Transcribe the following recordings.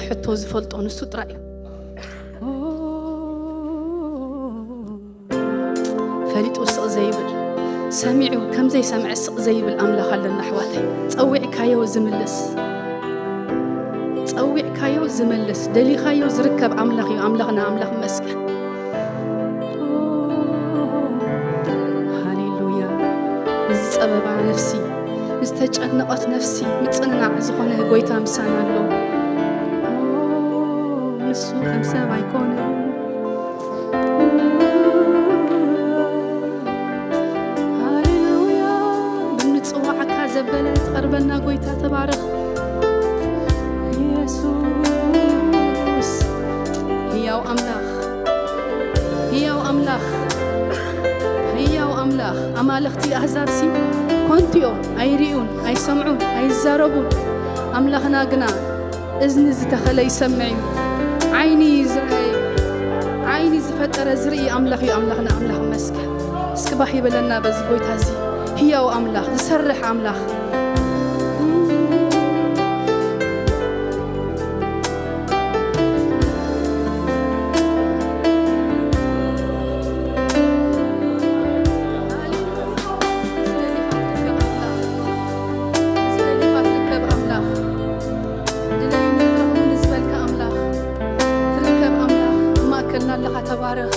ሕቶ ዝፈልጦ ንሱ ጥራይ እዩ። ፈሊጡ ስቕ ዘይብል፣ ሰሚዑ ከም ዘይሰምዐ ስቕ ዘይብል ኣምላኽ ኣለና ኣሕዋተይ። ጸዊዕካዮ ዝምልስ፣ ጸዊዕካዮ ዝምልስ፣ ደሊኻዮ ዝርከብ ኣምላኽ እዩ። ኣምላኽና ኣምላኽ ይመስገን። ሃሌሉያ። ንዝጸበባ ነፍሲ፣ ንዝተጨነቐት ነፍሲ ምጽንናዕ ዝኾነ ጎይታ ምሳና ኣሎ። ንሱ ከም ሰብ ኣይኮነን። ሃሌሉያ። ብንጽዋዓካ ዘበለ ትቐርበና ጎይታ ተባረኽ። ኢየሱስ ህያው ኣምላኽ፣ ህያው ኣምላኽ፣ ህያው ኣምላኽ። ኣማልኽቲ ኣህዛብሲ ኮንቱ እዮም፣ ኣይርእዩን፣ ኣይሰምዑን፣ ኣይዛረቡን። ኣምላኽና ግና እዝኒ ዝተኸለ ይሰምዕ እዩ፣ ዓይኒ ዝረኣየ፣ ዓይኒ ዝፈጠረ ዝርኢ ኣምላኽ እዩ። ኣምላኽና ኣምላኽ ይመስገን። እስኪ ባህ ይበለና በዚ ጎይታ እዚ፣ ህያው ኣምላኽ፣ ዝሰርሕ ኣምላኽ። ተባረኽ።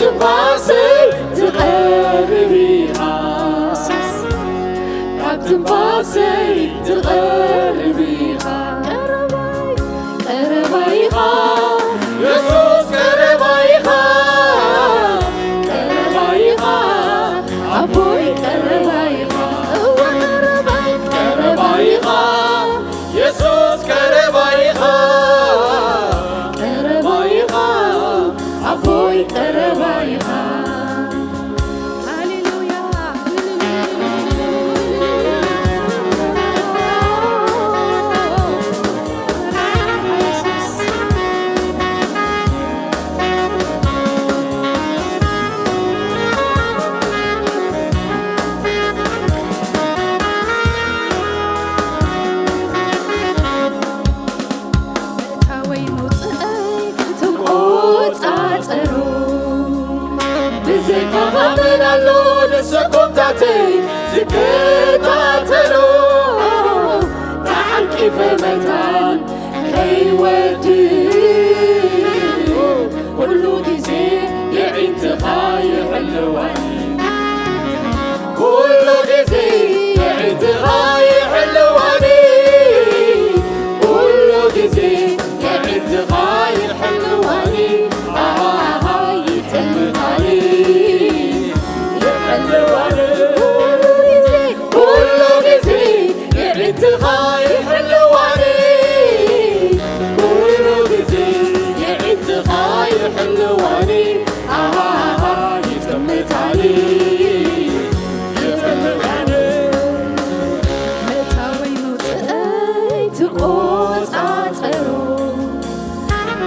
ትንፋሰይ ትቐርብ ኢኻ፣ ካብ ትንፋሰይ ትቐርብ ኢኻ። ቀረባይ፣ ቀረባይ ኢኻ፣ የሱስ ቀረባይ ኢኻ፣ ቀረባይ ኢኻ፣ ኣቦይ ቀረባይ ኢኻ። እወ ቀረባይ፣ ቀረባይ ኢኻ፣ የሱስ ቀረባይ ኢኻ፣ ቀረባይ ኢኻ፣ ኣቦይ ቀረባይ ኢኻ። ሃሌሉያ። ምእታወይ መውፅኣይ ትቆፃፀሮ፣ ብዘይካኻ መን ኣሎ ንሰኮምታተይ ዝከታተሎ? ተዓንቂፈ መታን ከይወድእ፣ ኩሉ ግዜ የዒንትኻ ይሕልወኒ። ኩሉ ግዜ የዒንትኻ ይሕልወኒ፣ ኩሉ ግዜ የዒንትኻ ይሕልወኒ፣ ኣሃሃ ይጥምታኒ፣ ይሕልወኒ። ኩሉ ግዜ፣ ኩሉ ግዜ የዒንትኻ ይሕልወኒ፣ ኩሉ ግዜ የዒንትኻ ይሕልወኒ፣ ኣሃሃ ይጥምታኒ፣ ይጥምታኒ። ምእታወይ መውፅኣይ ትቆፃፀሮ፣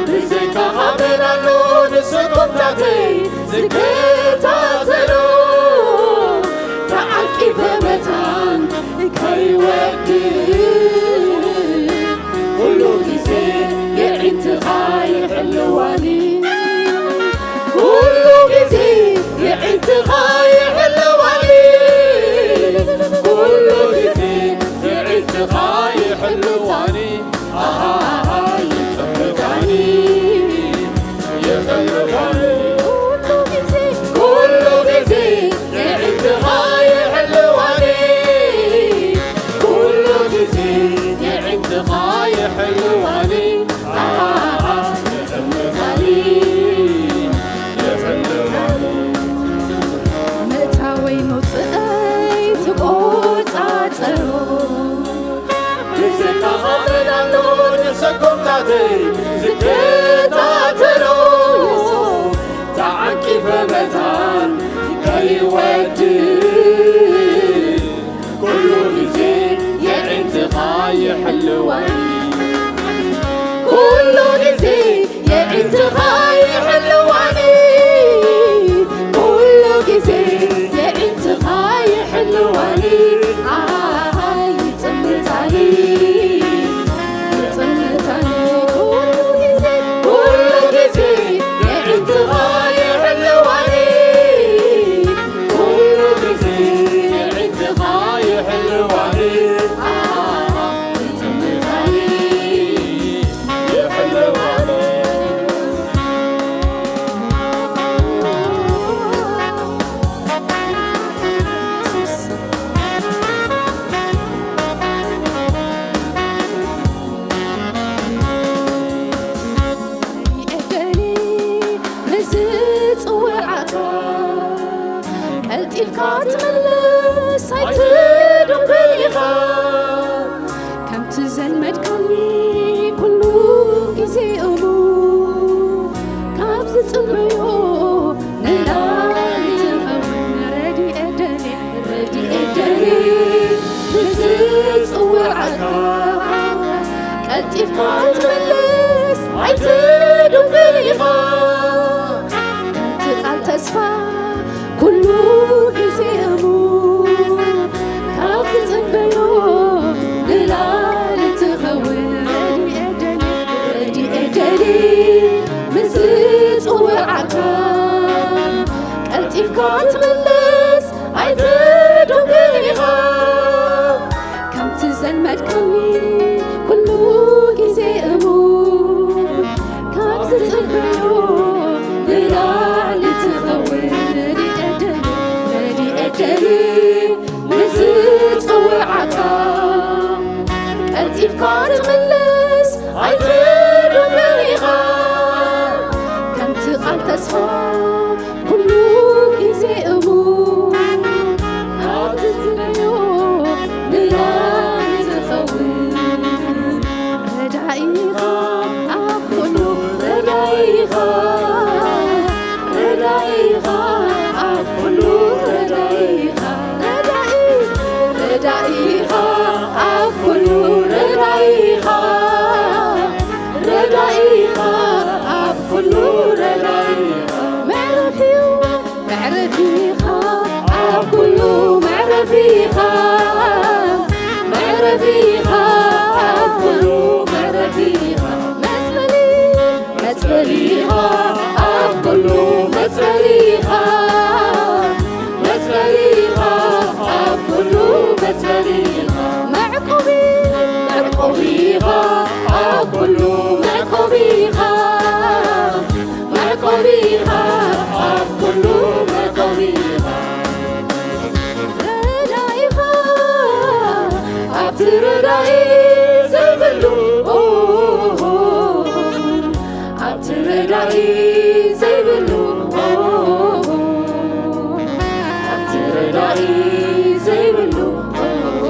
ብዘይካኻ መን ኣሎ ንሰኮምታተይ ዝከታተሎ? ተዓቂበ መታን ከይወድእ፣ ኩሉ ግዜ የዒንትኻ ይሕልወኒ፣ ኩሉ ግዜ የዒንትኻ ይሕልወኒ፣ ኩሉ ግዜ የዒንትኻ ይሕልወኒ። ኣሃሃ ይጥምታኒ፣ ይጥምታኒ። ኩሉ ግዜ፣ ኩሉ ግዜ የዒንትኻ ይሕልወኒ፣ ኩሉ ግዜ የዒንትኻ ይሕልወኒ። ኣሃሃ ይጥምታኒ፣ ይጥምታኒ። ምእታወይ መውፅኣይ ትቆፃፀሮ፣ ብዘይካኻ መን ኣሎ ንሰኮምታተይ ዝከታተሎ? ተዓቂበ መታን ከይወድእ፣ ኩሉ ግዜ የዒንትኻ ይሕልወኒ፣ ኩሉ ግዜ የዒንትኻ ይሕልወኒ፣ ኩሉ ግዜ የዒንትኻ ይሕልወኒ። ኣሃ ይጥምታኒ፣ ይጥምታኒ። ኩሉ ግዜ፣ ኩሉ ግዜ የዒንትኻ ይሕልወኒ፣ ኩሉ ግዜ የዒንትኻ ይሕልወኒ። ኣሃ ይጥምታኒ፣ ይሕልወኒ። እደሊ ንዝጽውዓካ ቀልጢፍካ ትምልስ ኣይትድንጉን ኢኻ። ከምቲ ዘልመድካኒ ኩሉ ግዜ እሙን ካብ ዝጽበዮ ንላዕሊ ትኸውን። ረድኤት ደልየ፣ ረድኤት ደልየ ንዝጽውዓካ ቀልጢፍካ ትምልስ ኣይትድንጉን ኢኻ። ከምቲ ቃል ተስፋ ኩሉ ግዜ እሙን ካብ ዝጽበዮ ንላዕሊ ትኸውን። ረድኤት ደልየ፣ ረድኤት ደልየ ምስ ዝጽውዓካ ቀልጢፍካ ትምልስ ኣይትድንጉን ኢኻ። ከምቲ ዘልመድካኒ ኩሉ ግዜ እሙን ካብ ዝጽበዮ ንላዕሊ ትኸውን። ትምለስ ኣይትርብን ኢኻ። ከምቲ ቃል ተስፋ ኩሉ ግዜ እሙን፣ ኣብ ትትንዮ ንላዕሊ ትኸውን። ረዳኢኻ ኣብ ኩሉ፣ ረዳኢኻ፣ ረዳኢኻ ኣብ ኩሉ፣ ረዳኢኻ፣ ረዳኢ፣ ረዳኢኻ ኣብ ኩሉ፣ ረዳኢኻ፣ ረዳኢኻ ኣብ ኩሉ፣ ረዳኢኻ። መዕረፊ፣ መዕረፊኻ ኣብ ኩሉ፣ መዕረፊኻ፣ መዕረፊኻ ኣብ ኩሉ፣ መዕረፊኻ። መጽለሊ፣ መጽለሊኻ ኣብ ኩሉ፣ መጽለሊኻ፣ መጽለሊኻ ኣብ ኩሉ፣ መጽለሊኻ። መዕቆቢ፣ መዕቆቢኻ ኣብ ኩሉ፣ መዕቆቢኻ፣ መዕቆቢኻ ኣብ ኩሉ፣ መዕቆቢኻ። ረዳኢኻ ኣብቲ ረዳኢ ዘይብሉ፣ ኦሆ፣ ኣብቲ ረዳኢ ዘይብሉ፣ ኦሆ፣ ኣብቲ ረዳኢ ዘይብሉ፣ ኦሆ፣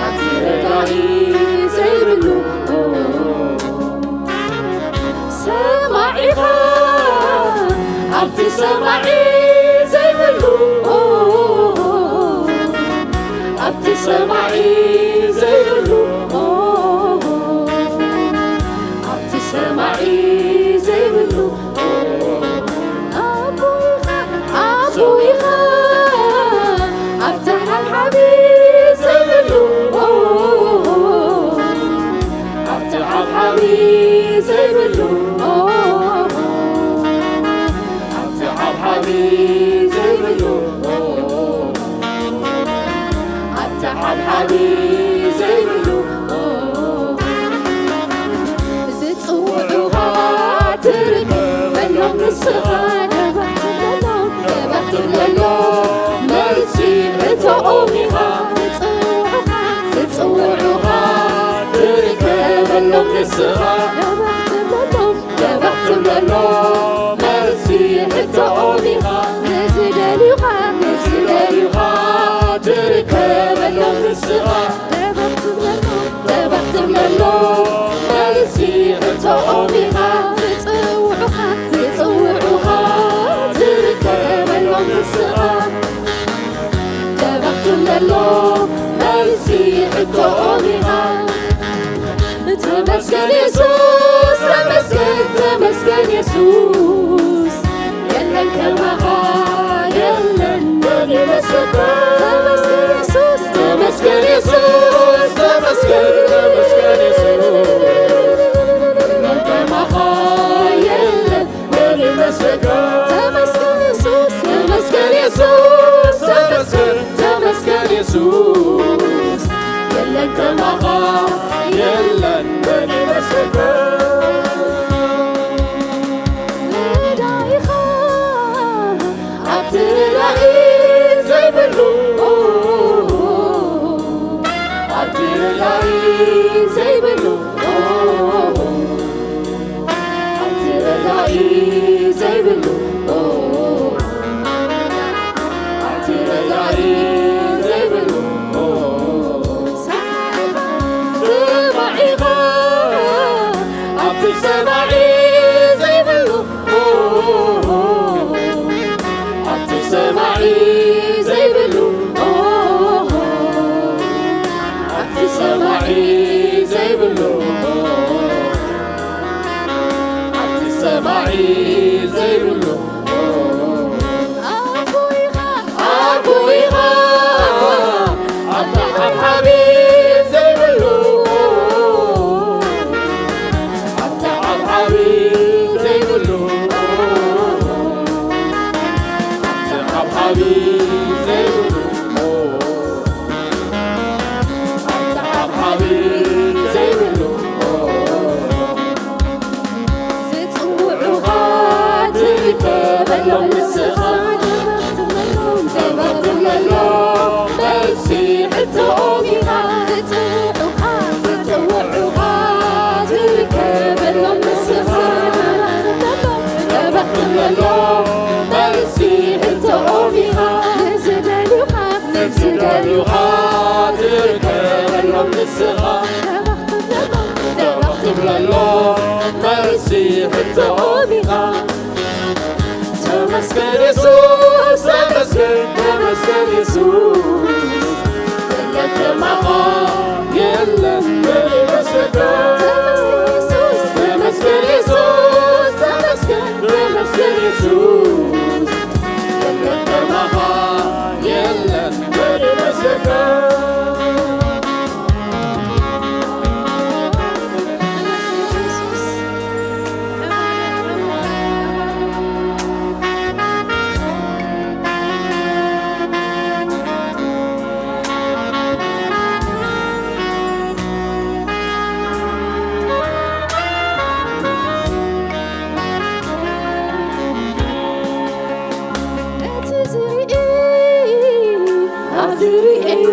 ኣብቲ ረዳኢ ዘይብሉ፣ ኦሆ። ሰማዒኻ ኣብቲ ሰማዒ ዘይብሉ፣ ኣብቲ ሰማዒ ዘይብሉ፣ ኣብቲ ሰማዒ ዘይብሉ፣ ኣቦ ኢኻ፣ ኣቦ ኢኻ ኣብቲ ሓብሓቢ ዘይብሉ፣ ኣብቲ ሓብሓቢ ዘይብሉ፣ ኣብቲ ሓብሓቢ ዘይብሉ፣ ኣብቲ ሓብሓቢ ዘይብሉ፣ ዝጽውዑኻ ትርከበሎም ንስኻ፣ ደበኽ ትብለሎም፣ ደበኽ ትብለሎም፣ መልሲ ሕቶኦም ኢኻ። ዝጽውዑኻ፣ ዝጽውዑኻ ትርከበሎም ንስኻ፣ ደበኽ ትብለሎም፣ ደበኽ ትብለሎም፣ መልሲ ሕቶኦም ኢኻ። ንዝደልዩኻ፣ ንዝደልዩኻ ትርከበሎም ንስኻ፣ ደበኽ ትብለሎም፣ ደበኽ ትብለሎም፣ መልሲ ሕቶኦም ኢኻ። ዝጽውዑኻ፣ ዝጽውዑኻ ትርከበሎም ንስኻ፣ ደበኽ ትብለሎም፣ መልሲ ሕቶኦም ኢኻ። ተመስገን የሱስ፣ ተመስገን፣ ተመስገን የሱስ፣ የለን ከማኻ የለን፣ መን ይመስለካ? ተመስገን የሱስ፣ ተመስገን የሱስ፣ ተመስገን፣ ተመስገን የሱስ፣ የለን ከማኻ የለን፣ መን ይመስለካ? ተመስገን የሱስ፣ ተመስገን የሱስ፣ ተመስገን፣ ተመስገን የሱስ፣ የለን ከማኻ የለን፣ መን ይመስለካ? ረዳኢኻ ኣብቲ ረዳኢ ዘይብሉ፣ ኣብቲ ረዳኢ ዘይብሉ፣ ኣብቲ ረዳኢ ዘይብሉ፣ ኣብቲ ረዳኢ ዘይብሉ፣ ሰማዒኻ ኣብቲ ሰማዒ ዘይብሉ፣ ኣብቲ ሰማዒ ዘይብሉ፣ ኣብቲ ሰማዒ ዘይብሉ፣ ኣብቲ ሰማዒ ዘይብሉ፣ ኣቦ ኢኻ፣ ኣቦ ኢኻ ኣብቲ ሓብሓቢ ዘይብሉ፣ ኣብቲ ሓብሓቢ ዘይብሉ፣ ኣብቲ ሓብሓቢ ዘይብሉ፣ ኣብቲ ሓብሓቢ ዘይብሉ፣ ዝጽውዑኻ ትርከበሎም ንስኻ፣ ደበኽ ትብለሎም፣ ደበኽ ትብለሎም፣ መልሲ ሕቶኦም ኢኻ። ዝጽውዑኻ የሱስ ተመስገን፣ ተመስገን የሱስ። የለም ከማኻ የለን። ተመስገን የሱስ፣ ተመስገን፣ ተመስገን የሱስ። የለም ከማኻ የለን። ነቲ ዝርኢ ኣብ ዝርእዮ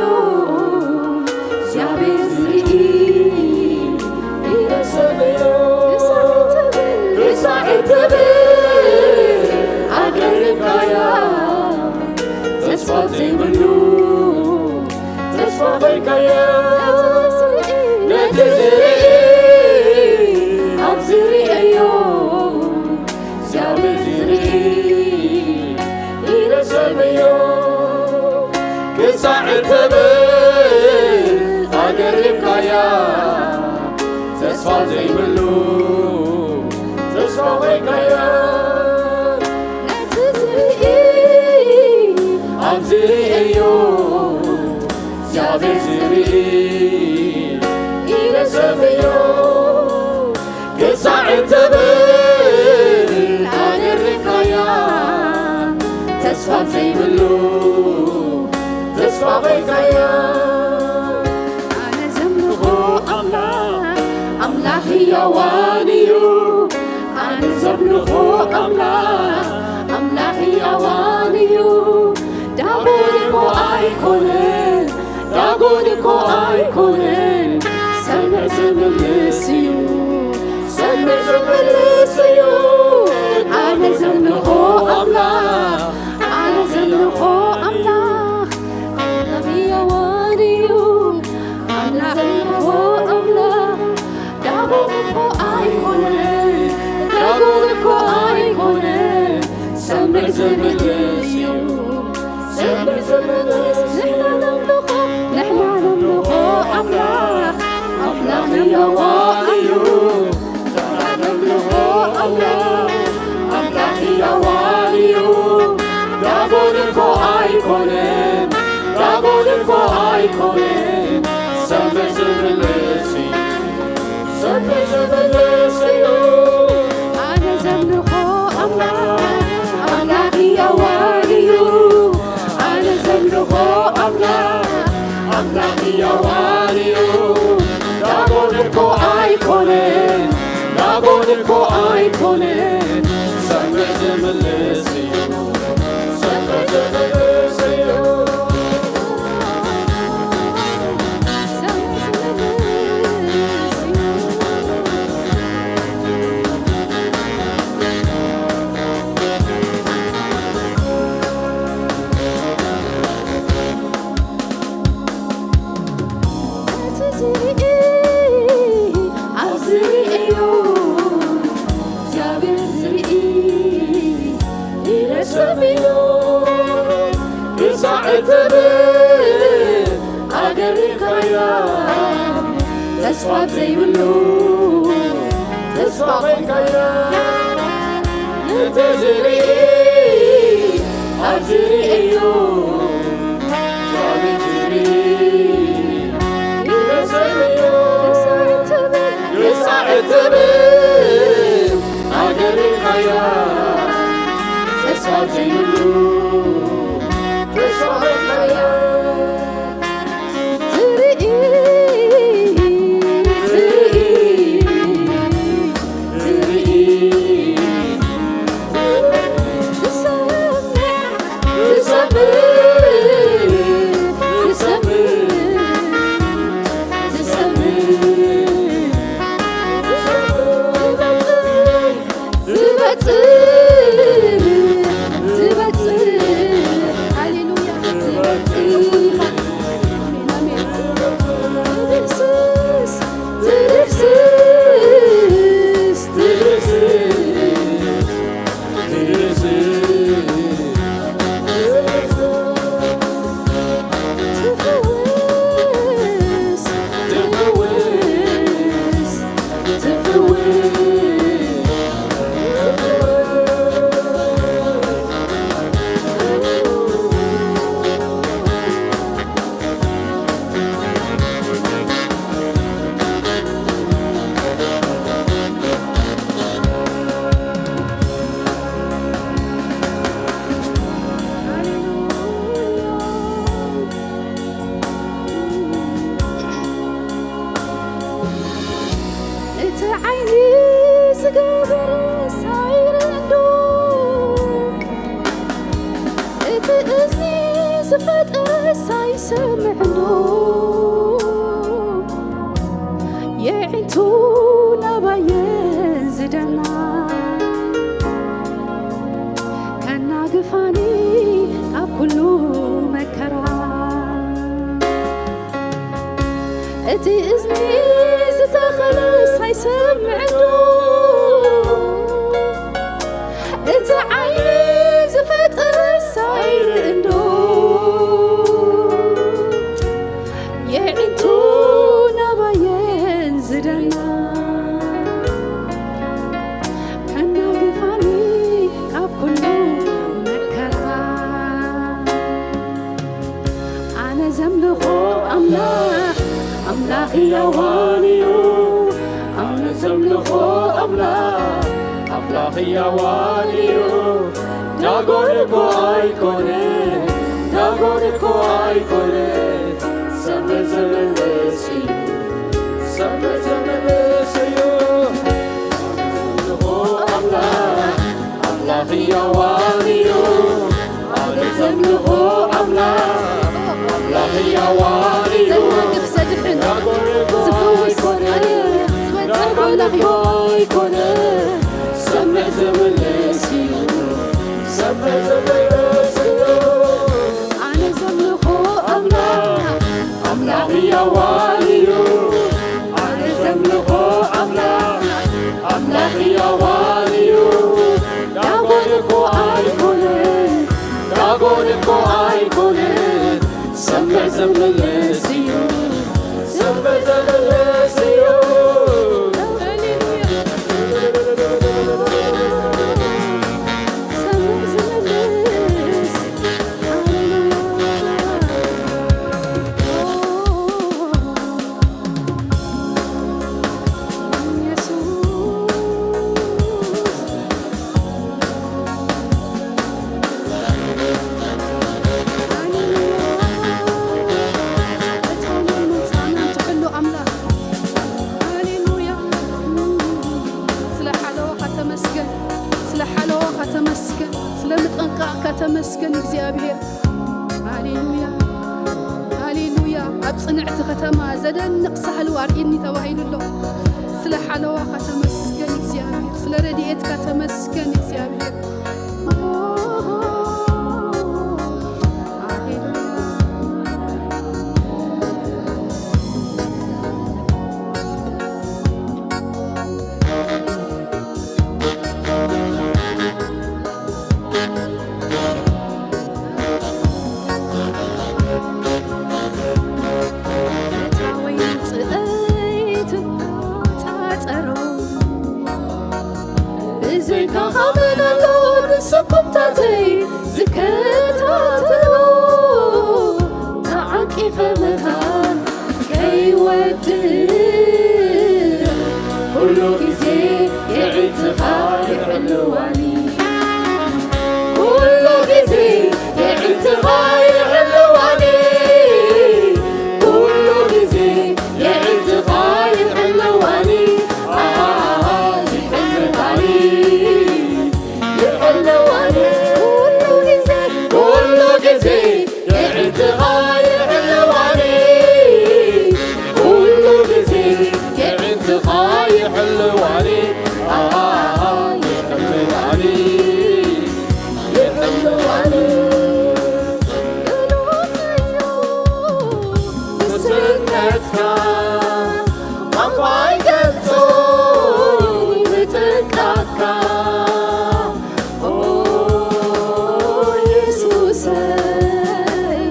እግዚኣብሔር ዝርኢ ኢለ ሰበዮ። ርሳዕ እትብል፣ ርሳዕ እትብል ኣገሪምካያ። ተስፋ ዘይብሉ ተስፋ ኮይንካያ። ነቲ ዝርኢ ኣብ ዝርእዮ እግዚኣብሔር ዝርኢ ኢለ ሰበዮ። ክሳዕ እትብል ኣገሪምካያ። ተስፋ ዘይብሉ ተስፋ ኮይንካያ። ነቲ ዝርኢ ኣብ ዝርእዮ እግዚኣብሔር ዝርኢ ኢለ ሰበዮ። ክሳዕ እትብል ኣገሪምካያ። ተስፋ ዘይብሉ ተስፋ ኮይንካያ። ኣነ ዘምልኾ ኣምላኽ፣ ኣምላኽ ህያዋን እዩ። ኣነ ዘምልኾ ኣምላኽ፣ ኣምላኽ ህያዋን እዩ። ዳጎን እኮ ኣይኮነን፣ ዳጎን እኮ ኣይኮነን፣ ሰምዕ ዝምልስ እዩ፣ ሰምዕ ዝምልስ እዩ። ኣነ ዘምልኾ ኣምላኽ፣ ኣነ ዘምልኾ ኣምላኽ፣ ኣምላኽ ህያዋን እዩ። ኣነ ዘምልኾ ኣምላኽ፣ ዳጎን እኮ ኣይኮነን፣ ዳጎን እኮ ኣይኮነን፣ ሰምዕ ዝምልስ እዩ፣ ሰምዕ ዝምልስ። ንሕና ነምልኾ፣ ንሕና ነምልኾ ኣምላኽ፣ ኣምላኽ ህያዋን እዩ። ንሕና ነምልኾ ኣምላኽ፣ ኣምላኽ ህያዋን እዩ። ዳጎን እኮ ኣይኮነን፣ ዳጎን እኮ ኣይኮነን፣ ሰምዕ ዝምልስ እዩ። ኣነ ዘምልኾ ኣምላኽ፣ ኣምላኽ ህያዋን እዩ። ኣነ ዘምልኾ ኣምላኽ፣ ኣምላኽ ህያዋን እዩ። ዳጎን እኮ ኣይኮነን፣ ዳጎን እኮ ኣይኮነን፣ ሰምዕ ዝምልስ እዩ። እግዚኣብሔር ዝርኢ ኢለ ሰብዮ። ክሳዕ እትብል ኣገሪምካያ። ተስፋ ዘይብሉ ተስፋ ኮይንካያ። ነቲ ዝርኢ ኣብ ዝርእዮ። ዝፈጥርስ ኣይሰምዕን ዶ? የዒንቱ ናባየን ዝደና፣ ከናግፋኒ ካብ ኩሉ መከራ። እቲ እዝኒ ዝተኸለስ ኣይሰምዕን ዶ? እቲ ዓይኒ ዝፈጥርስ ኣይርእን ዶ? የዒንቱ ናባየን ዝደና፣ ከናግፋኒ ካብ ኩሉ መከራ። ኣነ ዘምልኾ ኣምላኽ፣ ኣምላኽ ያዋን እዩ። ኣነ ዘምልኾ ኣምላኽ፣ ኣምላኽ ያዋን እዩ። ዳጎን እኮ ኣይኮነ፣ ዳጎን እኮ ኣይኮነ። ሰምዕ ዝምልስ እዩ፣ ሰምዕ ዝምልስ እዩ። ኣነ ዘምልኾ ኣምላኽ፣ ኣምላኽ ያዋን እዩ። ኣነ ዘምልኾ ኣምላኽ፣ ኣምላኽ ያዋን እዩ። ዘናግፍ ዘድሕን ዳጎን እኮ ዝፈውስ ኣይኮነ፣ ኣነ ዝበጽሕ ዳጎን ኣምላኽ እኮ እዩ። ኣይኮነ። ሰምዕ ዝምልስ እዩ፣ ሰምዕ ዝምልስ እዩ። ኣነ ዘምልኾ ኣምላኽ፣ ኣምላኽ ያዋን እዩ። ኣነ ዘምልኾ ኣምላኽ፣ ኣምላኽ ያዋን እዩ። ዳጎን እኮ ኣይኮነ፣ ዳጎን እኮ ኣይኮነ። ሰምዕ ዝምልስ እዩ፣ ሰምዕ ዝምልስ እዩ። ሰምዕ ዝምልስ። ስለ ሓለዋኻ ተመስገን፣ ስለ ሓለዋኻ ተመስገን፣ ስለ ምጥንቃቕካ ተመስገን እግዚኣብሔር። ሃሌሉያ፣ ሃሌሉያ። ኣብ ጽንዕቲ ከተማ ዘደንቕ ሳህሉ ኣርእኒ ተባሂሉ ኣሎ። ስለ ሓለዋኻ ተመስገን እግዚኣብሔር፣ ስለ ረድኤትካ ተመስገን እግዚኣብሔር። ሃሌሉያ። እታ ወይን ጽእይ ትቆጻጸሮ፣ ብዘይካ ኻመን ኣሎ ንስኹምታተይ ዝከታተሎ፣ ተዓቂፈ መታን ከይወድእ ኩሉ ግዜ የዒንትኻ ይሕልዋኒ። ኩሉ ግዜ የዒንትኻ ይሕልዋኒ። ኩሉ ግዜ የዒንትኻ ይሕልዋኒ። ኣሃ፣ ይሕልዋኒ። ይሕልዋኒ። ኩሉ ግዜ፣ ኩሉ ግዜ የዒንትኻ ይሕልዋኒ። ኩሉ ግዜ የዒንትኻ ይሕልዋኒ። ኣሃ፣ ይሕልዋኒ። ይሕልዋኒ። ብሉጽ እዩ ምስነትካ፣ ቋንቋ ኣይገልጾ ምጥንቃቕካ። ኦ የሱሰይ፣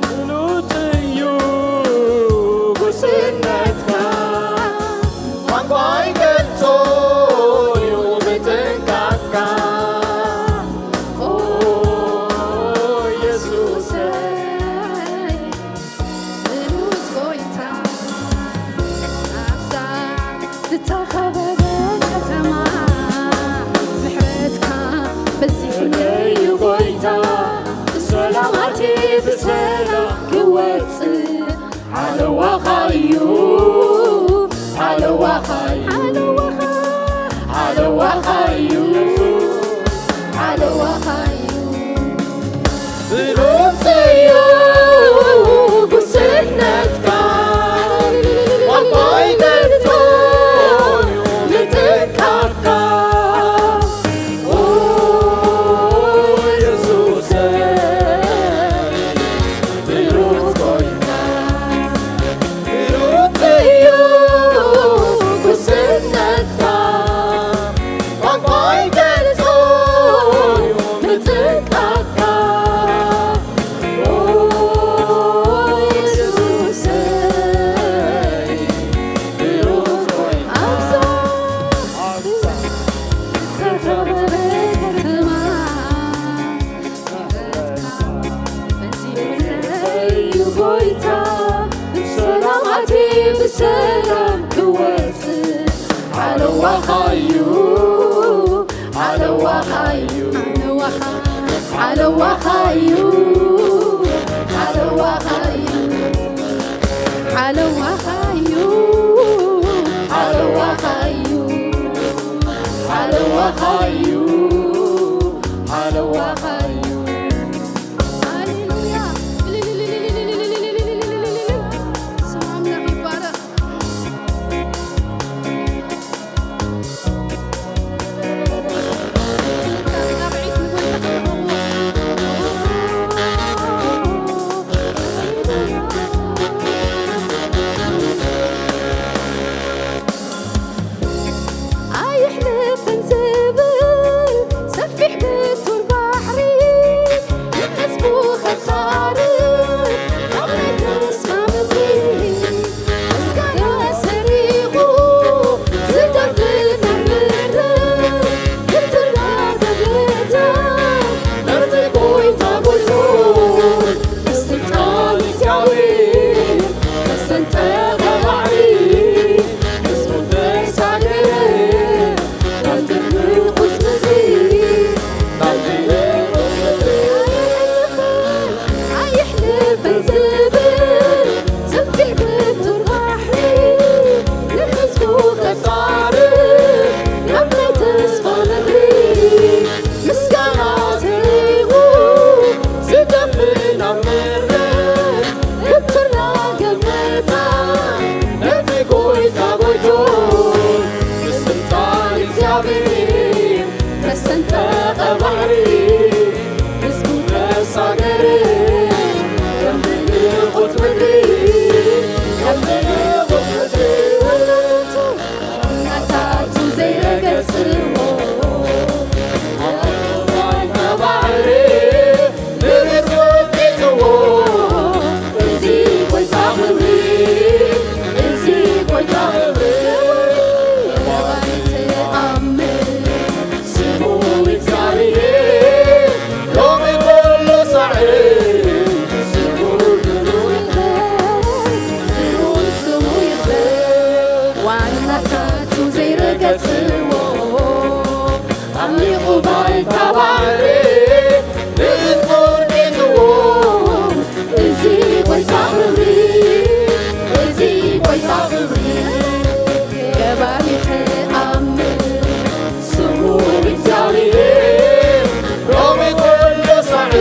ብሉጽ እዩ ጉስነትካ፣ ቋንቋ ይገልጾ እዩ ምጥንቃቕካ። ኦ የሱሰይ፣ ብሉጽ ጎይታ፣ ኣብዛ ዝተኸበበት ከተማ ምሕረትካ በዚሕለይ እዩ ጎይታ። ብሰላም ኣትየ ብሰላም ክወጽእ ሓለዋኻ እዩ፣ ሓለዋኻ እዩ፣ ሓለዋኻ፣ ሓለዋኻ እዩ፣ ሓለዋኻ ሓለዋኻ እዩ፣ ሓለዋኻ እዩ፣ ሓለዋኻ እዩ፣ ሓለዋኻ እዩ፣ ሓለዋኻ እዩ፣ ሓለዋኻ እዩ፣ ሓለዋኻ እዩ። ሃሌሉያ። ስም ኣምላኽ ይባረኽ። ኣይሕለፍን ዝብል ሰፊሕ ብቱር ባሕሪ ንህዝቡ ከታርፍ ናብ ናይ ተስፋ ምድሪ ምስጋና ሰሪቑ ዝደርፍ ናብ ምድሪ ክትራገብ ለታ ነቲ ጎይታ ጎይቶት ብስልጣን እግዚኣብሔር ተሰንጠቐ ባሕሪ ህዝቡ ተሳገረ። ኣይሕለፍን ዝብል ሰፊሕ ብቱር ባሕሪ ንህዝቡ ከጻርፍ ናብ ናይ ተስፋ ምድሪ ምስጋና ሰሪቑ ዝደፍእ ናብ ምሕረት እትራገብ መታን ነቲ ጎይታ ጎይቶት ብስልጣን እግዚኣብሔር ተሰንጠቐ ባሕሪ ህዝቡ ተሳገረ። ከም ምልቑት ምድሪ፣ ከም ምልቑት ምድሪ ናታቱ ዘይረገጽዎ ባሕሪ ንህዝቡ ኣውጺእዎ። እዚ ጎይታ ክብሪ፣ እዚ ጎይታ ክብሪ። ተኣምር ስሙ እግዚኣብሔር ሎሚ ኩሉ ሳዕ ስሙ ክብሩ ይኽበር፣ ክብሩ ስሙ ይኽበር። ዋናታቱ ዘይረገጽዎ ዓሚቑ ባይታ ባሕሪ ንህዝቡ ኣውጺእዎ። እዚ ጎይታ ክብሪ፣ እዚ ጎይታ ክብሪ። ገባሪ ተኣምር ስሙ እግዚኣብሔር ሎሚ ኩሉ ሳዕ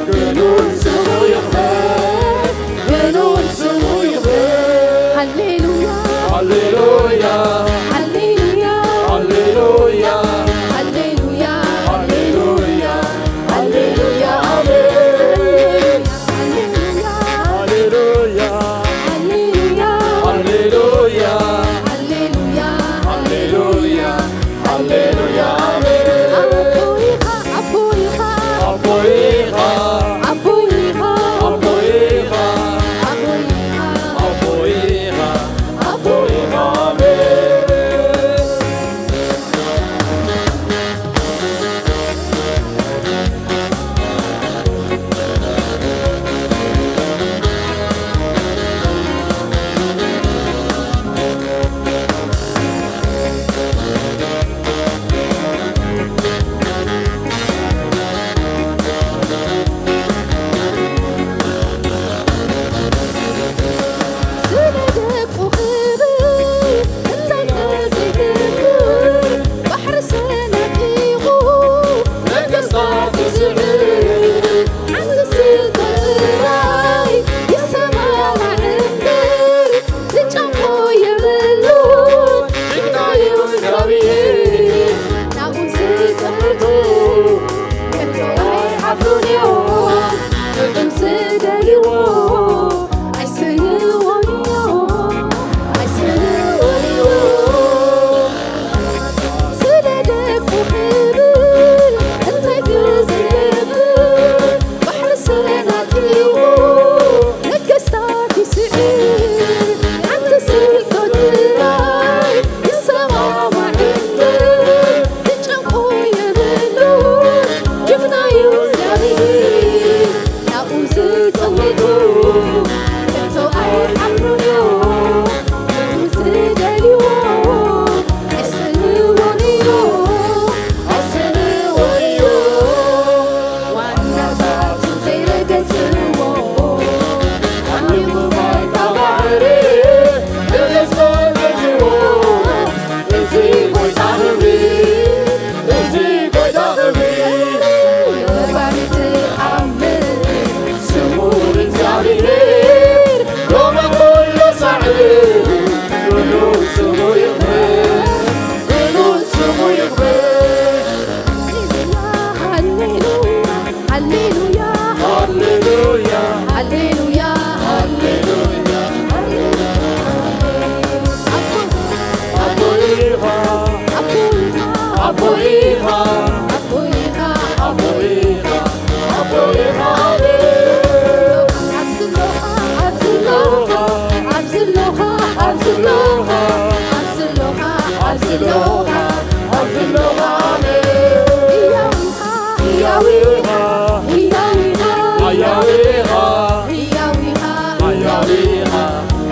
ግኑን ስሙ ይኽበር፣ ግኑን ስሙ ይኽበር። ሃሌሉያ፣ ሃሌሉያ፣ ሃሌሉያ፣ ሃሌሉያ፣ ሃሌሉያ፣ ሃሌሉያ። ኣቦ ኢኻ፣ ኣቦ ኢኻ፣ ኣቦ ኢኻ፣ ኣቦ ኢኻ ኣቤት። ኣብዚ ኣለኻ፣ ኣብዚ ኣለኻ፣ ኣብዚ ኣለኻ፣ ኣብዚ ኣለኻ፣ ኣብዚ ኣለኻ፣ ኣብዚ ኣለኻ፣ ኣብዚ ኣለኻ ኣቤት። ህያው ኢኻ፣ ህያው ኢኻ፣ ህያው ኢኻ፣ ህያው ኢኻ፣ ህያው ኢኻ፣ ህያው ኢኻ፣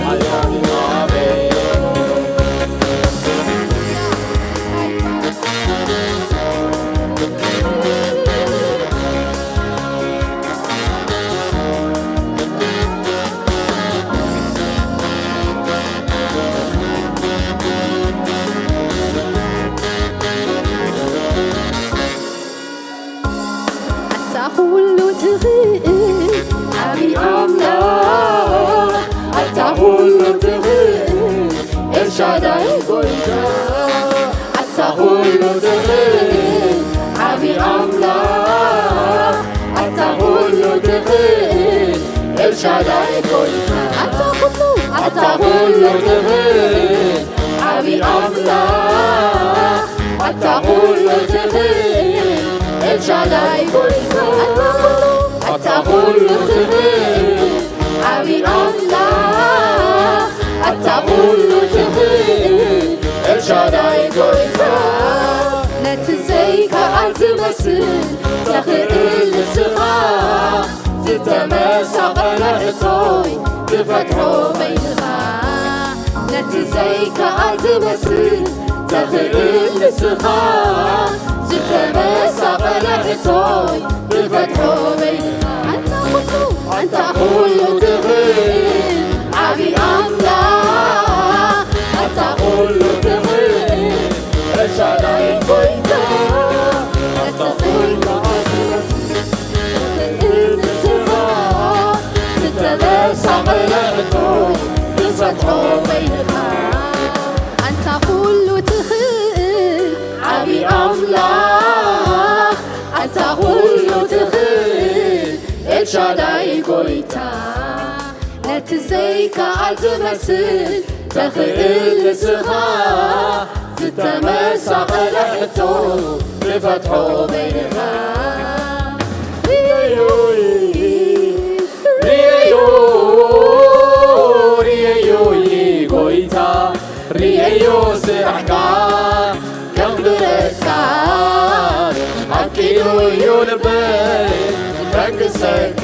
ህያው ኢኻ ኣቤት። ኣታ ኩሉ ትኽእል ዓቢ ኣምላኽ፣ ኣታ ኩሉ ትኽእል ኤልሻዳይ ጎይታ፣ ኣታ ኩሉ ትኽእል ዓቢ ኣምላኽ፣ ኣታ ኩሉ ትኽእል ኤልሻዳይ ጎይታ፣ ኣታ ኩሉ፣ ኣታ ኩሉ ትኽእል ዓቢ ኣምላኽ፣ ኣታ ኩሉ ትኽእል ኤልሻዳይ ጎይታ፣ ኣታ ኩሉ፣ ኣታ ኩሉ ትኽእል ዓቢ ኣምላኽ፣ ኣታ ኩሉ ትኽእል ኤልሻዳይ ጎይታ፣ ነቲ ዘይከኣል ዝመስል ተኽእል ንስኻ፣ ዝተመሳቐለ ሕቶይ ትፈትሖ በይንኻ። ነቲ ዘይከኣል ዝመስል ተኽእል ንስኻ፣ ዝተመሳቐለ ሕቶይ ትፈትሖ በይንኻ። ኣንታ ኩሉ፣ ኣንታ ኩሉ ትኽእል ዓቢ ኣምላኽ፣ ኣንታ ኩሉ ትኽእል ኤልሻዳይ ጎይታ፣ ኣንታ ኩሉ ትኽእል ንስኻ፣ ዝተመሳቐለ ሕቶ ትፈትሖ በይንኻ። ኣንታ ኩሉ ትኽእል ዓቢ ኣምላኽ፣ ኣንታ ኩሉ ትኽእል ኤልሻዳይ ጎይታ፣ ነቲ ዘይከኣል ዝመስል ተኽእል ንስኻ፣ ዝተመሳቐለ ሕቶ ትፈትሖ በይንኻ። ርኣዮ፣ ርኣዮ፣ ርኣዮ ጎይታ፣ ርኣዮ ስራሕካ ከኽብረካ፣ ኣኪሉ እዩ ልበይ ከንግሰካ፣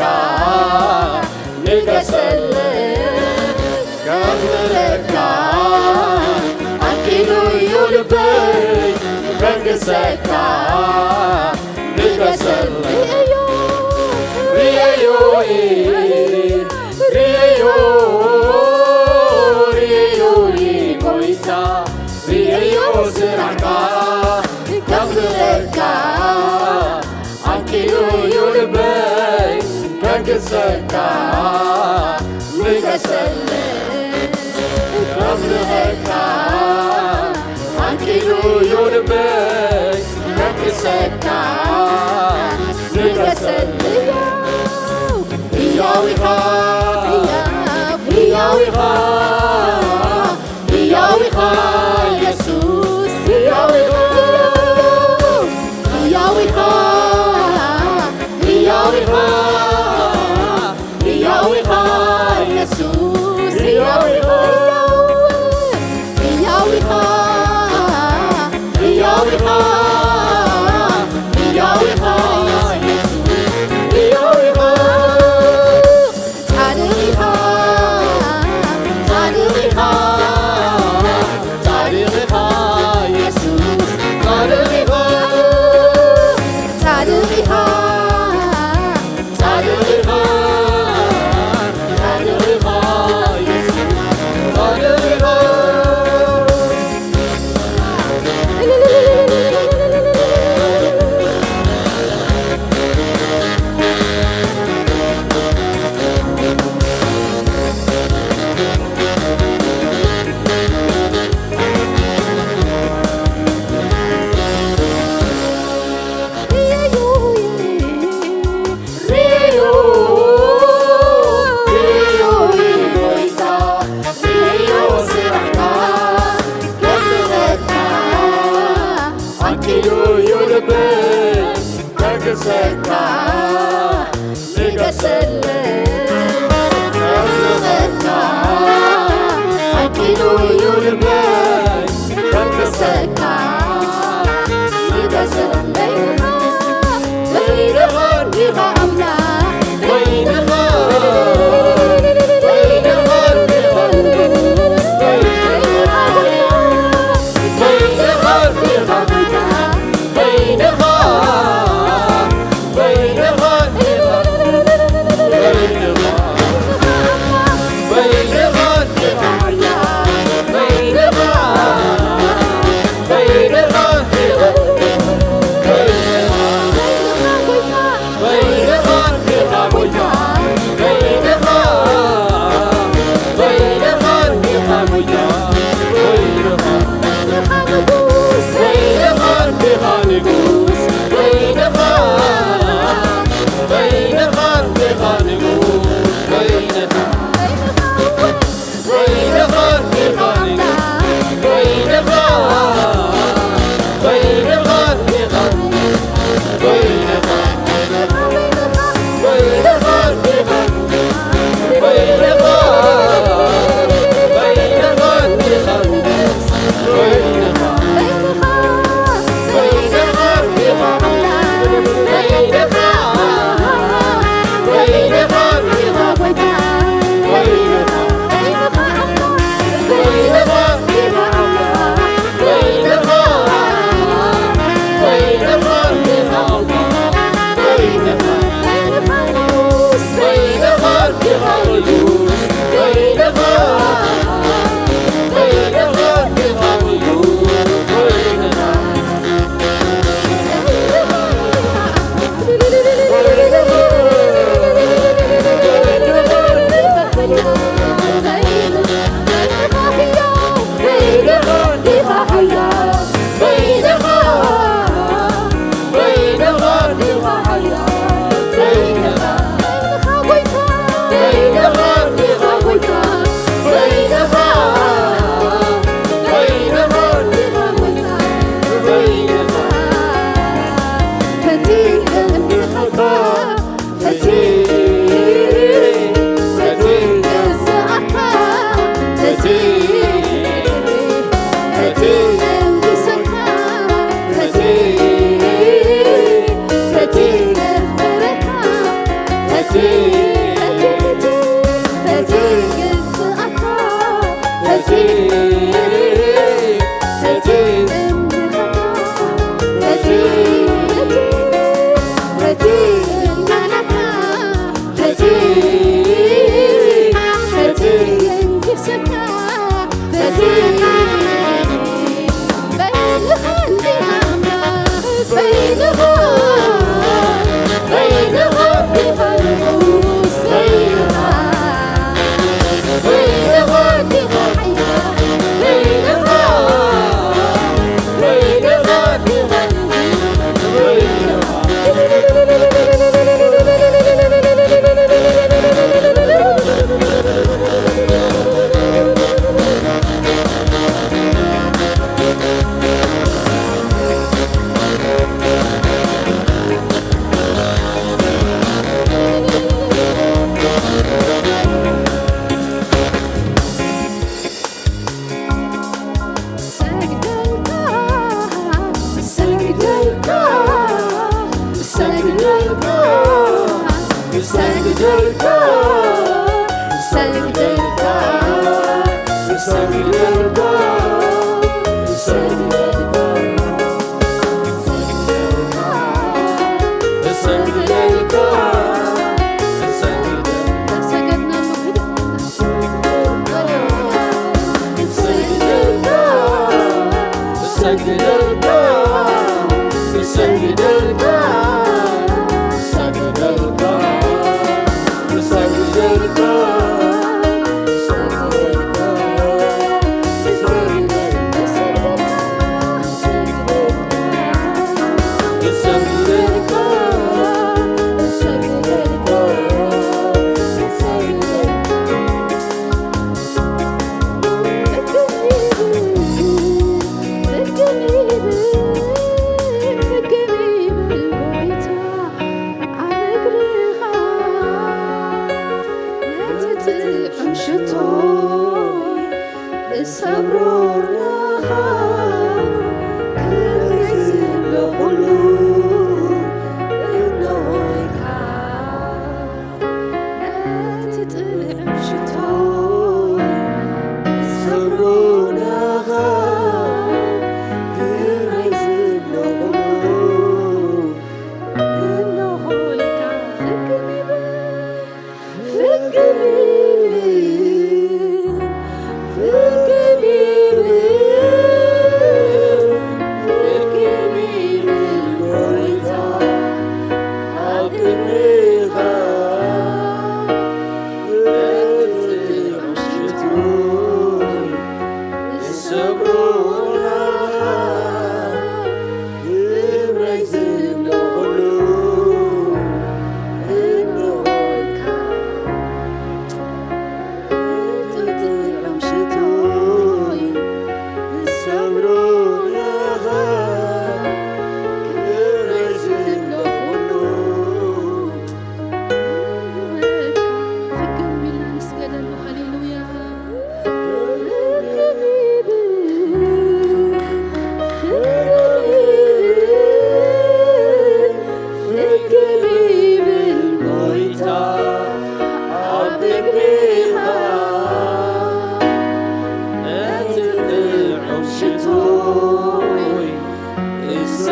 ንገሰለይ ከኽብረካ፣ ኣኪሉ እዩ ልበይ ከንግሰካ፣ ንገሰለይ ርኣዮ፣ ርኣዮ፣ ርኣዮ ጎይታ፣ ርኣዮ ስራሕካ ከኽብረካ፣ ኣኪሉ እዩ ልበይ ከንግሰካ፣ ንገሰለይ ከኽብረካ፣ ኣኪሉ እዩ ልበይ ከንግሰካ፣ ንገሰለይ ህያው ኢኻ፣ ህያው ኢኻ፣ ህያው ኢኻ የሱስ፣ ህያው ኢኻ፣ ህያው ኢኻ፣ ህያው ኢኻ፣ ህያው ኢኻ የሱስ፣ ህያው ኢኻ፣ ህያው ኢኻ፣ ህያው ኢኻ፣ ህያው ዩ ልበይ ታገሰካ ንገሰለይ ኣምልኸካ ኣኪሉ ዩ ልበይ ታገሰካ ንገሰለይ በይንኻ እንዲኻ ኣምላኽ በይንኻ በይንኻ እንዲኻ ንጉስ በይንኻ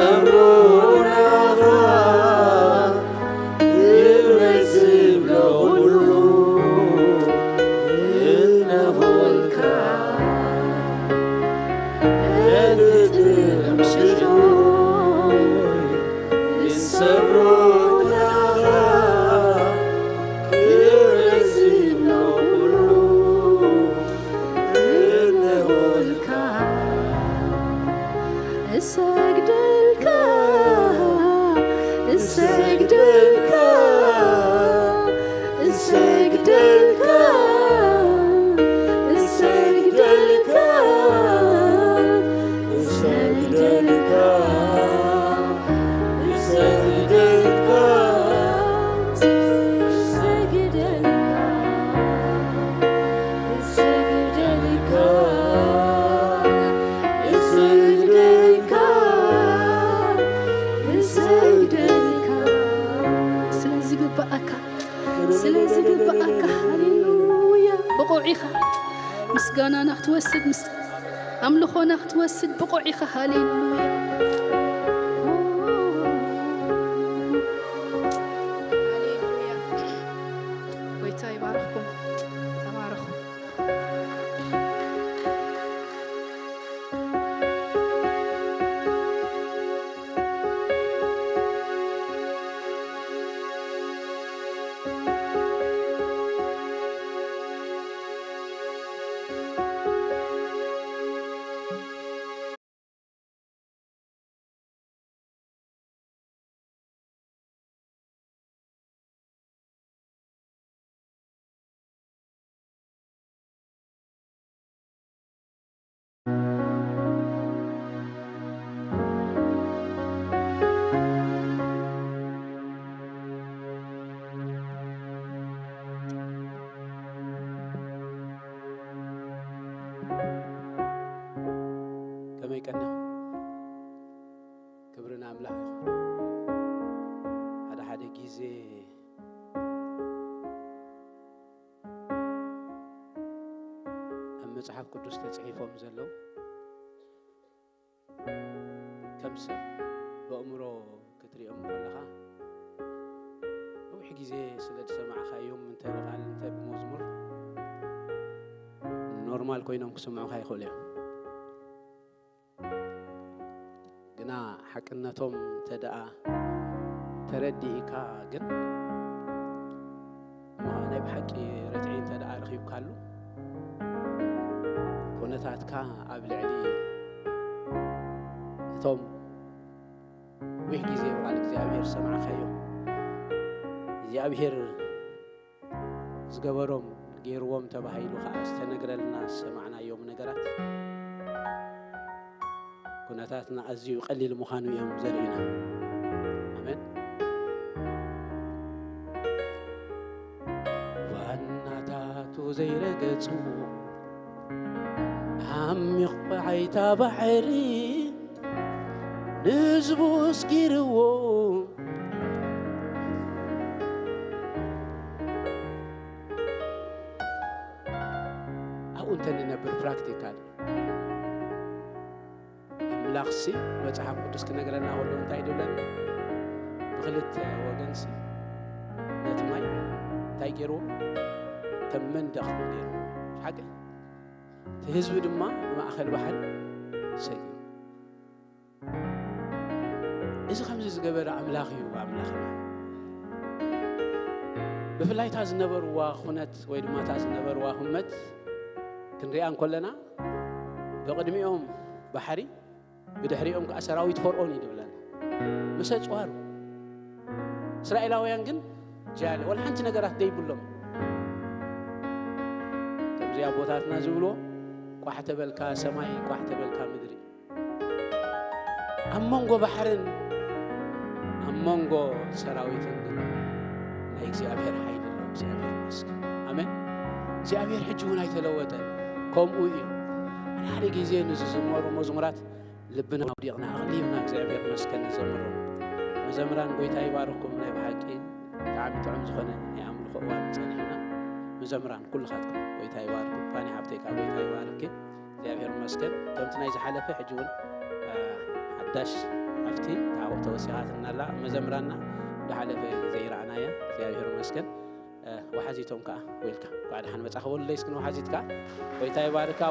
ሰሮናኻ ክብረይ ዝብሎ ኩሉ እነሆልካ። እቲ ጥዑም ሽቶይ ሰሮናኻ ክብረይ ዝብሎ ኩሉ እነሆልካ። እሰግደልካ፣ እሰግደልካ፣ እሰግደልካ፣ እሰግደልካ፣ እሰግደልካ፣ እሰግደልካ፣ እሰግደልካ። እሰግደልካ፣ እሰግደልካ፣ እሰግደልካ። ስለ ዝግብኣካ፣ ስለ ዝግብኣካ፣ ሃሌሉያ። ብቑዕ ኢኻ። ምስጋናና ክትወስድ፣ ምስ-፣ ኣምልኾና ክትወስድ ብቑዕ ኢኻ። ሃሌሉያ። ሃሌሉያ። ጎይታ ይባርኽኩም። ተባረኹ። ከመይ ቀኒኹም? ክብሪ ንኣምላኽ ይኹን። ሓደ ሓደ ግዜ ኣብ መጽሓፍ ቅዱስ ተጽሒፎም ዘለዉ ከም ሰብ ብኣእምሮ ክትሪኦም ከለኻ ነዊሕ ግዜ ስለ ዝሰማዕካዮም እንተ ብቓል እንተ ብመዝሙር ኖርማል ኮይኖም ክስምዑኻ ይኽእሉ እዮም። ግና ሓቅነቶም እንተ ደኣ ተረዲእካ ግን እሞ ናይ ብሓቂ ርትዒ እንተ ደኣ ረኺብካሉ ኩነታትካ ኣብ ልዕሊ እቶም ነዊሕ ግዜ ብቓል እግዚኣብሔር ዝሰማዕካዮም እግዚኣብሔር ዝገበሮም ገይርዎም ተባሂሉ ኸዓ ዝተነግረልና ዝሰማዕናዮም ነገራት ኩነታትና ኣዝዩ ቀሊል ምዃኑ እዮም ዘርእዩና። ኣሜን። ዋናታቱ ዘይረገጹ ዓሚቕ ብዓይታ ባሕሪ ንህዝቡ ኣስጊርዎ። ኣብኡ እንተ ንነብር ፕራክቲካል ኣምላኽሲ መጽሓፍ ቅዱስ ክነግረና ከሎ እንታይ ድብለና? ብኽልተ ወገንሲ ነቲ ማይ እንታይ ገይርዎ? ከም መንደቕ ገይርዎ። ሓቂ። እቲ ህዝቢ ድማ ብማእከል ባሕሪ ሰጊሩ። እዚ ከምዚ ዝገበረ ኣምላኽ እዩ ኣምላኽና። ብፍላይ እታ ዝነበርዋ ኩነት ወይ ድማ እታ ዝነበርዋ ህመት ክንሪኣ እንከለና ብቕድሚኦም ባሕሪ ብድሕሪኦም ከዓ ሰራዊት ፈርዖን እዩ ዝብለና። ምስ ኣፅዋሩ እስራኤላውያን ግን ጃለ ወላ ሓንቲ ነገራት ዘይብሎም። ከምዚ ኣቦታትና ዝብልዎ ቋሕ ተበልካ ሰማይ ቋሕ ተበልካ ምድሪ። ኣብ መንጎ ባሕርን ኣብ መንጎ ሰራዊትን ግን ናይ እግዚኣብሔር ሓይሊ ኣሎ። እግዚኣብሔር ይመስገን። ኣሜን። እግዚኣብሔር ሕጂ እውን ኣይተለወጠን፣ ከምኡ እዩ። ሓደ ሓደ ግዜ ንዝዝመሩ መዝሙራት ልብና ኣውዲቕና ኣቕሊብና እግዚኣብሔር ይመስገን ንዘምሮ። መዘምራን ጎይታ ይባርኩም። ናይ ብሓቂ ብጣዕሚ ጥዑም ዝኾነ ናይ ኣምልኾ እዋን ጸኒሕና። መዘምራን ኩልኻትኩም ጎይታ ይባርኩም። ፋኒ ሓብተይ ከዓ ጎይታ ይባርኪ። እግዚኣብሔር ይመስገን። ከምቲ ናይ ዝሓለፈ ሕጂ እውን፣ እ፣ ሓዳሽ ኣብ እቲ ታቦት ተወሲኻትናላ መዘምራና ብሓለፈ ዘይረኣናያ እግዚኣብሔር ይመስገን። እ፣ ወሓዚቶም ከዓ ዌልካ እንኳዕ ደሓን መጻ ክበሉለይ እስኪ ንወሓዚት ከዓ ጎይታ ይባርካ።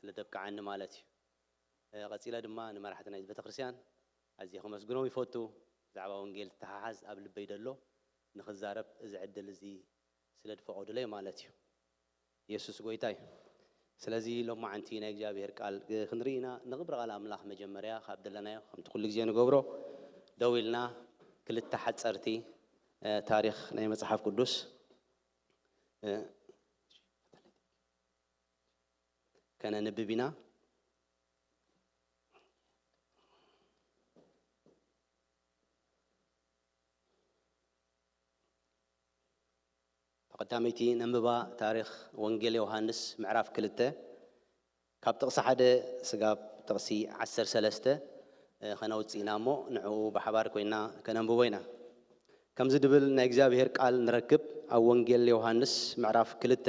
ለደብቅዓኒ ማለት እዩ። እ፣ ቀጺለ ድማ ንመራሕቲ ናይዚ ቤተክርስትያን ኣዝየ ከመስግኖም ይፈቱ። ብዛዕባ ወንጌል ዝተሓሓዝ ኣብ ልበይ ደሎ ንኽዛረብ እዚ ዕድል እዚ ስለ ዝፈቐዱለይ ማለት እዩ። የሱስ ጎይታ እዩ። ስለዚ ሎማዓንቲ ናይ እግዚኣብሔር ቃል ክንርኢ ኢና። ንኽብሪ ቃል ኣምላኽ መጀመርያ ካብ ደለናዮ ከምቲ ኩሉ ግዜ ንገብሮ ደው ኢልና ክልተ ሓጸርቲ፣ እ፣ ታሪኽ ናይ መጽሓፍ ቅዱስ፣ እ፣ ከነንብብ ኢና። ተቐዳመይቲ ነንብባ ታሪኽ ወንጌል ዮሃንስ ምዕራፍ ክልተ ካብ ጥቕሲ ሓደ ስጋብ ጥቕሲ ዓሰርተ ሰለስተ፣ እ፣ ከነውጽእ ኢና እሞ ንዕኡ ብሓባር ኮይና ከነንብቦ ኢና። ከምዚ ድብል ናይ እግዚኣብሔር ቃል ንረክብ ኣብ ወንጌል ዮሃንስ ምዕራፍ ክልተ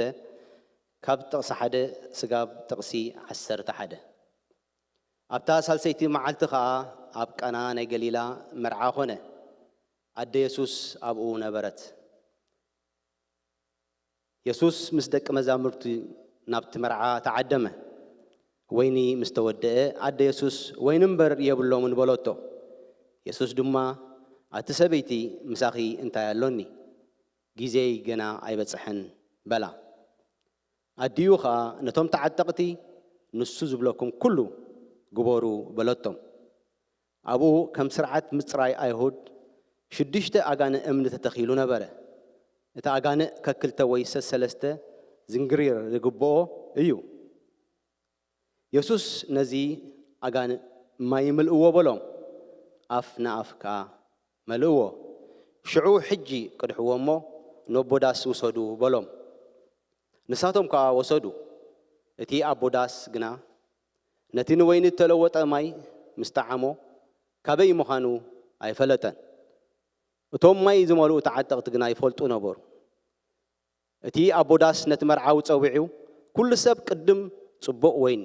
ካብ ጥቕሲ ሓደ ስጋብ ጥቕሲ ዓሰርተ ሓደ። ኣብታ ሳልሰይቲ መዓልቲ ኸኣ ኣብ ቃና ናይ ገሊላ መርዓ ኾነ። ኣደ የሱስ ኣብኡ ነበረት። የሱስ ምስ ደቂ መዛሙርቲ ናብቲ መርዓ ተዓደመ። ወይኒ ምስ ተወደአ፣ ኣደ የሱስ፣ "ወይኒ እምበር የብሎምን" በለቶ። የሱስ ድማ፣ "ኣቲ ሰበይቲ፣ ምሳኺ እንታይ ኣሎኒ? ጊዜይ ገና ኣይበጽሐን" በላ። ኣዲኡ ኸኣ ነቶም ተዓጠቕቲ፣ "ንሱ ዝብለኩም ኩሉ ግበሩ" በለቶም። ኣብኡ ከም ስርዓት ምጽራይ ኣይሁድ ሽዱሽተ ኣጋንእ እምኒ ተተኺሉ ነበረ። እቲ ኣጋንእ ከክልተ ወይ ሰሰለስተ ዝንግሪር ዝግብኦ እዩ። የሱስ ነዚ ኣጋንእ፣ "ማይ ምልእዎ" በሎም። ኣፍ ንኣፍ ከኣ መልእዎ። ሽዑ፣ "ሕጂ ቅድሕዎ እሞ፣ ነቦ ዳስ ውሰዱ" በሎም። ንሳቶም ከኣ ወሰዱ። እቲ ኣቦ ዳስ ግና ነቲ ንወይኒ እተለወጠ ማይ ምስ ጠዓሞ፣ ካበይ ምዃኑ ኣይፈለጠን። እቶም ማይ ዝመልኡ ተዓጠቕቲ ግና ይፈልጡ ነበሩ። እቲ ኣቦ ዳስ ነቲ መርዓዊ ጸዊዑ፣ "ኩሉ ሰብ ቅድም ጽቡቕ ወይኒ፣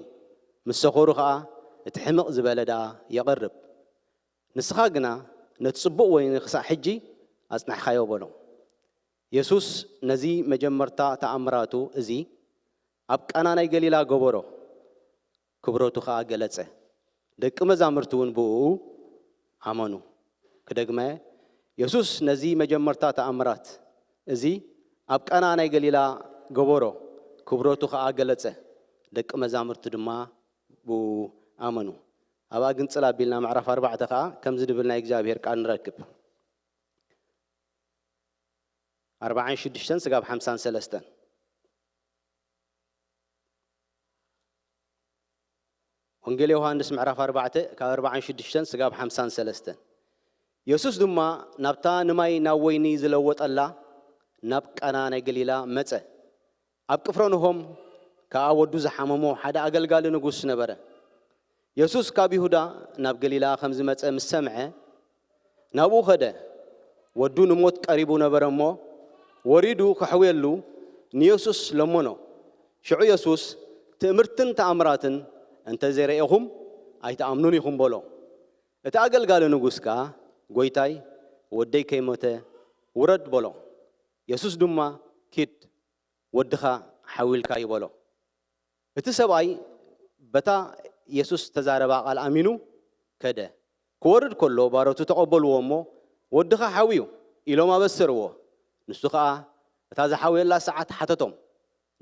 ምስ ሰኸሩ ኸኣ እቲ ሕምቕ ዝበለ ደኣ የቕርብ። ንስኻ ግና ነቲ ጽቡቕ ወይኒ ክሳዕ ሕጂ ኣጽናሕካዮ" በሎ። የሱስ ነዚ መጀመርታ ተኣምራቱ እዚ ኣብ ቃና ናይ ገሊላ ገበሮ። ክብረቱ ኸኣ ገለጸ። ደቂ መዛሙርቲ እውን ብእኡ ኣመኑ። ክደግመ፣ የሱስ ነዚ መጀመርታ ተኣምራት እዚ ኣብ ቃና ናይ ገሊላ ገበሮ፣ ክብረቱ ኸኣ ገለጸ። ደቂ መዛሙርቲ ድማ ብእኡ ኣመኑ። ኣብኣ ግንጽል ኣቢልና ምዕራፍ ኣርባዕተ ኸኣ ከምዚ ድብል ናይ እግዚኣብሔር ቃል ንረክብ። ኣርባዓን ሽዱሽተን ስጋብ ሓምሳን ሰለስተን። ወንጌል ዮሃንስ ምዕራፍ ኣርባዕተ ካብ ኣርባዓን ሽዱሽተን ስጋብ ሓምሳን ሰለስተን። የሱስ ድማ ናብታ ንማይ ናብ ወይኒ ዝለወጠላ ናብ ቃና ናይ ገሊላ መጸ። ኣብ ቅፍረንሆም ከኣ ወዱ ዝሓመሞ ሓደ ኣገልጋሊ ንጉስ ነበረ። የሱስ ካብ ይሁዳ ናብ ገሊላ ከም ዝመጸ ምስ ሰምዐ፣ ናብኡ ኸደ። ወዱ ንሞት ቀሪቡ ነበረ እሞ፣ ወሪዱ ከሕውየሉ ንየሱስ ለመኖ። ሽዑ የሱስ፣ "ትእምርትን ተኣምራትን እንተ ዘይረኤኹም፣ ኣይትኣምኑን ኢኹም" በሎ። እቲ ኣገልጋሊ ንጉስ ከኣ፣ "ጐይታይ፣ ወደይ ከይሞተ ውረድ" በሎ። የሱስ ድማ፣ "ኪድ፣ ወድኻ ሓዊልካ'ዩ" በሎ። እቲ ሰብኣይ በታ የሱስ ዝተዛረባ ቃል ኣሚኑ ከደ። ክወርድ ከሎ ባሮቱ ተቐበልዎ እሞ፣ "ወድኻ ሓውዩ" ኢሎም ኣበሰርዎ። ንሱ ኸኣ እታ ዝሓውየላ ሰዓት ሓተቶም።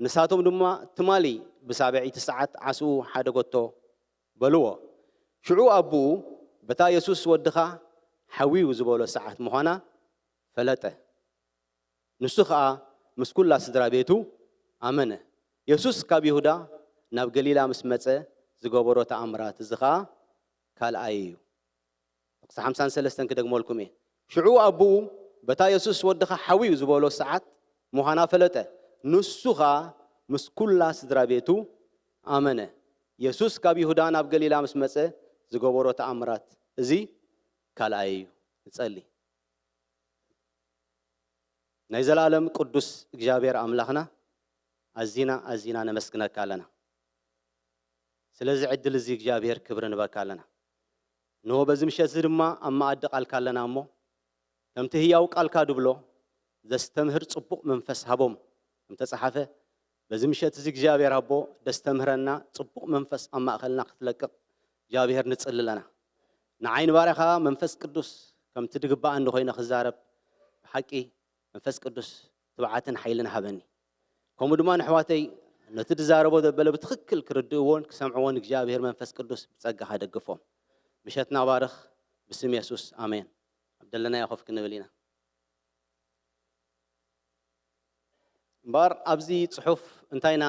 ንሳቶም ድማ፣ "ትማሊ ብሳብዐይቲ ሰዓት ዓስኡ ሓደገቶ" በልዎ። ሽዑ ኣቦኡ በታ የሱስ "ወድኻ ሓውዩ" ዝበሎ ሰዓት ምዃና ፈለጠ። ንሱ ኸኣ ምስ ኵላ ስድራ ቤቱ ኣመነ። የሱስ ካብ ይሁዳ ናብ ገሊላ ምስ መጸ ዝገበሮ ተኣምራት እዚ ኸኣ ካልኣዩ እዩ። ጥቕሲ ሓምሳን ሰለስተን ክደግመልኩም እየ። ሽዑ ኣቦኡ በታ የሱስ "ወድኻ ሓውዩ" ዝበሎ ሰዓት ምዃና ፈለጠ። ንሱ ኸኣ ምስ ኵላ ስድራ ቤቱ ኣመነ። የሱስ ካብ ይሁዳ ናብ ገሊላ ምስ መጸ ዝገበሮ ተኣምራት እዚ ካልኣዩ እዩ። ንጸሊ። ናይ ዘላለም ቅዱስ እግዚኣብሔር ኣምላኽና፣ ኣዚና ኣዚና ነመስግነካ ኣለና። ስለዚ ዕድል እዚ እግዚኣብሔር ክብሪ ንበካ ኣለና። እንሆ በዚ ምሸት እዚ ድማ ኣብ መኣዲ ቃልካ ኣለና እሞ፣ ከምቲ ህያው ቃልካ ድብሎ፣ ዘስተምህር ጽቡቕ መንፈስ ሃቦም፣ ከም ተጻሓፈ፣ በዚ ምሸት እዚ እግዚኣብሔር ኣቦ ደስተምህረና ጽቡቕ መንፈስ ኣብ ማእኸልና ክትለቅቕ እግዚኣብሔር ንጽሊ ኣለና። ንዓይ ንባርያኻ መንፈስ ቅዱስ ከምቲ ድግባኣ እንድኾይነ ክዛረብ ብሓቂ መንፈስ ቅዱስ ትብዓትን ሓይልን ሃበኒ። ከምኡ ድማ ንሕዋተይ ነቲ ድዛረቦ ዘበለ ብትኽክል ክርድእዎን ክሰምዕዎን እግዚኣብሔር መንፈስ ቅዱስ ብጸጋኻ ደግፎም። ምሸትና ባርኽ። ብስም የሱስ ኣሜን። ኣብ ደለናዮ ኮፍ ክንብል ኢና። እምበኣር ኣብዚ ጽሑፍ እንታይ ኢና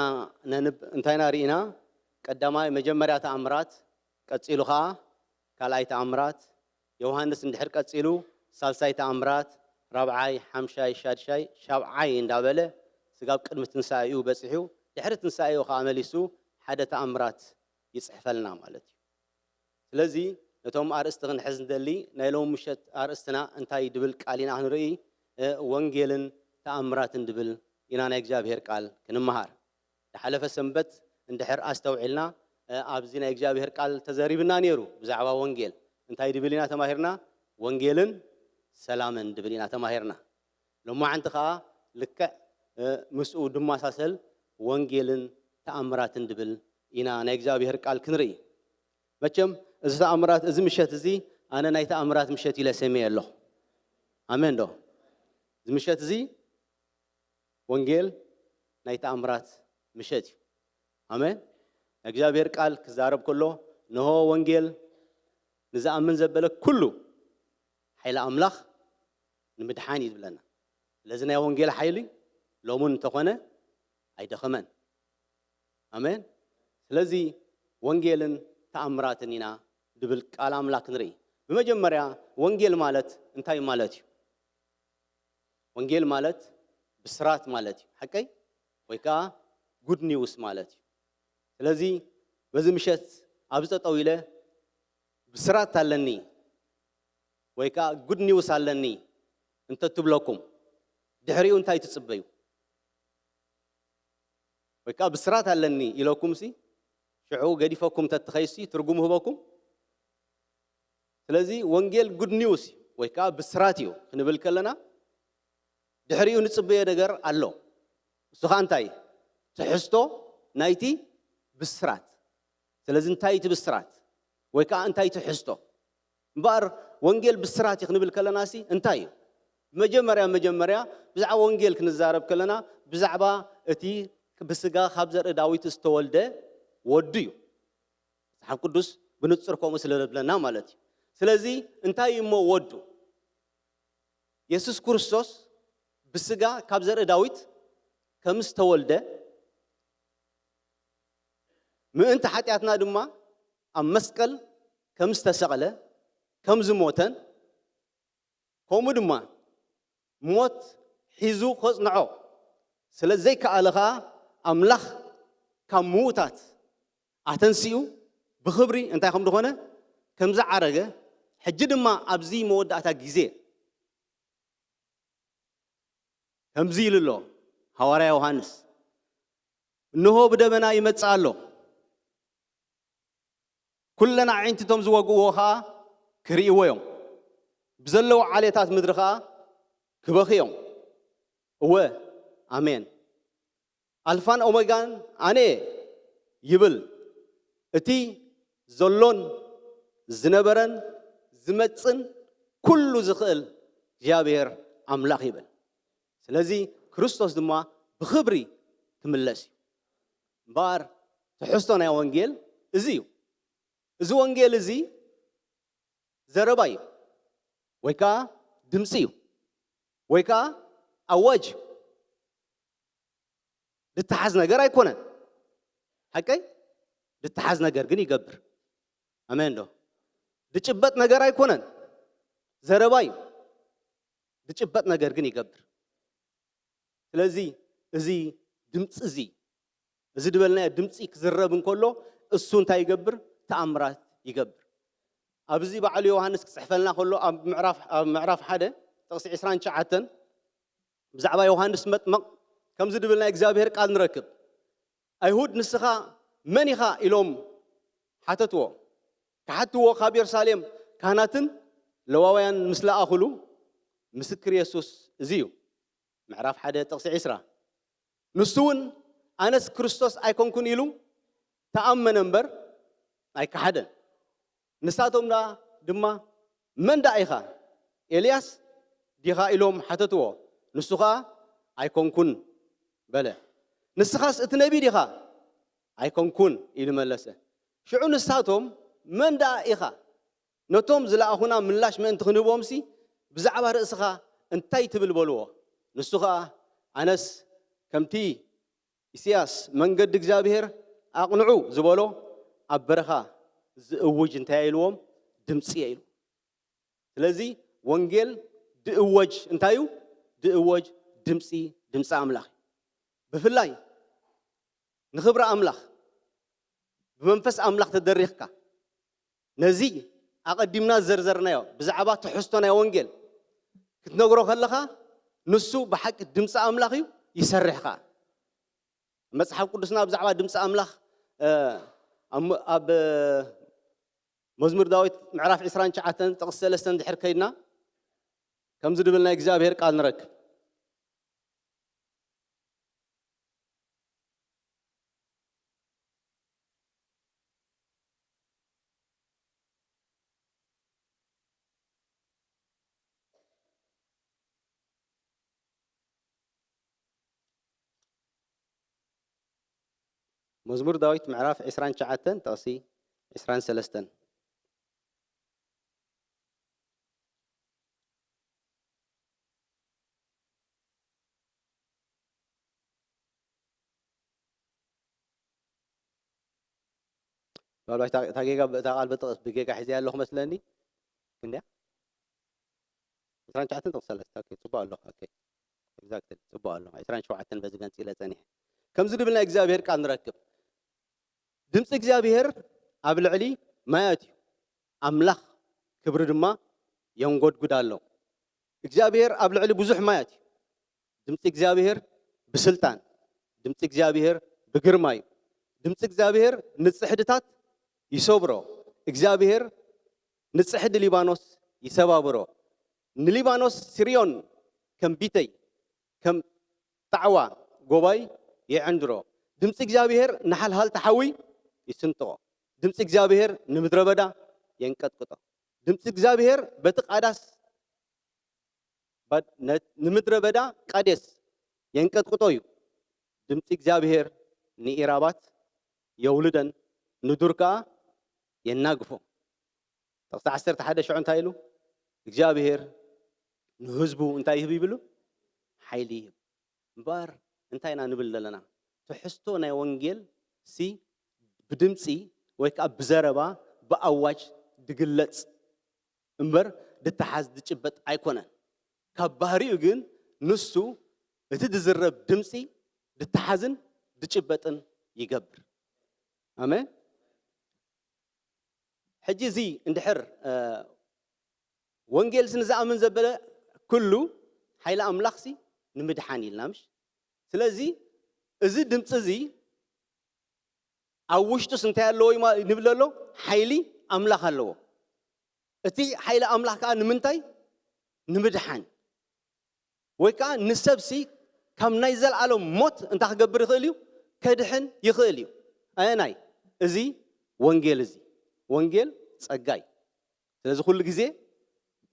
ነንብ እንታይ ኢና ርኢና? ቀዳማይ መጀመርያ ተኣምራት፣ ቀጺሉ ኸኣ ካልኣይ ተኣምራት፣ ዮሃንስ እንድሕር ቀጺሉ ሳልሳይ ተኣምራት፣ ራብዓይ፣ ሓምሻይ፣ ሻድሻይ፣ ሻብዓይ እንዳበለ ስጋብ ቅድሚ ትንሳኤኡ በጺሑ፣ ድሕሪ ትንሳኤኡ ኸኣ መሊሱ ሓደ ተኣምራት ይጽሕፈልና ማለት እዩ። ስለዚ ነቶም ኣርእስቲ ክንሕዝ ንደሊ ናይ ሎም ምሸት ኣርእስትና እንታይ ድብል ቃል ኢና ክንርኢ? ወንጌልን ተኣምራትን ድብል ኢና ናይ እግዚኣብሔር ቃል ክንመሃር። ዝሓለፈ ሰንበት እንድሕር ኣስተውዒልና ኣብዚ ናይ እግዚኣብሔር ቃል ተዘሪብና ነይሩ። ብዛዕባ ወንጌል እንታይ ድብል ኢና ተማሂርና? ወንጌልን ሰላምን ድብል ኢና ተማሂርና። ሎማዓንቲ ኸዓ ልክዕ ምስኡ ድመሳሰል ወንጌልን ተኣምራትን ድብል ኢና ናይ እግዚኣብሔር ቃል ክንርኢ። መቸም እዚ ተኣምራት እዚ ምሸት እዚ ኣነ ናይ ተኣምራት ምሸት ኢለ ሰሚየ ኣለኹ። ኣሜን ዶ? እዚ ምሸት እዚ ወንጌል ናይ ተኣምራት ምሸት እዩ። ኣሜን። ናይ እግዚኣብሔር ቃል ክዛረብ ከሎ ንሆ ወንጌል ንዝኣምን ዘበለ ኩሉ ሓይሊ ኣምላኽ ንምድሓን እዩ ዝብለና። ስለዚ ናይ ወንጌል ሓይሊ ሎምን እንተኾነ ኣይደኸመን። ኣሜን። ስለዚ ወንጌልን ተኣምራትን ኢና ድብል ቃል ኣምላኽ ንርኢ። ብመጀመርያ ወንጌል ማለት እንታይ ማለት እዩ? ወንጌል ማለት ብስራት ማለት እዩ። ሓቀይ? ወይ ከዓ ጉድ ኒውስ ማለት እዩ። ስለዚ በዚ ምሸት ኣብዚ ጠጠው ኢለ ብስራት ኣለኒ ወይ ከዓ ጉድ ኒውስ ኣለኒ እንተትብለኩም ድሕሪኡ እንታይ ትጽበዩ? ወይ ከዓ ብስራት ኣለኒ ኢለኩም ሲ ሽዑ ገዲፈኩም ተትኸይሲ ትርጉም ህበኩም። ስለዚ ወንጌል ጉድ ኒውስ ወይ ከዓ ብስራት እዩ ክንብል ከለና ድሕሪኡ ንጽበዮ ነገር ኣሎ። እሱ ከዓ እንታይ? ትሕዝቶ ናይቲ ብስራት። ስለዚ እንታይ እቲ ብስራት ወይ ከዓ እንታይ ትሕዝቶ? እምበኣር ወንጌል ብስራት እዩ ክንብል ከለና ሲ እንታይ እዩ? መጀመርያ መጀመርያ ብዛዕባ ወንጌል ክንዛረብ ከለና ብዛዕባ እቲ ብስጋ ካብ ዘርኢ ዳዊት ዝተወልደ ወዱ እዩ። መጽሓፍ ቅዱስ ብንጹር ከምኡ ስለ ዘብለና ማለት እዩ። ስለዚ እንታይ እዩ እሞ ወዱ? የሱስ ክርስቶስ ብስጋ ካብ ዘርኢ ዳዊት ከም ዝተወልደ ምእንቲ ሓጢኣትና ድማ ኣብ መስቀል ከም ዝተሰቕለ ከም ዝሞተን ከምኡ ድማ ሞት ሒዙ ከጽንዖ ስለ ዘይከኣለ ኸኣ ኣምላኽ ካብ ምዉታት ኣተንሲኡ ብኽብሪ እንታይ ከም ዝኾነ ከም ዝዓረገ ሕጂ ድማ ኣብዚ መወዳእታ ግዜ ከምዚ ኢሉ ኣሎ ሃዋርያ ዮሃንስ እንሆ ብደበና ይመጽእ ኣሎ ኩለን ኣዒንቲ እቶም ዝወግእዎ ኸዓ ክርእይዎ እዮም ብዘለዉ ዓሌታት ምድሪ ኸዓ ክበኺ እዮም እወ ኣሜን ኣልፋን ኦሜጋን ኣነ ይብል እቲ ዘሎን ዝነበረን ዝመጽን ኩሉ ዝኽእል እግዚኣብሔር ኣምላኽ ይብል ስለዚ ክርስቶስ ድማ ብኽብሪ ክምለስ እዩ እምበኣር ትሕዝቶ ናይ ወንጌል እዚ እዩ እዚ ወንጌል እዚ ዘረባ እዩ ወይ ከዓ ድምፂ እዩ ወይ ከዓ ኣዋጅ እዩ ድተሓዝ ነገር ኣይኮነን ሓቀይ ድተሓዝ ነገር ግን ይገብር ኣሜን ዶ ድጭበጥ ነገር ኣይኮነን ዘረባ እዩ ድጭበጥ ነገር ግን ይገብር ስለዚ እዚ ድምፂ እዚ እዚ ዝበልናዮ ድምፂ ክዝረብ እንከሎ እሱ እንታይ ይገብር ተኣምራት ይገብር ኣብዚ ባዕሉ ዮሃንስ ክፅሕፈልና ከሎ ኣብ ምዕራፍ ሓደ ጥቕሲ ዕስራን ትሽዓተን ብዛዕባ ዮሃንስ መጥመቕ ከምዚ ድብል ናይ እግዚኣብሔር ቃል ንረክብ ኣይሁድ ንስኻ መን ኢኻ ኢሎም ሓተትዎ ክሓትዎ ካብ የሩሳሌም ካህናትን ለዋውያን ምስ ለኣኹሉ ምስክር የሱስ እዚ እዩ ምዕራፍ ሓደ ጥቕሲ ዕስራ ንሱ እውን ኣነስ ክርስቶስ ኣይኮንኩን ኢሉ ተኣመነ እምበር ኣይከሓደን። ንሳቶም ደኣ ድማ፣ መን ደኣ ኢኻ? ኤልያስ ዲኻ? ኢሎም ሓተትዎ። ንሱ ኸኣ፣ ኣይኮንኩን በለ። ንስኻስ እቲ ነቢ ዲኻ? ኣይኮንኩን ኢሉ መለሰ። ሽዑ ንሳቶም፣ መን ደኣ ኢኻ? ነቶም ዝለኣኹና ምላሽ ምእንቲ ክንህቦምሲ፣ ብዛዕባ ርእስኻ እንታይ ትብል በልዎ። ንሱ ኸኣ፣ ኣነስ ከምቲ ኢሳያስ መንገዲ እግዚኣብሔር ኣቕንዑ ዝበሎ ኣብ በረኻ ዝእውጅ እንታይ ኢልዎም? ድምፂ ኢሉ። ስለዚ ወንጌል ድእወጅ እንታይ እዩ? ድእወጅ ድምፂ፣ ድምፂ ኣምላኽ እዩ። ብፍላይ ንኽብሪ ኣምላኽ ብመንፈስ ኣምላኽ ተደሪኽካ ነዚ ኣቐዲምና ዝዘርዘርናዮ ብዛዕባ ትሕዝቶ ናይ ወንጌል ክትነግሮ ከለኻ፣ ንሱ ብሓቂ ድምፂ ኣምላኽ እዩ፣ ይሰርሕ ኸዓ። መጽሓፍ ቅዱስና ብዛዕባ ድምፂ ኣምላኽ፣ እ፣ ኣብ፣ ኣብ መዝሙር ዳዊት ምዕራፍ ዕስራን ትሽዓተን ጥቕሲ ሰለስተን ድሕር ከይድና፣ ከምዚ ድብል ናይ እግዚኣብሔር ቃል ንረክብ። መዝሙር ዳዊት ምዕራፍ ዕስራን ትሽዓተን ጥቕሲ ዕስራን ሰለስተን። ምናልባት እታ፣ እታ ጌጋ፣ እታ ቃል ብጥቕስ ብጌጋ ሒዘያ ኣለኹ መስለኒ። ክንደያ? ዕስራን ትሽዓተን ጥቕሲ ሰለስተ። ኦኬ፣ ጽቡቕ ኣለኹ። ኦኬ። ኤግዛክትሊ፣ ጽቡቕ ኣለኹ። ዕስራን ሸውዓተን በዚ ገንጺለ ጸኒሐ። ከምዚ ድብል ናይ እግዚኣብሔር ቃል ንረክብ። ድምፂ እግዚኣብሔር ኣብ ልዕሊ ማያት እዩ። ኣምላኽ ክብሪ ድማ የንጎድጉድ ኣሎ። እግዚኣብሔር ኣብ ልዕሊ ብዙሕ ማያት እዩ። ድምፂ እግዚኣብሔር ብስልጣን፣ ድምፂ እግዚኣብሔር ብግርማ እዩ። ድምፂ እግዚኣብሔር ንፅሕድታት ይሰብሮ። እግዚኣብሔር ንፅሕዲ ሊባኖስ ይሰባብሮ። ንሊባኖስ ስርዮን ከም ቢተይ፣ ከም ጣዕዋ ጎባይ የዕንድሮ። ድምፂ እግዚኣብሔር ንሓልሃልቲ ሓዊ ይስንጥቖ። ድምፂ እግዚኣብሔር ንምድረ በዳ የንቀጥቅጦ። ድምፂ እግዚኣብሔር በቲ ቃዳስ፣ ባ-፣ ነ-፣ ንምድረ በዳ ቃዴስ የንቀጥቅጦ እዩ። ድምፂ እግዚኣብሔር ንኢራባት የውልደን፣ ንዱር ከኣ የናግፎ። ጥቕሲ ዓሰርተ ሓደ ሽዑ እንታይ ኢሉ? እግዚኣብሔር ንህዝቡ እንታይ ይህብ ይብሉ? ሓይሊ ይህብ። እምበኣር እንታይ ኢና ንብል ዘለና? ትሕዝቶ ናይ ወንጌል ሲ ብድምፂ ወይ ከዓ ብዘረባ፣ ብኣዋጅ ድግለጽ እምበር ድተሓዝ ድጭበጥ ኣይኮነን። ካብ ባህሪኡ ግን ንሱ እቲ ድዝረብ ድምፂ ድተሓዝን ድጭበጥን ይገብር። ኣሜን። ሕጂ እዚ እንድሕር፣ እ፣ ወንጌል ሲ ንዝኣምን ዘበለ ኩሉ ሓይሊ ኣምላኽ ሲ ንምድሓን ኢልና ምሽ? ስለዚ እዚ ድምፂ እዚ ኣብ ውሽጡስ እንታይ ኣለዎ እዩ ማ-፣ ንብል ኣሎ? ሓይሊ ኣምላኽ ኣለዎ። እቲ ሓይሊ ኣምላኽ ከዓ ንምንታይ? ንምድሓን። ወይ ከዓ ንሰብሲ ካብ ናይ ዘለኣለም ሞት እንታይ ክገብር ይኽእል እዩ? ከድሕን ይኽእል እዩ። ኣየናይ? እዚ ወንጌል እዚ። ወንጌል ጸጋ እዩ። ስለዚ ኩሉ ግዜ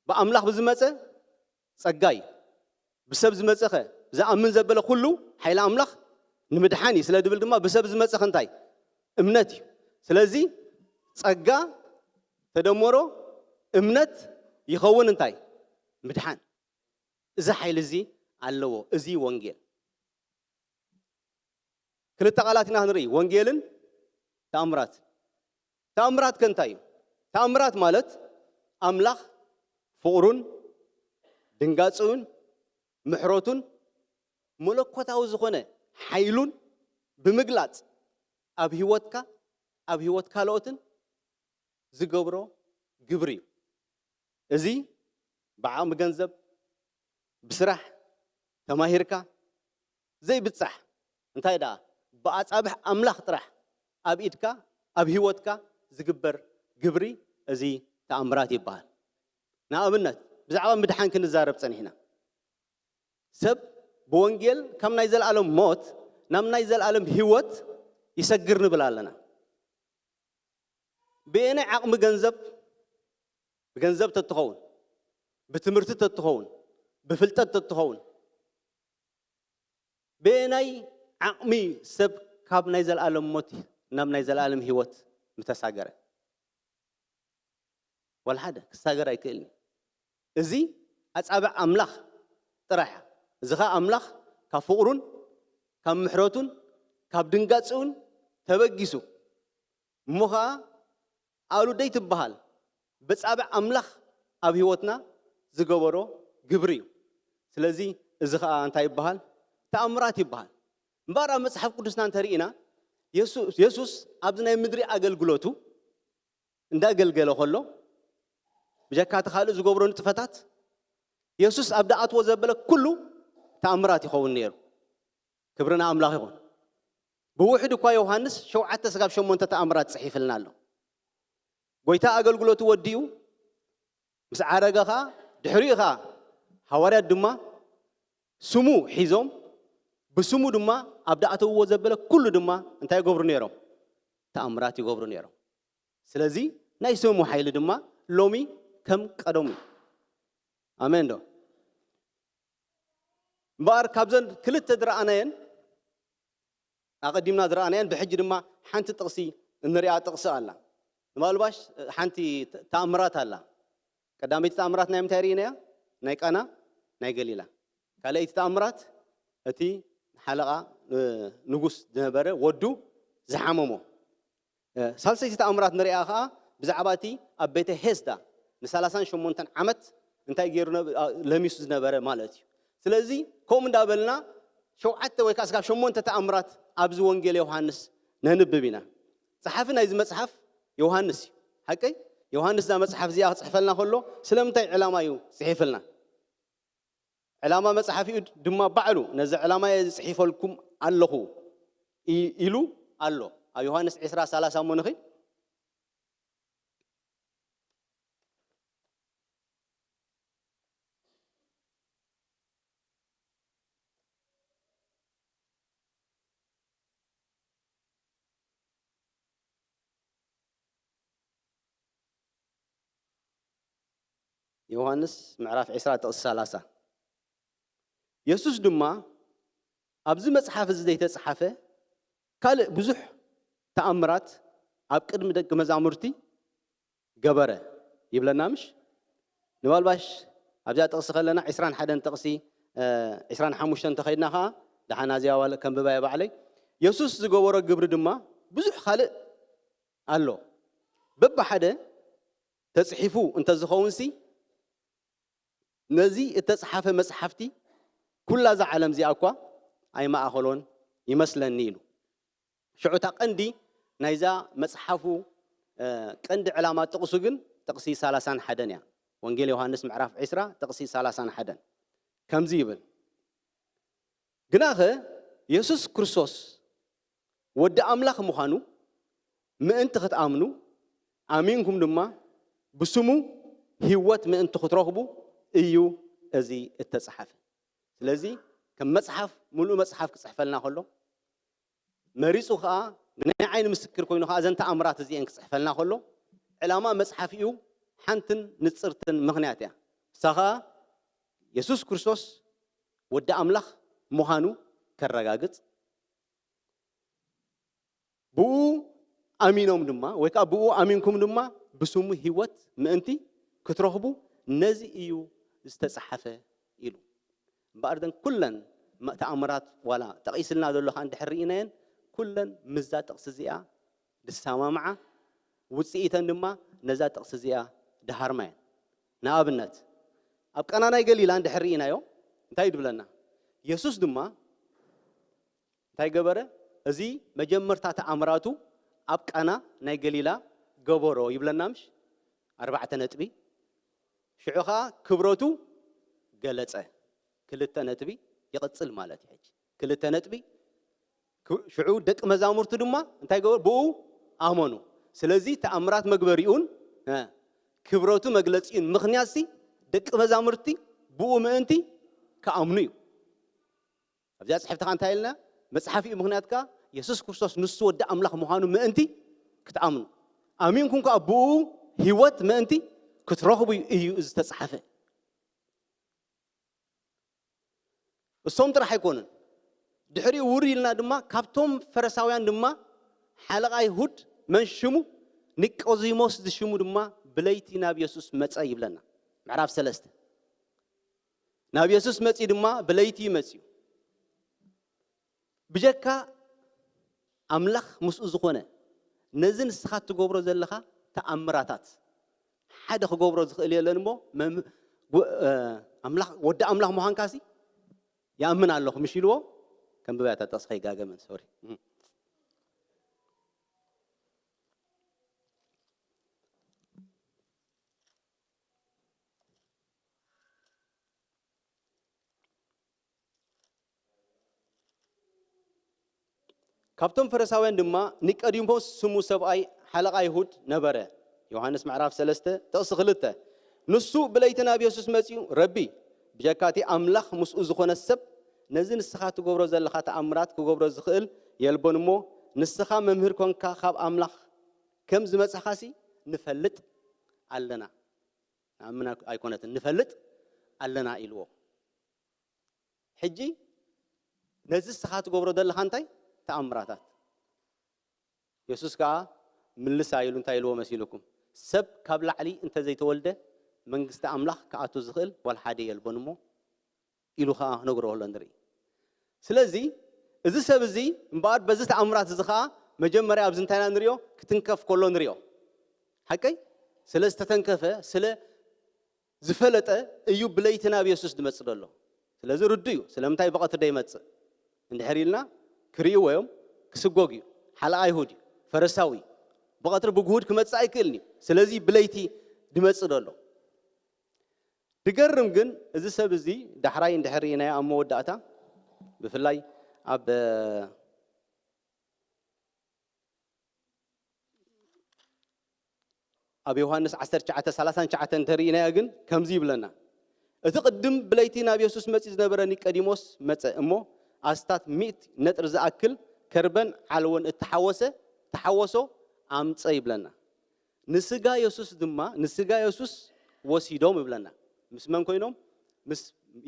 ብኣምላኽ ብዝመጸ ጸጋ እዩ። ብሰብ ዝመጸኸ ዝኣምን ዘበለ ኩሉ ሓይሊ ኣምላኽ ንምድሓን እዩ። ስለ ድብል ድማ ብሰብ ዝመጸኸ እንታይ? እምነት እዩ። ስለዚ ጸጋ ተደመሮ እምነት ይኸውን እንታይ? ምድሓን። እዚ ሓይሊ እዚ ኣለዎ። እዚ ወንጌል። ክልተ ቃላት ኢና ክንርኢ፣ ወንጌልን ተኣምራት። ተኣምራት ከ እንታይ እዩ? ተኣምራት ማለት ኣምላኽ ፍቕሩን ድንጋጽኡን ምሕረቱን መለኮታዊ ዝኾነ ሓይሉን ብምግላጽ ኣብ ህይወትካ፣ ኣብ ህይወት ካልኦትን ዝገብሮ ግብሪ እዩ። እዚ ብዓቕሚ ገንዘብ፣ ብስራሕ፣ ተማሂርካ ዘይብጻሕ፣ እንታይ ደኣ ብኣጻብዕ ኣምላኽ ጥራሕ ኣብ ኢድካ፣ ኣብ ህይወትካ ዝግበር ግብሪ እዚ ተኣምራት ይበሃል። ንኣብነት ብዛዕባ ምድሓን ክንዛረብ ጸኒሕና። ሰብ ብወንጌል ካብ ናይ ዘለኣለም ሞት ናብ ናይ ዘለኣለም ህይወት ይሰግር ንብል ኣለና። ብየናይ ዓቕሚ ገንዘብ፣ ብገንዘብ ተትኸውን፣ ብትምህርቲ ተትኸውን፣ ብፍልጠት ተትኸውን፣ ብየናይ ዓቕሚ ሰብ ካብ ናይ ዘለኣለም ሞት ናብ ናይ ዘለኣለም ህይወት ምተሳገረ? ዋላ ሓደ ክሳገር ኣይክእልን። እዚ ኣጻብዕ ኣምላኽ ጥራሕ። እዚ ኸኣ ኣምላኽ ካብ ፍቕሩን ካብ ምሕረቱን ካብ ድንጋጽኡን ተበጊሱ፣ እሞ ኸኣ ኣሉ ደይትበሃል ብጻብዕ ኣምላኽ ኣብ ህይወትና ዝገበሮ ግብሪ እዩ። ስለዚ እዚ ኸኣ እንታይ ይበሃል? ተኣምራት ይበሃል። እምበኣር ኣብ መጽሓፍ ቅዱስና እንተርኢና፣ የሱ-፣ የሱስ ኣብዚ ናይ ምድሪ ኣገልግሎቱ እንዳገልገለ ከሎ፣ ብጀካ እቲ ካልእ ዝገብሮ ንጥፈታት፣ የሱስ ኣብ ደኣትዎ ዘበለ ኩሉ ተኣምራት ይኸውን ነይሩ። ክብሪ ንኣምላኽ ይኹን። ብውሕድ እኳ ዮሃንስ ሸውዓተ ስጋብ ሸሞንተ ተኣምራት ጽሒፍልና ኣሎ። ጎይታ ኣገልግሎቱ ወዲኡ ምስ ዓረገ ኸኣ፣ ድሕሪኡ ኸኣ ሃዋርያት ድማ ስሙ ሒዞም፣ ብስሙ ድማ ኣብ ደኣተውዎ ዘበለ ኩሉ ድማ እንታይ ይገብሩ ነይሮም? ተኣምራት ይገብሩ ነይሮም። ስለዚ ናይ ስሙ ሓይሊ ድማ ሎሚ ከም ቀደሙ እዩ። ኣሜን ዶ? እምበኣር ካብዘን ክልተ ዝረኣናየን፣ ኣቐዲምና ዝረኣናየን፣ ብሕጂ ድማ ሓንቲ ጥቕሲ እንሪኣ ጥቕሲ ኣላ። ንባልባሽ ሓንቲ ተ-፣ ተኣምራት ኣላ። ቀዳመይቲ ተኣምራት ናይ ምንታይ ርኢናያ? ናይ ቃና ናይ ገሊላ። ካልኣይቲ ተኣምራት እቲ ሓለቓ፣ እ፣ ንጉስ ዝነበረ ወዱ ዝሓመሞ። እ፣ ሳልሰይቲ ተኣምራት ንሪኣ ኸኣ ብዛዕባ እቲ ኣብ ቤተ ሄስዳ ንሰላሳን ሸሞንተን ዓመት እንታይ ገይሩ ነ-፣ ኣ፣ ለሚሱ ዝነበረ ማለት እዩ። ስለዚ ከምኡ እንዳበልና ሸውዓተ ወይ ከዓ ስጋብ ሸሞንተ ተኣምራት ኣብዚ ወንጌል ዮሃንስ ነንብብ ኢና። ጸሓፊ ናይዚ መጽሓፍ ዮሃንስ እዩ። ሓቀይ? ዮሃንስ እዛ መጽሓፍ እዚኣ ክጽሕፈልና ከሎ ስለምንታይ ዕላማ እዩ ጽሒፍልና? ዕላማ መጽሓፊኡ ድማ ባዕሉ ነዚ ዕላማ እየ ዝጽሒፈልኩም ኣለኹ ኢ-፣ ኢሉ ኣሎ። ኣብ ዮሃንስ ዕስራ ሰላሳ እሞ ንኺድ። ዮሃንስ ምዕራፍ ዕስራ ጥቕሲ ሰላሳ። የሱስ ድማ፣ "ኣብዚ መጽሓፍ እዚ ዘይተጻሓፈ ካልእ ብዙሕ ተኣምራት ኣብ ቅድሚ ደቂ መዛሙርቲ ገበረ" ይብለና ምሽ? ንባልባሽ ኣብዚኣ ጥቕሲ ከለና ዕስራን ሓደን ጥቕሲ፣ እ፣ ዕስራን ሓሙሽተን እንተኸይድና ኸኣ፣ ደሓን ኣዚያ ዋለ ከንብባ እየ ባዕለይ። "የሱስ ዝገበሮ ግብሪ ድማ ብዙሕ ካልእ ኣሎ። በብሓደ ተጽሒፉ እንተዝኸውንሲ፣ ነዚ እተጽሓፈ መጽሓፍቲ ኩላ እዛ ዓለም እዚኣ እኳ ኣይመኣኸሎን ይመስለኒ" ኢሉ። ሽዑ እታ ቀንዲ ናይዛ መጽሓፉ፣ እ፣ ቀንዲ ዕላማ ጥቕሱ ግን ጥቕሲ ሰላሳን ሓደን እያ። ወንጌል ዮሃንስ ምዕራፍ ዕስራ ጥቕሲ ሰላሳን ሓደን ከምዚ ይብል፣ "ግናኸ የሱስ ክርስቶስ ወዲ ኣምላኽ ምዃኑ ምእንቲ ክትኣምኑ፣ ኣሚንኩም ድማ ብስሙ ህይወት ምእንቲ ክትረኽቡ እዩ እዚ እተጻሓፈ።" ስለዚ ከም መጽሓፍ፣ ምሉእ መጽሓፍ ክጽሕፈልና ከሎ፣ መሪጹ ኸኣ ብናይ ዓይኒ ምስክር ኮይኑ ኸኣ እዘን ተኣምራት እዚኤን ክጽሕፈልና ከሎ፣ ዕላማ መጽሓፊኡ ሓንትን ንጽርትን ምኽንያት እያ። ንሳ ኸኣ የሱስ ክርስቶስ ወዲ ኣምላኽ ምዃኑ ከረጋግጽ፣ ብኡ ኣሚኖም ድማ፣ ወይ ከኣ ብኡ ኣሚንኩም ድማ ብስሙ ህይወት ምእንቲ ክትረኽቡ ነዚ እዩ ዝተጻሓፈ ኢሉ። እምበኣር፣ እዘን ኩለን መ-፣ ተኣምራት ዋላ ጠቒስልና ዘሎ ኸኣ እንድሕር ርኢናየን፣ ኩለን ምስዛ ጥቕሲ እዚኣ ዝሰማምዓ፣ ውጽኢተን ድማ ነዛ ጥቕሲ እዚኣ ድሃርማ እየን። ንኣብነት፣ ኣብ ቃና ናይ ገሊላ እንድሕር ርኢናዮ፣ እንታይ እዩ ዝብለና? የሱስ ድማ እንታይ ገበረ? እዚ መጀመርታ ተኣምራቱ ኣብ ቃና ናይ ገሊላ ገበሮ ይብለና ምሽ? ኣርባዕተ ነጥቢ። ሽዑ ኸኣ ክብረቱ ገለጸ። ክልተ ነጥቢ ይቕጽል ማለት እዩ። ሕጂ ክልተ ነጥቢ። ክ-፣ ሽዑ ደቂ መዛሙርቱ ድማ እንታይ ገበሩ? ብኡ ኣመኑ። ስለዚ ተኣምራት መግበሪኡን፣ እ፣ ክብረቱ መግለጺኡን ምኽንያትሲ ደቂ መዛሙርቲ ብኡ ምእንቲ ክኣምኑ እዩ። ኣብዚኣ ጽሕፍቲ ኸኣ እንታይ ኢልና? መጽሓፊኡ ምኽንያት ከኣ የሱስ ክርስቶስ ንሱ ወዲ ኣምላኽ ምዃኑ ምእንቲ ክትኣምኑ፣ ኣሚንኩም ከኣ ብኡ ህይወት ምእንቲ ክትረኽቡ እዩ እዚ ዝተጻሕፈ። እሶም ጥራሕ ኣይኮኑን። ድሕሪኡ ውር ኢልና ድማ ካብቶም ፈረሳውያን ድማ ሓለቓ ይሁድ መን ሽሙ ኒቆዚሞስ ዝሽሙ ድማ ብለይቲ ናብ የሱስ መጸ ይብለና። ምዕራፍ ሰለስተ ናብ የሱስ መጺኡ ድማ ብለይቲ እዩ መጺኡ። ብጀካ ኣምላኽ ምስኡ ዝኾነ ነዚ ንስኻ እትገብሮ ዘለኻ ተኣምራታት ሓደ ክገብሮ ዝኽእል የለን እሞ መም- ጎ- እ፣ ኣምላኽ ወዲ ኣምላኽ ምዃንካሲ ይኣምን ኣለኹ ምሽ ኢልዎ። ከም ብባያታ ጥቕስ ከይጋገመን ሶሪ ካብቶም ፈሪሳውያን ድማ ኒቆዲሞስ ስሙ ሰብኣይ ሓለቓ ይሁድ ነበረ። ዮሃንስ ምዕራፍ ሰለስተ ጥቕሲ ክልተ ንሱ ብለይቲ ናብ የሱስ መጺኡ ረቢ ብጀካ እቲ ኣምላኽ ምስኡ ዝኾነ ሰብ ነዚ ንስኻ ትገብሮ ዘለኻ ተኣምራት ክገብሮ ዝኽእል የልቦን እሞ ንስኻ መምህር ኮንካ ካብ ኣምላኽ ከም ዝመጻኻሲ ንፈልጥ ኣለና። ንኣምን ኣይኮነትን ንፈልጥ ኣለና ኢልዎ። ሕጂ ነዚ ንስኻ ትገብሮ ዘለኻ እንታይ ተኣምራታት? የሱስ ከኣ ምልስ ኢሉ እንታይ ኢልዎ መሲልኩም? ሰብ ካብ ላዕሊ እንተዘይተወልደ መንግስቲ ኣምላኽ ክኣቱ ዝኽእል ዋላ ሓደ የልቦን እሞ ኢሉ ከኣ ነግሮ ኣሎ ንርኢ። ስለዚ እዚ ሰብ እዚ እምበኣር በዚ ተኣምራት እዚ ከኣ መጀመርያ ኣብዚ እንታይ ኢና ንሪኦ? ክትንከፍ ከሎ ንሪኦ። ሓቀይ? ስለ ዝተተንከፈ ስለ ዝፈለጠ እዩ ብለይቲ ናብ የሱስ ዝመጽእ ዘሎ። ስለዚ ርዱ እዩ። ስለምንታይ ብቐትሪ ደይመጽእ? እንድሕር ኢልና ክርእይዎ እዮም። ክስጎግ እዩ። ሓለቓ ኣይሁድ እዩ። ፈረሳዊ እዩ። ብቐትሪ ብግሁድ ክመጽእ ኣይክእልን እዩ። ስለዚ ብለይቲ ድመጽእ ዘሎ። ድገርም ግን እዚ ሰብ እዚ ዳሕራይ እንድሕር ርኢናዮ ኣብ መወዳእታ ብፍላይ ኣብ ኣብ ዮሃንስ ዓሰርተ ትሽዓተ ሰላሳ ትሽዓተ እንተርኢናዮ ግን ከምዚ ይብለና። እቲ ቅድም ብለይቲ ናብ የሱስ መጺኡ ዝነበረ ኒቆዲሞስ መጸ እሞ ኣስታት ሚእቲ ነጥሪ ዝኣክል ከርበን ዓለዎን እተሓወሰ ተሓወሶ ኣምጸ ይብለና። ንስጋ የሱስ ድማ ንስጋ የሱስ ወሲዶም ይብለና። ምስ መን ኮይኖም? ምስ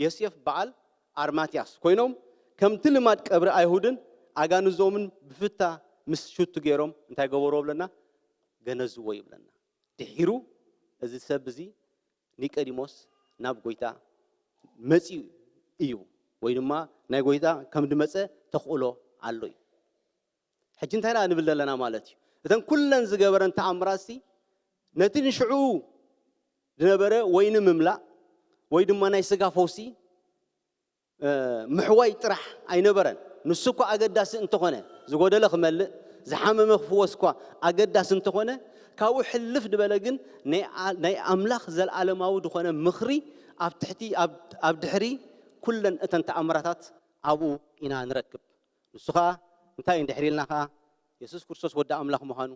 የስየፍ በዓል ኣርማትያስ ኮይኖም ከምቲ ልማድ ቀብሪ ኣይሁድን ኣጋንዞምን ብፍታ ምስ ሽቱ ገይሮም እንታይ ገበርዎ ብለና? ገነዝዎ ይብለና። ድሒሩ እዚ ሰብ እዚ ኒቆዲሞስ ናብ ጎይታ መጺኡ እዩ ወይ ድማ ናይ ጎይታ ከም ድመጸ ተኽእሎ ኣሎ እዩ። ሕጂ እንታይ ደኣ ንብል ዘለና ማለት እዩ? እተን ኩለን ዝገበረን ተኣምራትሲ ነቲ ንሽዑ ዝነበረ ወይ ንምምላእ ወይ ድማ ናይ ስጋ ፈውሲ ምሕዋይ ጥራሕ ኣይነበረን። ንሱ እኳ ኣገዳሲ እንተኾነ ዝጎደለ ክመልእ ዝሓመመ ክፍወስ እኳ ኣገዳሲ እንተኾነ ካብኡ ሕልፍ ዝበለ ግን ናይ ኣምላኽ ዘለዓለማዊ ዝኾነ ምኽሪ ኣብ ትሕቲ ኣብ ድሕሪ ኩለን እተን ተኣምራታት ኣብኡ ኢና ንረክብ። ንሱ ኸዓ እንታይ እንድሕር ኢልና ኸዓ የሱስ ክርስቶስ ወዲ ኣምላኽ ምዃኑ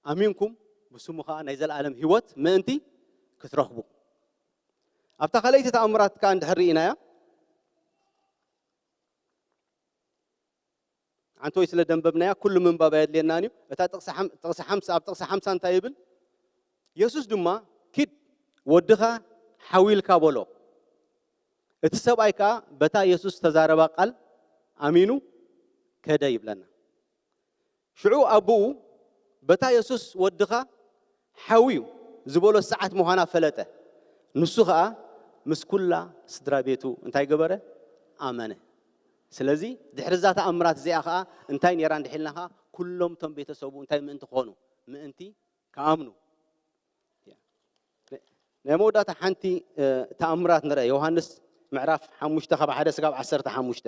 ኣሚንኩም ብስሙ ኸዓ ናይ ዘለዓለም ህይወት ምእንቲ ክትረኽቡ። ኣብታ ካልኣይቲ ተኣምራት ከኣ እንድሕር ርኢናያ ሓንቲ ወይ ስለ ደንበብናያ ኩሉ ምንባብ ኣየድልየናን እዩ። እታ ጥቕሲ ሓም- ጥቕሲ ሓምሳ ኣብ ጥቕሲ ሓምሳ እንታይ ይብል? የሱስ ድማ ኪድ ወድኻ ሓዊልካ በሎ። እቲ ሰብኣይ ከኣ በታ የሱስ ዝተዛረባ ቃል ኣሚኑ ከደ ይብለና። ሽዑ ኣቦኡ በታ የሱስ ወድኻ ሓውዩ ዝበሎ ሰዓት ምዃና ፈለጠ። ንሱ ኸኣ ምስ ኩላ ስድራ ቤቱ እንታይ ገበረ? ኣመነ። ስለዚ ድሕሪ እዛ ተኣምራት እዚኣ ኸኣ እንታይ ነይራ እንድሒልናኻ ኩሎም እቶም ቤተሰቡ እንታይ ምእንቲ ክኾኑ? ምእንቲ ክኣምኑ። ናይ መወዳእታ ሓንቲ ተኣምራት ንርአ። ዮሃንስ ምዕራፍ ሓሙሽተ ካብ ሓደ ስጋብ ዓሰርተ ሓሙሽተ።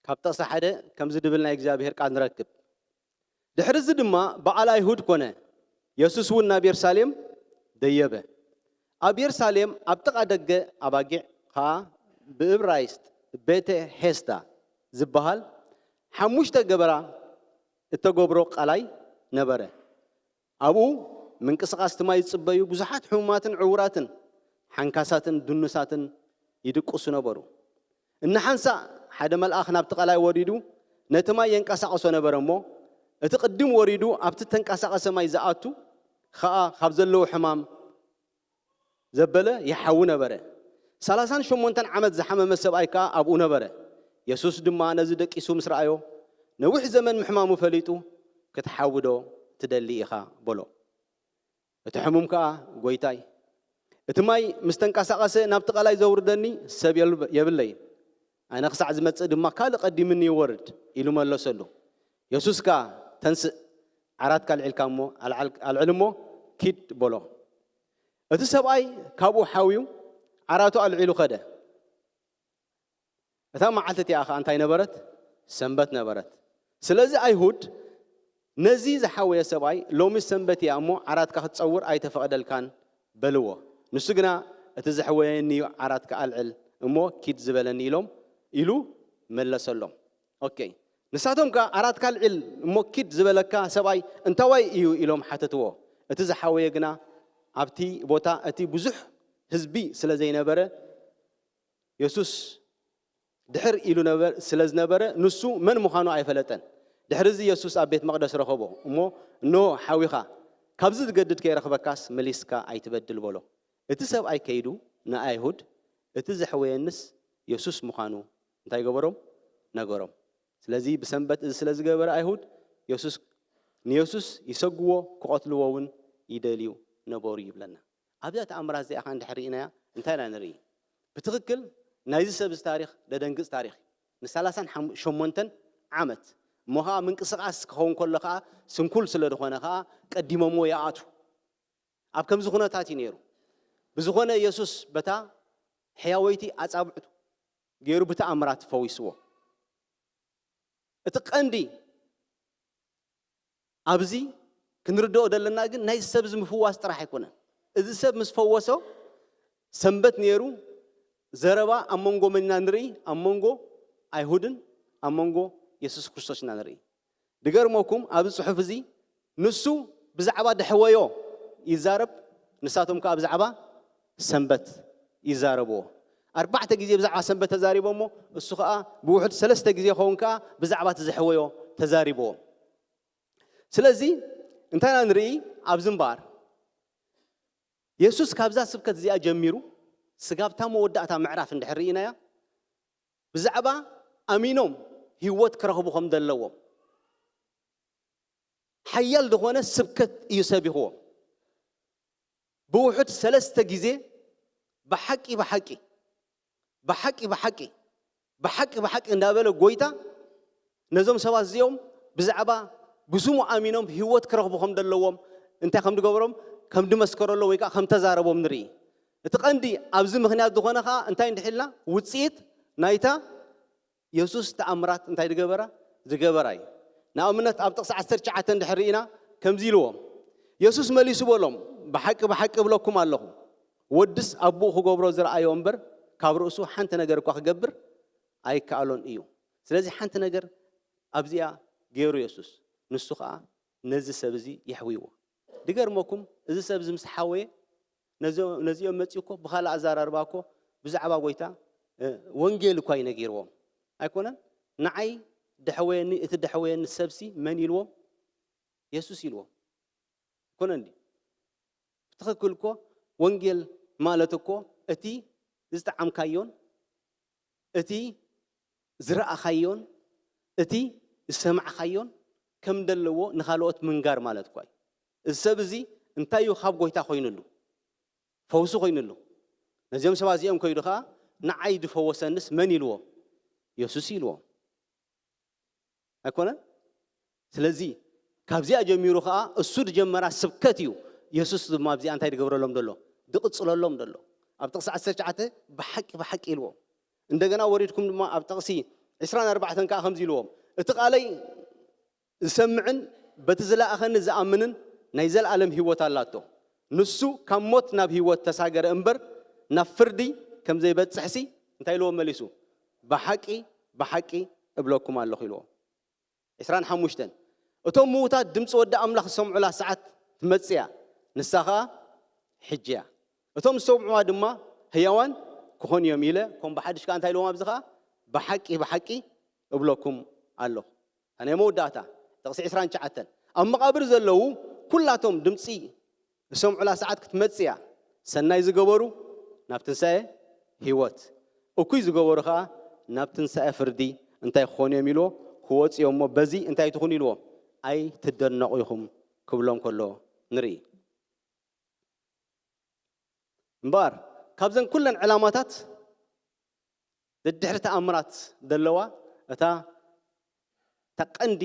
ካብ ጥቕሲ ሓደ ከምዚ ድብል ናይ እግዚኣብሔር ቃል ንረክብ። ድሕሪ እዚ ድማ በዓል ኣይሁድ ኮነ። የሱስ እውን ናብ የሩሳሌም ደየበ። ኣብ የሩሳሌም ኣብ ጥቓ ደገ ኣባጊዕ ኸዓ ብእብራይስጥ ቤተ ሄስዳ ዝበሃል ሓሙሽተ ገበራ እተገብሮ ቃላይ ነበረ። ኣብኡ ምንቅስቓስ እቲ ማይ ዝጽበዩ ብዙሓት ሕሙማትን ዕዉራትን ሓንካሳትን ድኑሳትን ይድቅሱ ነበሩ። እንሓንሳእ ሓደ መልኣኽ ናብቲ ቃላይ ወሪዱ ነቲ ማይ የንቀሳቕሶ ነበረ እሞ፣ እቲ ቅድም ወሪዱ ኣብቲ ተንቀሳቐሰ ማይ ዝኣቱ ኸኣ ካብ ዘለዎ ሕማም ዘበለ ይሓዊ ነበረ። ሰላሳን ሸሞንተን ዓመት ዝሓመመ ሰብኣይ ከኣ ኣብኡ ነበረ። የሱስ ድማ ነዚ ደቂሱ ምስ ረኣዮ፣ ነዊሕ ዘመን ምሕማሙ ፈሊጡ፣ "ክትሓዊ ዶ ትደሊ ኢኻ?" በሎ። እቲ ሕሙም ከኣ፣ "ጐይታይ፣ እቲ ማይ ምስ ተንቀሳቐሰ ናብቲ ቀላይ ዘውርደኒ ሰብ የልብ-፣ የብለይን። ኣነ ክሳዕ ዝመጽእ ድማ ካልእ ቀዲምኒ ይወርድ" ኢሉ መለሰሉ። የሱስ ከኣ፣ "ተንስእ፣ ዓራትካ ኣልዒልካ እሞ፣ ኣልዓል-፣ ኣልዕል እሞ ኪድ" በሎ። እቲ ሰብኣይ ካብኡ ሓውዩ ዓራቱ ኣልዒሉ ከደ። እታ መዓልቲ እቲኣ ኸኣ እንታይ ነበረት? ሰንበት ነበረት። ስለዚ ኣይሁድ ነዚ ዝሓወየ ሰብኣይ፣ "ሎሚ ሰንበት እያ እሞ ዓራትካ ክትጸውር ኣይተፈቕደልካን" በልዎ። ንሱ ግና፣ "እቲ ዘሕወየኒ እዩ ዓራትካ ኣልዕል እሞ ኪድ ዝበለኒ" ኢሎም፣ ኢሉ መለሰሎም። ኦኬ። ንሳቶም ከኣ፣ "ዓራትካ ኣልዕል እሞ ኪድ ዝበለካ ሰብኣይ እንታዋይ እዩ?" ኢሎም ሓተትዎ። እቲ ዝሓወየ ግና ኣብቲ ቦታ እቲ ብዙሕ ህዝቢ ስለ ዘይነበረ፣ የሱስ ድሕር ኢሉ ነበር-፣ ስለ ዝነበረ፣ ንሱ መን ምዃኑ ኣይፈለጠን። ድሕሪ እዚ የሱስ ኣብ ቤት መቕደስ ረኸቦ እሞ፣ "እንሆ ሓዊኻ፣ ካብዚ ዝገድድ ከይረኽበካስ መሊስካ ኣይትበድል" በሎ። እቲ ሰብኣይ ከይዱ ንኣይሁድ፣ "እቲ ዘሕወየንስ የሱስ ምዃኑ" እንታይ ገበሮም? ነገሮም። ስለዚ ብሰንበት እዚ ስለ ዝገበረ ኣይሁድ የሱስ፣ ንየሱስ ይሰግዎ፣ ክቐትልዎ እውን ይደልዩ ነበሩ ይብለና። ኣብዛ ተኣምራት እዚኣ ኸኣ እንድሕር ርኢናያ እንታይ ኢና ንርኢ? ብትኽክል ናይዚ ሰብ እዚ ታሪኽ ደደንግጽ ታሪኽ እዩ። ንሰላሳን ሸሞንተን ዓመት እሞ ኸኣ ምንቅስቓስ ክኸውን ከሎ ኸኣ ስንኩል ስለ ዝኾነ ኸኣ ቀዲሞምዎ ይኣትዉ። ኣብ ከምዚ ኩነታት እዩ ነይሩ። ብዝኾነ የሱስ በታ ሕያወይቲ ኣጻብዕቱ ገይሩ ብተኣምራት ፈዊስዎ። እቲ ቀንዲ ኣብዚ ክንርድኦ ዘለና ግን ናይ ሰብ እዚ ምፍዋስ ጥራሕ ኣይኮነን። እዚ ሰብ ምስ ፈወሶ ሰንበት ነይሩ፣ ዘረባ ኣብ መንጎ መን ኢና ንርኢ? ኣብ መንጎ ኣይሁድን ኣብ መንጎ የሱስ ክርስቶስ ኢና ንርኢ። ድገርመኩም፣ ኣብዚ ጽሑፍ እዚ ንሱ ብዛዕባ ደሕወዮ ይዛረብ፣ ንሳቶም ከኣ ብዛዕባ ሰንበት ይዛረብዎ። ኣርባዕተ ግዜ ብዛዕባ ሰንበት ተዛሪቦሞ፣ እሱ ከኣ ብውሑድ ሰለስተ ግዜ ኸውን ከኣ ብዛዕባ እቲ ዘሕወዮ ተዛሪብዎ። ስለዚ እንታይ ኢና ንርኢ ኣብዚ እምበኣር? የሱስ ካብዛ ስብከት እዚኣ ጀሚሩ ስጋብ እታ መወዳእታ ምዕራፍ እንድሕር ርኢናያ፣ ብዛዕባ ኣሚኖም ህይወት ክረኽቡ ከም ዘለዎም ሓያል ዝኾነ ስብከት እዩ ሰቢኽዎም። ብውሑድ ሰለስተ ግዜ ብሓቂ፣ ብሓቂ፣ ብሓቂ፣ ብሓቂ፣ ብሓቂ፣ ብሓቂ እንዳበለ ጎይታ ነዞም ሰባት እዚኦም ብዛዕባ ብስሙ ኣሚኖም ህይወት ክረኽቡ ከም ዘለዎም እንታይ ከም ዝገበሮም፣ ከም ዝመስከረሎ ወይ ከዓ ከም ተዛረቦም ንርኢ። እቲ ቀንዲ ኣብዚ ምኽንያት ዝኾነ ከዓ እንታይ እንድሕልና ውፅኢት ናይታ የሱስ ተኣምራት እንታይ ዝገበራ? ዝገበራ እዩ። ንኣብነት ኣብ ጥቕሲ ዓሰርተ ትሽዓተ እንድሕር ርኢና ከምዚ ኢልዎም፣ የሱስ መሊሱ በሎም፣ "ብሓቂ ብሓቂ እብለኩም ኣለኹ፣ ወድስ ኣቦኡ ክገብሮ ዝረኣዮ እምበር ካብ ርእሱ ሓንቲ ነገር እኳ ክገብር ኣይከኣሎን እዩ።" ስለዚ ሓንቲ ነገር ኣብዚኣ ገይሩ የሱስ፣ ንሱ ኸኣ ነዚ ሰብ እዚ የሕውይዎ። ድገርመኩም፣ እዚ ሰብ እዚ ምስ ሓወየ ነዚ-፣ ነዚኦም መጺኡ እኮ ብኻልእ ኣዘራርባ እኮ ብዛዕባ ጎይታ፣ እ፣ ወንጌል እኳ እዩ ነጊርዎም። ኣይኮነን? "ንዓይ ደሕወየኒ፣ እቲ ደሕወየኒ ሰብሲ መን?" ኢልዎም። የሱስ ኢልዎም። ኣይኮነን ድዩ? ብትኽክል እኮ ወንጌል ማለት እኮ እቲ ዝጠዓምካዮን እቲ ዝረኣኻዮን እቲ ዝሰማዕኻዮን ከም ዘለዎ ንኻልኦት ምንጋር ማለት እኳ እዩ። እዚ ሰብ እዚ እንታይ እዩ ካብ ጎይታ ኮይኑሉ? ፈውሲ ኮይኑሉ። ነዚኦም ሰባት እዚኦም ከይዱ ኸዓ፣ "ንዓይ ዝፈወሰንስ መን?" ኢልዎ። የሱስ ኢልዎ። ኣይኮነን? ስለዚ ካብዚኣ ጀሚሩ ኸዓ እሱ ዝጀመራ ስብከት እዩ። የሱስ ድማ ኣብዚኣ እንታይ ዝገብረሎም ዘሎ? ዝቕጽለሎም ዘሎ። ኣብ ጥቕሲ ዓሰርተ ትሽዓተ ብሓቂ፣ ብሓቂ ኢልዎ። እንደገና ወሪድኩም ድማ ኣብ ጥቕሲ ዕስራን ኣርባዕተን ከኣ ከምዚ ኢልዎም፣ "እቲ ቃለይ ዝሰምዕን በቲ ዝለኣኸኒ ዝኣምንን ናይ ዘለኣለም ህይወት ኣላቶ። ንሱ ካብ ሞት ናብ ህይወት ተሳገረ እምበር ናብ ፍርዲ ከም ዘይበጽሕሲ" እንታይ ኢልዎም መሊሱ? "ብሓቂ፣ ብሓቂ እብለኩም ኣለኹ" ኢልዎም። ዕስራን ሓሙሽተን፣ እቶም ምዉታት ድምፂ ወዲ ኣምላኽ ዝሰምዑላ ሰዓት ትመፅእ እያ፣ ንሳ ኸዓ ሕጂ እያ። እቶም ዝሰምዑዋ ድማ ህያዋን ክኾኑ እዮም ኢለ፣ ከም ብሓድሽ ከዓ እንታይ ኢልዎም ኣብዚ ኸዓ፣ ብሓቂ ብሓቂ እብለኩም ኣለኹ። ናይ መወዳእታ ጥቕሲ ዕስራን ትሽዓተን፣ ኣብ መቓብር ዘለዉ ኩላቶም ድምፂ ዝሰምዑላ ሰዓት ክትመጽእ እያ። ሰናይ ዝገበሩ ናብ ትንሳኤ ህይወት፣ እኩይ ዝገበሩ ኸዓ ናብ ትንሳኤ ፍርዲ እንታይ ክኾኑ እዮም ኢልዎ፣ ክወፁ እዮም እሞ፣ በዚ እንታይ ትኹኑ ኢልዎ፣ ኣይትደነቑ ኢኹም ክብሎም ከሎ ንርኢ። እምበኣር ካብዘን ኩለን ዕላማታት ደድሕሪ ተኣምራት ዘለዋ እታ፣ እታ ቀንዲ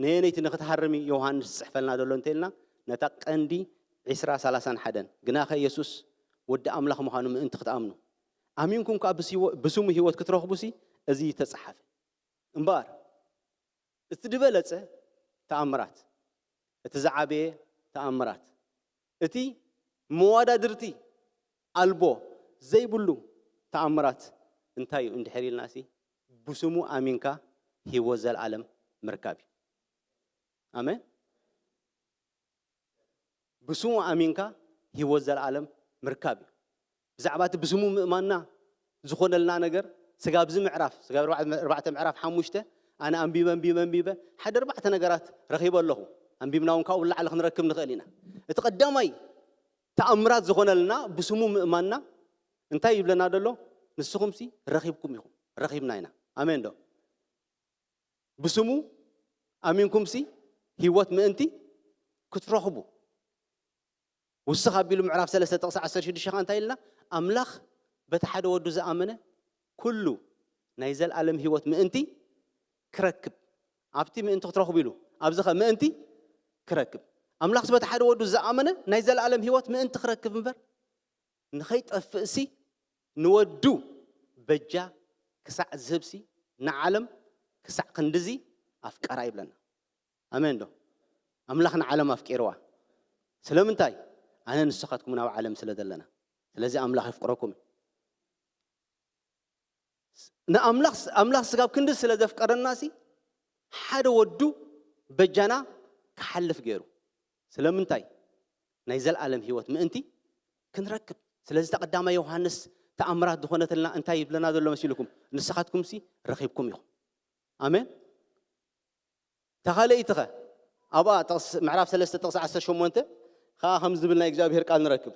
ነየነይቲ ንክትሃርም እዩ ዮሃንስ ዝፅሕፈልና ዘሎ እንተኢልና፣ ነታ ቀንዲ ዕስራ፣ ሰላሳን ሓደን፣ ግናኸ የሱስ ወዲ ኣምላኽ ምዃኑ ምእንቲ ክትኣምኑ፣ ኣሚንኩም ከኣ ብስዎ-፣ ብስሙ ህይወት ክትረኽቡሲ እዚ ተጻሓፈ። እምበኣር እቲ ዝበለጸ ተኣምራት፣ እቲ ዝዓበየ ተኣምራት፣ እቲ መዋዳድርቲ ኣልቦ ዘይብሉ ተኣምራት እንታይ እዩ እንድሕር ኢልናሲ፣ ብስሙ ኣሚንካ ህይወት ዘለኣለም ምርካብ እዩ። ኣሜን። ብስሙ ኣሚንካ ህይወት ዘለኣለም ምርካብ እዩ። ብዛዕባ እቲ ብስሙ ምእማንና ዝኾነልና ነገር፣ ስጋብ ኣብዚ ምዕራፍ፣ ስጋብ ኣርባዕተ፣ ኣርባዕተ ምዕራፍ ሓሙሽተ፣ ኣነ ኣንቢበ፣ ኣንቢበ፣ ኣንቢበ፣ ሓደ ኣርባዕተ ነገራት ረኺበ ኣለኹ። ኣንቢብና እውን ካብኡ ንላዕሊ ክንረክብ ንኽእል ኢና። እቲ ቀዳማይ ተኣምራት ዝኾነልና ብስሙ ምእማንና እንታይ ይብለና ዘሎ? ንስኹምሲ ረኺብኩም ኢኹም። ረኺብና ኢና። ኣሜን ዶ? ብስሙ ኣሚንኩምሲ ህይወት ምእንቲ ክትረኽቡ። ውስኽ ኣቢሉ ምዕራፍ ሰለስተ ጥቕሲ ዓሰርተ ሽዱሽተ ኸኣ እንታይ ኢልና? ኣምላኽ በቲ ሓደ ወዱ ዝኣመነ ኩሉ ናይ ዘልኣለም ህይወት ምእንቲ ክረክብ። ኣብቲ ምእንቲ ክትረኽቡ ኢሉ፣ ኣብዚ ኸ ምእንቲ ክረክብ። ኣምላኽስ በቲ ሓደ ወዱ ዝኣመነ ናይ ዘልኣለም ህይወት ምእንቲ ክረክብ እምበር፣ ንኸይጠፍእሲ ንወዱ በጃ ክሳዕ ዝህብሲ ንዓለም ክሳዕ ክንድዚ ኣፍቀራ ይብለና። ኣሜን ዶ? ኣምላኽ ንዓለም ኣፍቂርዋ። ስለምንታይ? ኣነ ንስኻትኩም ናብ ዓለም ስለ ዘለና። ስለዚ ኣምላኽ የፍቅረኩም እዩ። ንኣምላኽ፣ ኣምላኽ ስጋብ ክንዲ ስለ ዘፍቀረናሲ ሓደ ወዱ በጃና ክሓልፍ ገይሩ። ስለምንታይ? ናይ ዘልኣለም ህይወት ምእንቲ ክንረክብ። ስለዚ እታ ቀዳማይ ዮሃንስ ተኣምራት ዝኾነትልና እንታይ ይብለና ዘሎ መሲልኩም? ንስኻትኩምሲ ረኺብኩም ኢኹም። ኣሜን። እታ ካልኣይቲ ኸ? ኣብኣ ጥቕስ-፣ ምዕራፍ ሰለስተ ጥቕሲ ዓሰርተ ሸሞንተ ኸኣ ከም ዝብል ናይ እግዚኣብሔር ቃል ንረክብ።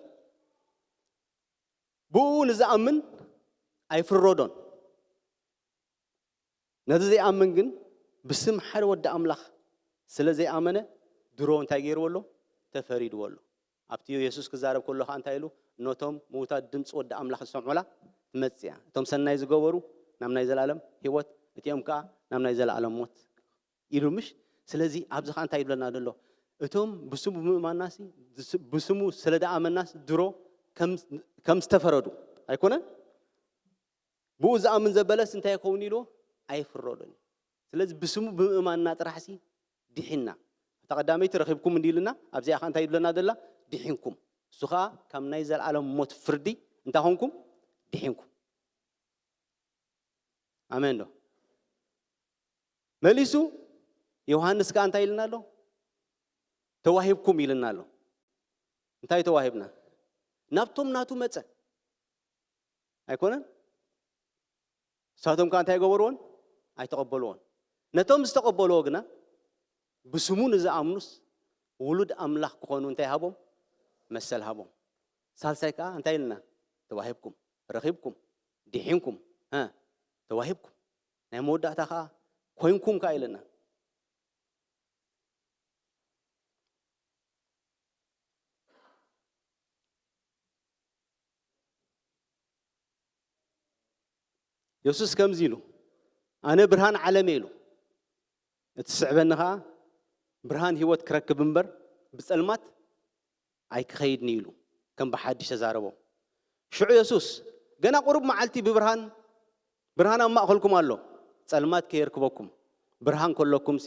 ብኡ ንዝኣምን ኣይፍረዶን። ነዚ ዘይኣምን ግን ብስም ሓደ ወዲ ኣምላኽ ስለ ዘይኣመነ ድሮ እንታይ ገይርዎ ኣሎ? ተፈሪድዎ ኣሎ። ኣብቲ የሱስ ክዛረብ ከሎ ኸኣ እንታይ ኢሉ? ነቶም ምዉታት ድምፂ ወዲ ኣምላኽ ዝሰምዑላ ትመጽእ እያ። እቶም ሰናይ ዝገበሩ ናብ ናይ ዘለኣለም ህይወት፣ እቲኦም ከኣ ናብ ናይ ዘለኣለም ሞት ኢሉ ምሽ? ስለዚ ኣብዚ ኸኣ እንታይ ይብለና ዘሎ? እቶም ብስሙ ብምእማንናሲ፣ ብስሙ ስለ ደኣመንናስ ድሮ ከም፣ ከም ዝተፈረዱ ኣይኮነን? ብኡ ዝኣምን ዘበለስ እንታይ ይኸውን ኢልዎ? ኣይፍረዶን እዩ። ስለዚ ብስሙ ብምእማንና ጥራሕሲ ድሒንና። እታ ቀዳመይቲ ረኺብኩም እንዲ ኢልና፣ ኣብዚኣ ኸኣ እንታይ ይብለና ዘላ? ድሒንኩም። እሱ ኸኣ ካብ ናይ ዘለኣለም ሞት ፍርዲ እንታይ ኾንኩም? ድሒንኩም። ኣሜን ዶ? መሊሱ ዮሃንስ ከኣ እንታይ ኢልና ኣሎ? ተዋሂብኩም ኢልና ኣሎ። እንታይ ተዋሂብና? ናብቶም ናቱ መጸ። ኣይኮነን? ንሳቶም ከኣ እንታይ ገበርዎን? ኣይተቐበልዎን። ነቶም ዝተቐበልዎ ግና ብስሙ ንዝኣምኑስ ውሉድ ኣምላኽ ክኾኑ እንታይ ሃቦም? መሰል ሃቦም። ሳልሳይ ከኣ እንታይ ኢልና? ተዋሂብኩም፣ ረኺብኩም፣ ድሒንኩም፣ እ፣ ተዋሂብኩም። ናይ መወዳእታ ከኣ ኮይንኩም ከኣ ኢልና። የሱስ ከምዚ ኢሉ፣ "ኣነ ብርሃን ዓለም እየ" ኢሉ። "እቲ ዝስዕበኒ ኸኣ ብርሃን ህይወት ክረክብ እምበር ብጸልማት ኣይክኸይድን እዩ" ኢሉ ከም ብሓድሽ ተዛረቦም። ሽዑ የሱስ፣ "ገና ቁሩብ መዓልቲ ብብርሃን፣ ብርሃን ኣብ ማእከልኩም ኣሎ፣ ጸልማት ከየርክበኩም፣ ብርሃን ከለኩምሲ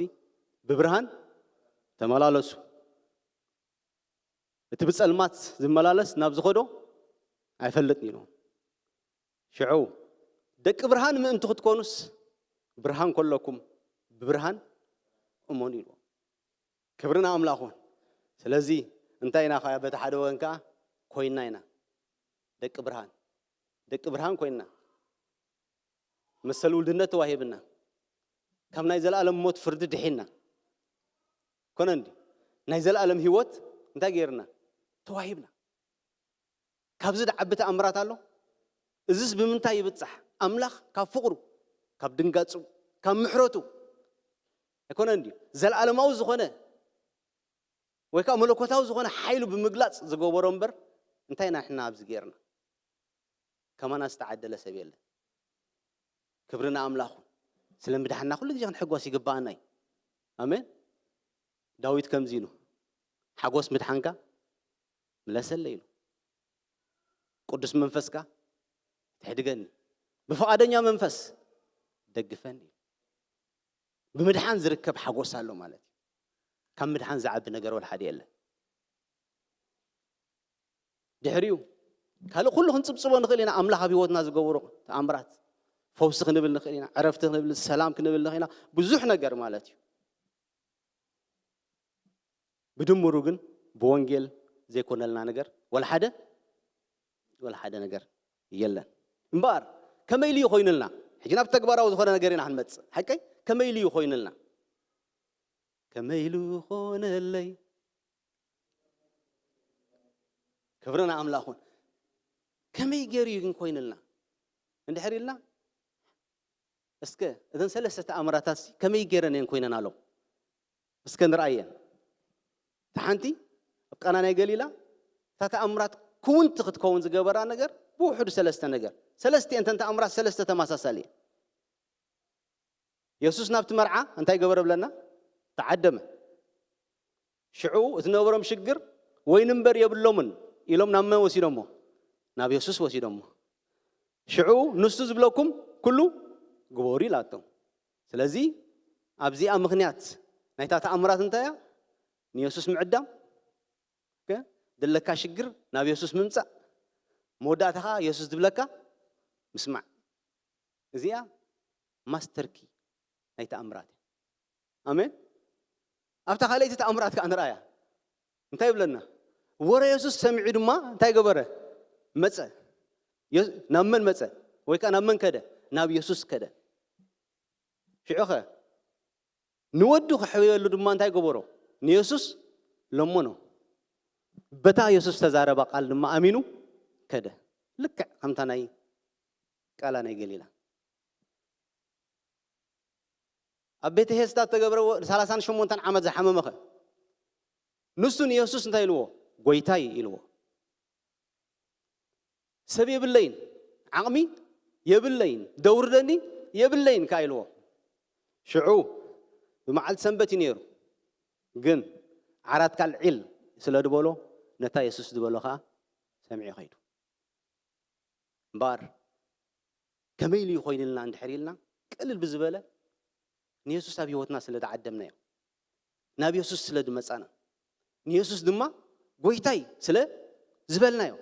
ብብርሃን ተመላለሱ። እቲ ብጸልማት ዝመላለስ ናብ ዝኸዶ ኣይፈልጥን" ኢሉ። ሽዑ፣ "ደቂ ብርሃን ምእንቲ ክትኮኑስ፣ ብርሃን ከለኩም ብብርሃን እመኑ" ኢልዎም። ክብሪ ንኣምላኽ ይኹን። ስለዚ እንታይ ኢና ከኣ በቲ ሓደ ወገን ከኣ ኮይንና ኢና። ደቂ ብርሃን፣ ደቂ ብርሃን ኮይንና። መሰል ውልድነት ተዋሂብና። ካብ ናይ ዘለኣለም ሞት ፍርዲ ድሒና። ኮነ እንዲ ናይ ዘለኣለም ህይወት እንታይ ገይርና? ተዋሂብና። ካብዚ ዝዓቢ ተኣምራት ኣሎ? እዝስ ብምንታይ ይብጻሕ? ኣምላኽ ካብ ፍቕሩ፣ ካብ ድንጋጹ፣ ካብ ምሕረቱ ኣይኮነን ድዩ? ዘለኣለማዊ ዝኾነ ወይ ከዓ መለኮታዊ ዝኾነ ሓይሉ ብምግላጽ ዝገበሮ እምበር እንታይ ኢና ንሕና ኣብዚ ገይርና? ከማና ዝተዓደለ ሰብ የለን። ክብሪ ንኣምላኹ። ስለ ምድሓንና ኩሉ ግዜ ክንሕጎስ ይግባኣና እዩ። ኣሜን። ዳዊት ከምዚ ኢሉ፣ ሓጎስ ምድሓንካ ምለሰለይ ኢሉ። ቅዱስ መንፈስካ ትሕድገኒ፣ ብፍቓደኛ መንፈስ ደግፈኒ። ብምድሓን ዝርከብ ሓጎስ ኣሎ ማለት እዩ። ካብ ምድሓን ዝዓቢ ነገር ወላ ሓደ የለን። ድሕሪኡ ካልእ ኩሉ ክንጽብጽቦ ንኽእል ኢና። ኣምላኽ ኣብ ህይወትና ዝገብሮ ተኣምራት፣ ፈውሲ ክንብል ንኽእል ኢና፣ ዕረፍቲ ክንብል፣ ሰላም ክንብል ንኽእል ኢና፣ ብዙሕ ነገር ማለት እዩ። ብድምሩ ግን ብወንጌል ዘይኮነልና ነገር ወላ ሓደ ወላ ሓደ ነገር የለን። እምበኣር ከመይ ኢሉ እዩ ኮይኑልና? ሕጂ ናብ ተግባራዊ ዝኾነ ነገር ኢና ክንመጽእ። ሓቀይ ከመይ ኢሉ እዩ ኮይኑልና? ከመይ ኢሉ ኾነለይ? ክብሪ ንኣምላኹን። ከመይ ገይሩ እዩ ግን ኮይኑልና? እንድሕር ኢልና እስከ እተን ሰለስተ ተኣምራታት ከመይ ገይረን እየን ኮይነናሎም? እስከ ንርኣየን። እታ ሓንቲ ኣብ ቃና ናይ ገሊላ እታ ተኣምራት ክውንቲ ክትከውን ዝገበራ ነገር ብውሕዱ ሰለስተ ነገር። ሰለስተ እተን ተኣምራት ሰለስተ ተመሳሳሊ እየን። የሱስ ናብቲ መርዓ እንታይ ገበረ ብለና? ተዓደመ። ሽዑ እቲ ነበሮም ሽግር ወይኒ እምበር የብሎምን ኢሎም ናብ መን ወሲዶሞ? ናብ የሱስ ወሲዶሞ። ሽዑ ንሱ ዝብለኩም ኩሉ ግበሩ ኢላቶም። ስለዚ ኣብዚኣ ምኽንያት ናይታ ተኣምራት እንታይ እያ? ንየሱስ ምዕዳም፣ ከ-፣ ዘለካ ሽግር ናብ የሱስ ምምጻእ፣ መወዳእታ ኸኣ የሱስ ዝብለካ ምስማዕ። እዚኣ ማስተር ኪ ናይ ተኣምራት እያ። ኣሜን። ኣብታ ካልኣይቲ ተኣምራት ከኣ ንርኣያ። እንታይ ይብለና? ወረ የሱስ ሰሚዑ ድማ እንታይ ገበረ? መጸ። የ-፣ ናብ መን መጸ? ወይ ከኣ ናብ መን ከደ? ናብ የሱስ ከደ። ሽዑኸ ንወዱ ክሕብየሉ ድማ እንታይ ገበሮ? ንየሱስ ለመኖ። በታ የሱስ ዝተዛረባ ቃል ድማ ኣሚኑ ከደ። ልክዕ ከምታ ናይ ቃና ናይ ገሊላ። ኣብ ቤተ ሄስታ ዝተገብረ ወ-፣ ሰላሳን ሸሞንተን ዓመት ዝሓመመኸ? ንሱ ንየሱስ እንታይ ኢልዎ? ጎይታይ ኢልዎ። ሰብ የብለይን፣ ዓቕሚ የብለይን፣ ደውርደኒ የብለይን ከኣ ኢልዎ። ሽዑ ብመዓልቲ ሰንበት እዩ ነይሩ። ግን ዓራት ካልዒል ስለ ዝበሎ ነታ የሱስ ዝበሎ ከኣ ሰሚዑ ከይዱ። እምበኣር ከመይ ኢሉ እዩ ኮይኑልና እንድሕር ኢልና፣ ቅልል ብዝበለ ንየሱስ ኣብ ህይወትና ስለ ዝዓደምናዮ፣ ናብ የሱስ ስለ ዝመጻና፣ ንየሱስ ድማ ጎይታይ ስለ ዝበልናዮ፣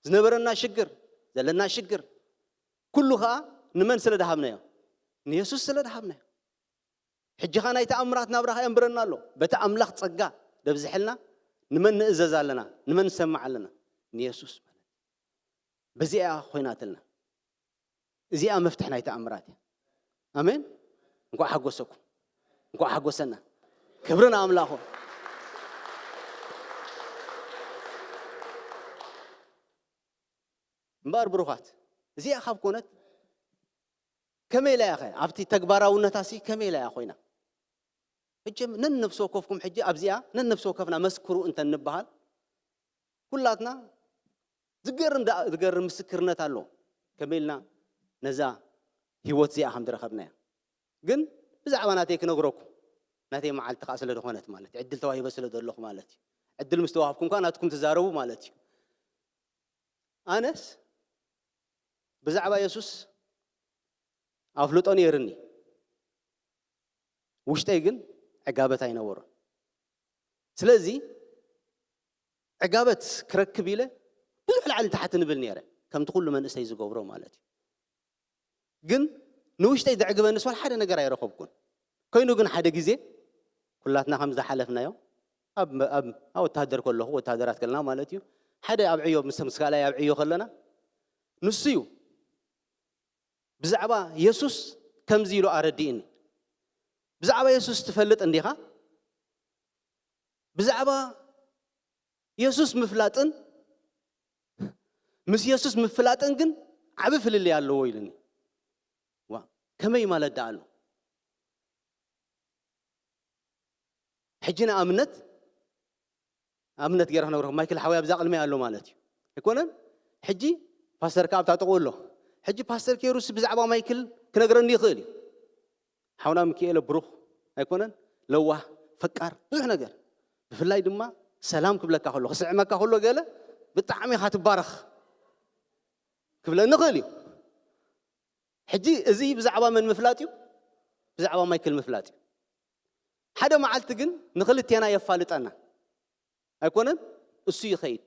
ዝነበረና ሽግር፣ ዘለና ሽግር ኩሉ ኸኣ ንመን ስለ ደሃብናዮ? ንየሱስ ስለ ደሃብናዮ። ሕጂ ኸኣ ናይ ተኣምራት ናብራ ኸኣ የንብረና ኣሎ። በቲ ኣምላኽ ጸጋ ደብዝሐልና ንመን ንእዘዝ ኣለና? ንመን ንሰምዕ ኣለና? ንየሱስ ማለት እዩ። በዚኣ ኮይናትልና። እዚኣ መፍትሕ ናይ ተኣምራት እያ። ኣሜን። እንኳዕ ሓጎሰኩም፣ እንኳዕ ሓጎሰና። ክብሪ ንኣምላኹ። እምበኣር ብሩኻት፣ እዚኣ ካብ ኮነት ከመይ ኢላ እያ ኸ ኣብቲ ተግባራውነታሲ ከመይ ኢላ እያ ኮይና? ሕጂ ነንነፍሲ ወከፍኩም ሕጂ ኣብዚኣ ነንነፍሲ ወከፍና መስክሩ እንተ ንበሃል፣ ኩላትና ዝገርም ደኣ-፣ ዝገርም ምስክርነት ኣሎ። ከመይ ኢልና ነዛ ህይወት እዚኣ ከም ዝረኸብናያ። ግን ብዛዕባ ናተይ ክነግረኩም፣ ናተይ መዓልቲ ከኣ ስለ ዝኾነት ማለት እዩ። ዕድል ተዋሂበ ስለ ዘለኹ ማለት እዩ። ዕድል ምስ ተዋህብኩም ከኣ ናትኩም ትዛረቡ ማለት እዩ። ኣነስ ብዛዕባ የሱስ ኣፍልጦ ነይርኒ፣ ውሽጠይ ግን ዕጋበት ኣይነበሮን። ስለዚ ዕጋበት ክረክብ ኢለ ብዙሕ ላዕሊ ታሕቲ ንብል ነይረ፣ ከምቲ ኩሉ መንእሰይ ዝገብሮ ማለት እዩ። ግን ንውሽጠይ ዘዕግበንስ ዋላ ሓደ ነገር ኣይረኸብኩን። ኮይኑ ግን ሓደ ግዜ ኩላትና ከም ዝሓለፍናዮ ኣብ ኣብ ኣብ ወታደር ከለኹ፣ ወታደራት ከለና ማለት እዩ። ሓደ ኣብ ዕዮ ምስ ምስ ካልኣይ ኣብ ዕዮ ከለና ንሱ እዩ ብዛዕባ የሱስ ከምዚ ኢሉ ኣረዲእኒ። ብዛዕባ የሱስ ትፈልጥ እንዲኻ? ብዛዕባ የሱስ ምፍላጥን ምስ የሱስ ምፍላጥን ግን ዓቢ ፍልልይ ኣለዎ ኢሉኒ። ዋ፣ ከመይ ማለት ደኣ ኣሎ? ሕጂ ንኣብነት ኣብነት ገይረ ክነግረኩም፣ ማይክል ሓወይ ኣብዛ ቅድሚ ኣሎ ማለት እዩ። ኣይኮነን? ሕጂ ፓስተር ከኣ ኣብታ ጥቕኡ ኣሎ። ሕጂ ፓስተር ኬሩስ ብዛዕባ ማይክል ክነግረኒ ይኽእል እዩ። ሓውና ሚኪኤለ ብሩኽ ኣይኮነን? ለዋህ፣ ፈቃር፣ ብዙሕ ነገር። ብፍላይ ድማ ሰላም ክብለካ ከሎ፣ ክስዕመካ ከሎ ገለ ብጣዕሚ ኢኻ ትባረኽ ክብለኒ ይኽእል እዩ። ሕጂ እዚ ብዛዕባ መን ምፍላጥ እዩ? ብዛዕባ ማይክል ምፍላጥ እዩ። ሓደ መዓልቲ ግን ንኽልቴና የፋልጠና። ኣይኮነን? እሱ ይኸይድ።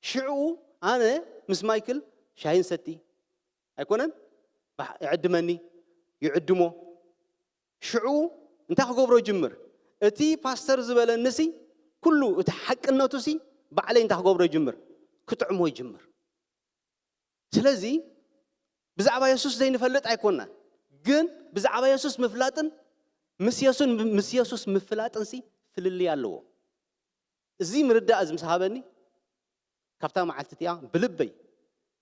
ሽዑ ኣነ ምስ ማይክል ሻሂ ንሰቲ። ኣይኮነን? ባሕ-፣ ይዕድመኒ፣ ይዕድሞ። ሽዑ እንታይ ክገብሮ ይጅምር? እቲ ፓስተር ዝበለኒሲ ኩሉ እቲ ሓቅነቱሲ ባዕለይ እንታይ ክገብሮ ይጅምር? ክጥዕሞ ይጅምር። ስለዚ ብዛዕባ የሱስ ዘይንፈልጥ ኣይኮናን፣ ግን ብዛዕባ የሱስ ምፍላጥን ምስ የሱን-፣ ምስ የሱስ ምፍላጥንሲ ፍልልይ ኣለዎ። እዚ ምርዳእ እዚ ምስ ሃበኒ፣ ካብታ መዓልቲ እቲኣ ብልበይ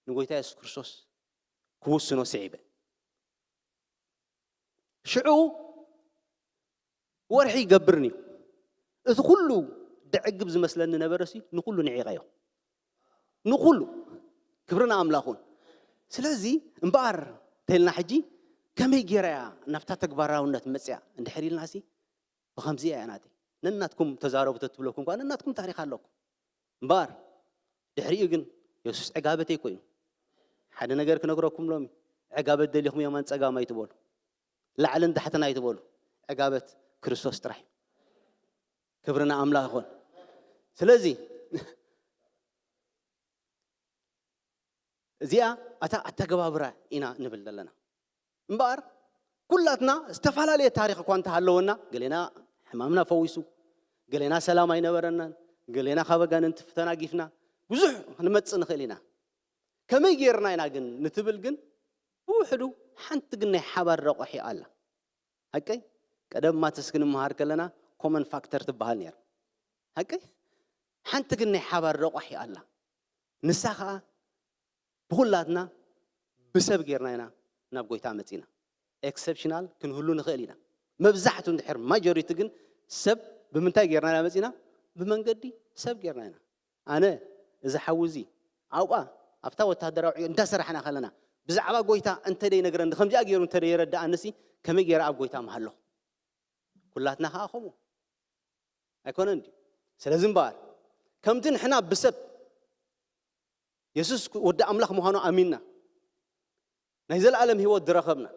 ንጎይታ የሱስ ክርስቶስ ክውስኖ ስዒበ። ሽዑ ወርሒ ይገብርኒ እዩ። እቲ ኩሉ ደዕግብ ዝመስለኒ ነበረሲ ንኩሉ ንዒቐዮ። ንኩሉ። ክብሪ ንኣምላኽ ይኹን። ስለዚ እምበኣር እንተኢልና ሕጂ ከመይ ገይራ እያ ናብታ ተግባራውነት መጽያ እንድሕር ኢልናሲ ብኸምዚ እያ ናተይ። ነናትኩም ተዛረቡ ተትብለኩም እኳ ነናትኩም ታሪኽ ኣለኩም። እምበኣር ድሕሪኡ ግን የሱስ ዕጋበተይ ኮይኑ። ሓደ ነገር ክነግረኩም ሎሚ፣ ዕጋበት ደሊኹም የማን ጸጋም ኣይትበሉ። ላዕልን ታሕትን ኣይትበሉ። ዕጋበት ክርስቶስ ጥራሕ እዩ። ክብሪ ንኣምላኽ ይኹን። ስለዚ እዚኣ እታ ኣተገባብራ ኢና ንብል ዘለና። እምበኣር ኩላትና ዝተፈላለየ ታሪኽ እኳ እንተሃለወና፣ ገሌና ሕማምና ፈዊሱ፣ ገሌና ሰላም ኣይነበረናን፣ ገሌና ካብ ኣጋንንቲ ተናጊፍና፣ ብዙሕ ክንመጽእ ንኽእል ኢና። ከመይ ጌርና ኢና ግን ንትብል ግን ብውሕዱ ሓንቲ ግን ናይ ሓባር ረቋሒ ኣላ። ሓቀይ? ቀደም ማትስ ክንመሃር ከለና ኮመን ፋክተር ትበሃል ነይራ። ሓቀይ? ሓንቲ ግን ናይ ሓባር ረቋሒ ኣላ። ንሳ ኸኣ ብኹላትና ብሰብ ጌርና ኢና ናብ ጎይታ መጺና። ኤክሰፕሽናል ክንህሉ ንኽእል ኢና። መብዛሕቱ እንድሕር ማጆሪቲ ግን ሰብ ብምንታይ ጌርና ኢና መጺና? ብመንገዲ ሰብ ጌርና ኢና። ኣነ እዚ ሓዊ እዚ ኣብኣ ኣብታ ወታደራዊ ዕዮ እንዳሰራሕና ከለና ብዛዕባ ጎይታ እንተ ደይነግረኒ፣ ከምዚኣ ገይሩ እንተ ደይረድኣንሲ ከመይ ገይረ ኣብ ጎይታ ምሃለኹ? ኩላትና ኸኣ ከምኡ ኣይኮነን ድዩ? ስለዚ እምበኣር ከምቲ ንሕና ብሰብ የሱስ ወዲ ኣምላኽ ምዃኑ ኣሚንና ናይ ዘለኣለም ህይወት ዝረኸብና፣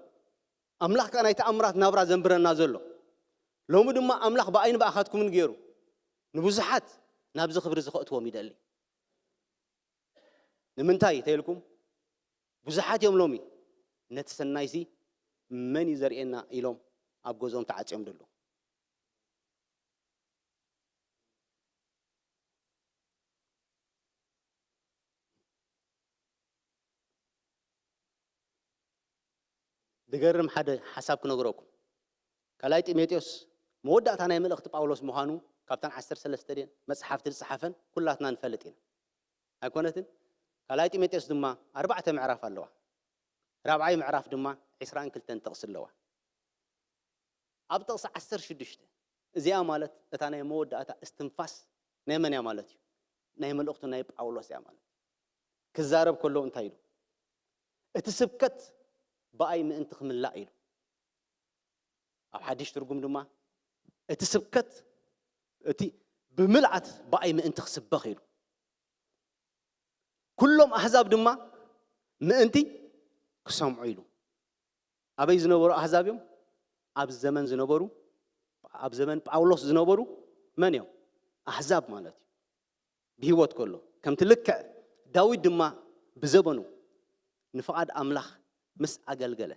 ኣምላኽ ከኣ ናይ ተኣምራት ናብራ ዘንብረና ዘሎ፣ ሎሚ ድማ ኣምላኽ ብኣይን ብኣኻትኩምን ገይሩ ንብዙሓት ናብዚ ክብሪ እዚ ከእትዎም ይደሊ። ንምንታይ ተይልኩም? ብዙሓት እዮም ሎሚ ነቲ ሰናይሲ መን እዩ ዘርእየና ኢሎም ኣብ ገዝኦም ተዓጽዮም ዘለዉ። ዝገርም ሓደ ሓሳብ ክነግረኩም። ካልኣይ ጢሞቴዎስ መወዳእታ ናይ መልእኽቲ ጳውሎስ ምዃኑ ካብተን ዓሰርተ ሰለስተ ድየን መጽሓፍቲ ዝጸሓፈን ኩላትና ንፈልጥ ኢና። ኣይኮነትን? ካልኣይ ጢሞቴዎስ ድማ ኣርባዕተ ምዕራፍ ኣለዋ። ራብዓይ ምዕራፍ ድማ ዕስራን ክልተን ጥቕሲ ኣለዋ። ኣብ ጥቕሲ ዓሰርተ ሽዱሽተ፣ እዚኣ ማለት እታ ናይ መወዳእታ እስትንፋስ ናይ መን እያ ማለት እዩ? ናይ መልእኽቱ ናይ ጳውሎስ እያ ማለት እዩ። ክዛረብ ከሎ እንታይ ኢሉ? እቲ ስብከት ብኣይ ምእንቲ ክምላእ ኢሉ። ኣብ ሓድሽ ትርጉም ድማ እቲ ስብከት እቲ ብምልኣት ብኣይ ምእንቲ ክስበኽ ኢሉ። ኩሎም ኣህዛብ ድማ ምእንቲ ክሰምዑ ኢሉ። ኣበይ ዝነበሩ ኣህዛብ እዮም? ኣብ ዘመን ዝነበሩ፣ ኣብ ዘመን ጳውሎስ ዝነበሩ መን እዮም? ኣህዛብ ማለት እዩ። ብህይወት ከሎ ከምቲ ልክዕ ዳዊት ድማ ብዘበኑ ንፍቓድ ኣምላኽ ምስ ኣገልገለ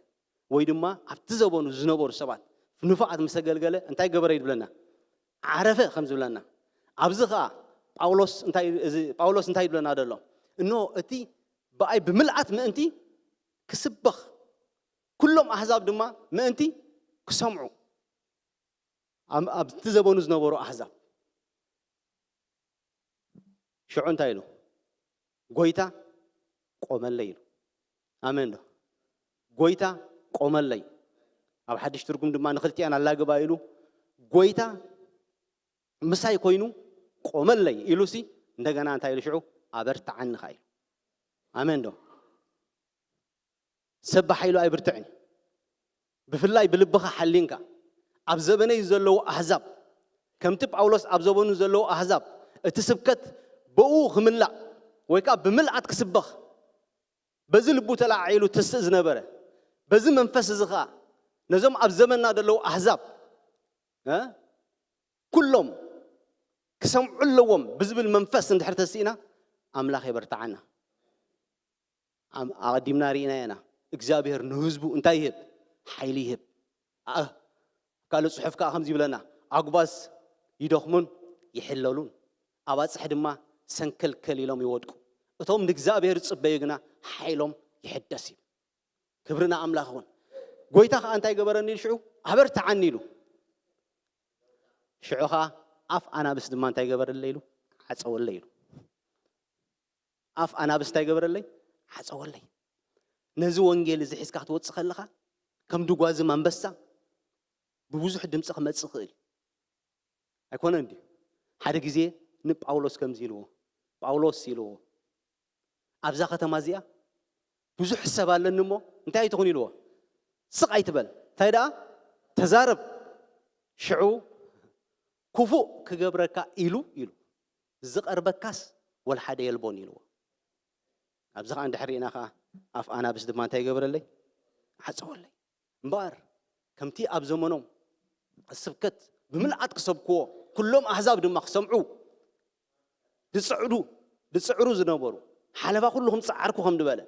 ወይ ድማ ኣብቲ ዘበኑ ዝነበሩ ሰባት ብንፉዓት ምስ ኣገልገለ እንታይ ገበረ ይብለና? ዓረፈ ከም ዝብለና። ኣብዚ ኸኣ ጳውሎስ እንታይ፣ እዚ ጳውሎስ እንታይ ይብለና ዘሎ? እንሆ እቲ ብኣይ ብምልኣት ምእንቲ ክስበኽ፣ ኩሎም ኣህዛብ ድማ ምእንቲ ክሰምዑ፣ ኣብ፣ ኣብቲ ዘበኑ ዝነበሩ ኣህዛብ። ሽዑ እንታይ ኢሉ? ጎይታ ቆመለይ ኢሉ። ኣሜን ዶ? ጎይታ ቆመለይ። ኣብ ሓድሽ ትርጉም ድማ ንኽልቲኣን ኣላግባ ኢሉ፣ ጎይታ ምሳይ ኮይኑ ቆመለይ ኢሉሲ፣ እንደገና እንታይ ኢሉ ሽዑ? ኣበርትዓኒ ኸኣ ኢሉ። ኣሜን ዶ? ሰብ ብሓይሉ ኣይብርትዕን እዩ። ብፍላይ ብልብኻ ሓሊንካ፣ ኣብ ዘበነይ ዘለዉ ኣህዛብ፣ ከምቲ ጳውሎስ ኣብ ዘበኑ ዘለዉ ኣህዛብ፣ እቲ ስብከት ብኡ ክምላእ ወይ ከኣ ብምልኣት ክስበኽ፣ በዚ ልቡ ተለዓዒሉ ትስእ ዝነበረ፣ በዚ መንፈስ እዚ ኸኣ ነዞም ኣብ ዘመንና ዘለዉ ኣህዛብ፣ እ፣ ኩሎም ክሰምዑ ኣለዎም ብዝብል መንፈስ እንድሕር ተስኢና፣ ኣምላኽ የበርትዓና። ኣም-፣ ኣቐዲምና ርኢናዮ ኢና። እግዚኣብሔር ንህዝቡ እንታይ ይህብ? ሓይሊ ይህብ። ኣ-፣ ካልእ ጽሑፍ ከኣ ከምዚ ይብለና፣ ኣጉባዝ ይደኽሙን ይሕለሉን፣ ኣባጽሕ ድማ ሰንከልከል ኢሎም ይወድቁ። እቶም ንእግዚኣብሔር ዝጽበዩ ግና ሓይሎም ይሕደስ እዩ። ክብሪ ንኣምላኽ ይኹን። ጎይታ ከኣ እንታይ ገበረኒ ኢሉ ሽዑ? ኣበርትዓኒ ኢሉ። ሽዑ ከኣ ኣፍ ኣናብስ ድማ እንታይ ገበረለይ ኢሉ? ዓጸወለይ ኢሉ። ኣፍ ኣናብስ እንታይ ገበረለይ? ዓጸወለይ። ነዚ ወንጌል እዚ ሒዝካ ክትወጽእ ከለኻ፣ ከም ድጓዝም ኣንበሳ ብብዙሕ ድምጺ ክመጽእ ይኽእል እዩ። ኣይኮነን ድዩ? ሓደ ግዜ ንጳውሎስ ከምዚ ኢልዎ፣ ጳውሎስ ኢልዎ፣ ኣብዛ ከተማ እዚኣ ብዙሕ ሰብ ኣለኒ እሞ እንታይ ኣይትኹን ኢልዎ፣ ስቕ ኣይትበል፣ እንታይ ደኣ ተዛረብ፣ ሽዑ ክፉእ ክገብረካ ኢሉ ኢሉ፣ ዝቐርበካስ ወላ ሓደ የልቦን ኢልዎ። ኣብዚ ኸኣ እንድሕር ርኢና ኸኣ ኣፍ ኣናብስ ድማ እንታይ ይገብረለይ? ዓጸወለይ። እምበኣር ከምቲ ኣብ ዘመኖም ስብከት ብምልኣት ክሰብክዎ፣ ኩሎም ኣህዛብ ድማ ክሰምዑ ዝጽዕዱ፣ ዝጽዕሩ ዝነበሩ፣ ሓለፋ ኩልኹም ጸዓርኩ ከም ዝበለ፣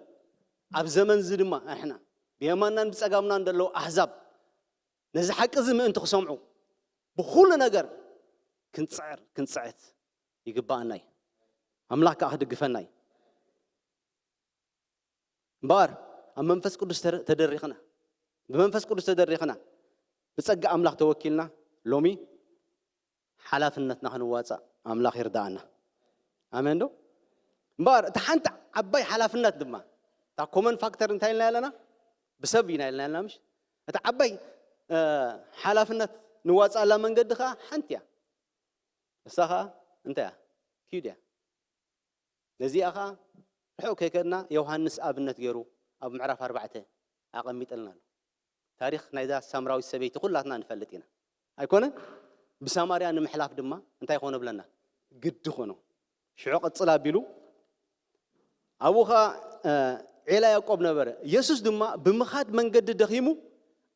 ኣብ ዘመን እዚ ድማ ንሕና ብየማናን ብጸጋምናን ዘለዉ ኣህዛብ ነዚ ሓቂ እዚ ምእንቲ ክሰምዑ ብኹሉ ነገር ክንጽዕር፣ ክንጽዕት ይግባኣና እዩ። ኣምላኽ ከኣ ክድግፈና እዩ። እምበኣር ኣብ መንፈስ ቅዱስ ተረ-፣ ተደሪኽና፣ ብመንፈስ ቅዱስ ተደሪኽና፣ ብጸጋ ኣምላኽ ተወኪልና፣ ሎሚ ሓላፍነትና ክንዋጻእ ኣምላኽ ይርዳኣና። ኣሜን ዶ? እምበኣር እታ ሓንቲ ዓባይ ሓላፍነት ድማ፣ እታ ኮመን ፋክተር እንታይ ኢልና ኣለና? ብሰብ ኢና ኢልና ኣለና፣ ምሽ? እታ ዓባይ፣ እ፣ ሓላፍነት ንዋጻኣላ መንገዲ ኸኣ ሓንቲ እያ። እሳ ኸኣ እንታይ እያ? ኪድ እያ። ነዚኣ ኸኣ ርሑቕ ከይከድና ዮሃንስ ኣብነት ገይሩ ኣብ ምዕራፍ ኣርባዕተ ኣቐሚጥልና ኣሎ። ታሪኽ ናይዛ ሳምራዊት ሰበይቲ ኩላትና ንፈልጥ ኢና። ኣይኮነን? ብሳማርያ ንምሕላፍ ድማ እንታይ ኮነ ብለና? ግዲ ኮኖ። ሽዑ ቅጽል ኣቢሉ ኣብኡ ኸኣ፣ እ፣ ዔላ ያዕቆብ ነበረ። የሱስ ድማ ብምኻድ መንገዲ ደኺሙ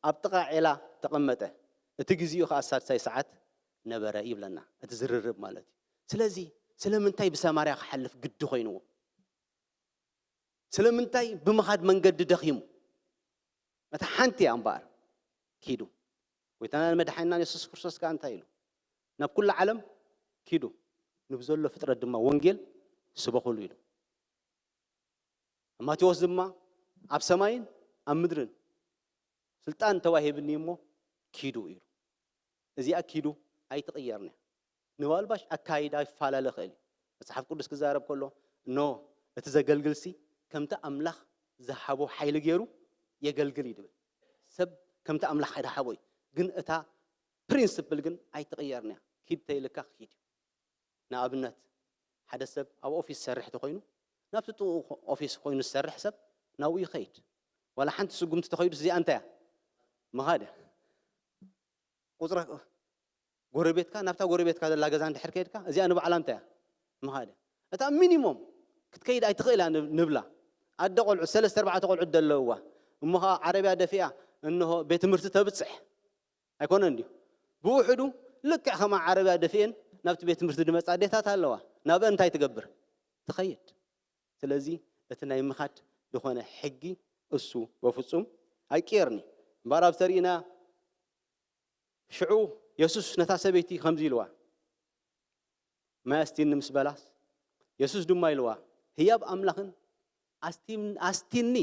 ኣብ ጥቓ ዔላ ተቐመጠ። እቲ ግዜኡ ኸኣ ሳድሳይ ሰዓት ነበረ ይብለና። እቲ ዝርርብ ማለት እዩ። ስለዚ ስለምንታይ ብሳማርያ ክሓልፍ ግዲ ኮይንዎ? ስለምንታይ ብምኻድ መንገዲ ደኺሙ? እታ ሓንቲ እያ እምበኣር። ኪዱ። ጎይታናን መድሓኒናን የሱስ ክርስቶስ ከኣ እንታይ ኢሉ? ናብ ኩሉ ዓለም ኪዱ፣ ንብዘሎ ፍጥረት ድማ ወንጌል ስበኹሉ ኢሉ። ማቴዎስ ድማ ኣብ ሰማይን ኣብ ምድርን ስልጣን ተዋሂብኒ እሞ ኪዱ ኢሉ። እዚኣ ኪዱ ኣይትቕየርን እያ። ንባልባሽ ኣካይዳ ይፈላለ ይኽእል እዩ። መጽሓፍ ቅዱስ ክዛረብ ከሎ፣ እኖ እቲ ዘገልግልሲ ከምቲ ኣምላኽ ዝሃቦ ሓይሊ ገይሩ የገልግል እዩ ድብል። ሰብ ከምቲ ኣምላኽ ዝሃቦ እዩ። ግን እታ ፕሪንስፕል ግን ኣይትቕየርን እያ። ኪድ ተይልካ ኪድ እዩ። ንኣብነት፣ ሓደ ሰብ ኣብ ኦፊስ ዝሰርሕ ተኾይኑ፣ ናብቲ ጥቕኡ ኦፊስ ኮይኑ ዝሰርሕ ሰብ ናብኡ ይኸይድ። ዋላ ሓንቲ ስጉምቲ ተኸይዱ እዚኣ እንታይ እያ? ምኻድ እያ። ቁጽራ ጎረቤትካ፣ ናብታ ጎረቤትካ ዘላ ገዛ እንድሕር ከይድካ፣ እዚኣ ንባዕላ እንታይ እያ? ምኻድ እያ። እታ ሚኒሞም ክትከይድ ኣይትኽእል እያ ንብ-፣ ንብላ። ኣደ ቆልዑ፣ ሰለስተ ኣርባዕተ ቆልዑ ዘለውዋ፣ እሞ ኸዓ ዓረብያ ደፊኣ፣ እንሆ ቤት ትምህርቲ ተብጽሕ። ኣይኮነን ድዩ? ብውሕዱ ልክዕ ከማ ዓረብያ ደፊኤን ናብቲ ቤት ትምህርቲ ዝመጻ ኣዴታት ኣለዋ። ናብአን እንታይ ትገብር? ትኸይድ። ስለዚ እቲ ናይ ምኻድ ዝኾነ ሕጊ እሱ በፍጹም ኣይቅየርኒ። እምበኣር ኣብ ተርእዩና ሽዑ የሱስ ነታ ሰበይቲ ከምዚ ኢልዋ፣ ማይ ኣስቲኒ ምስ በላስ፣ የሱስ ድማ ኢልዋ፣ ህያብ ኣምላኽን ኣስቲን-፣ ኣስቲኒ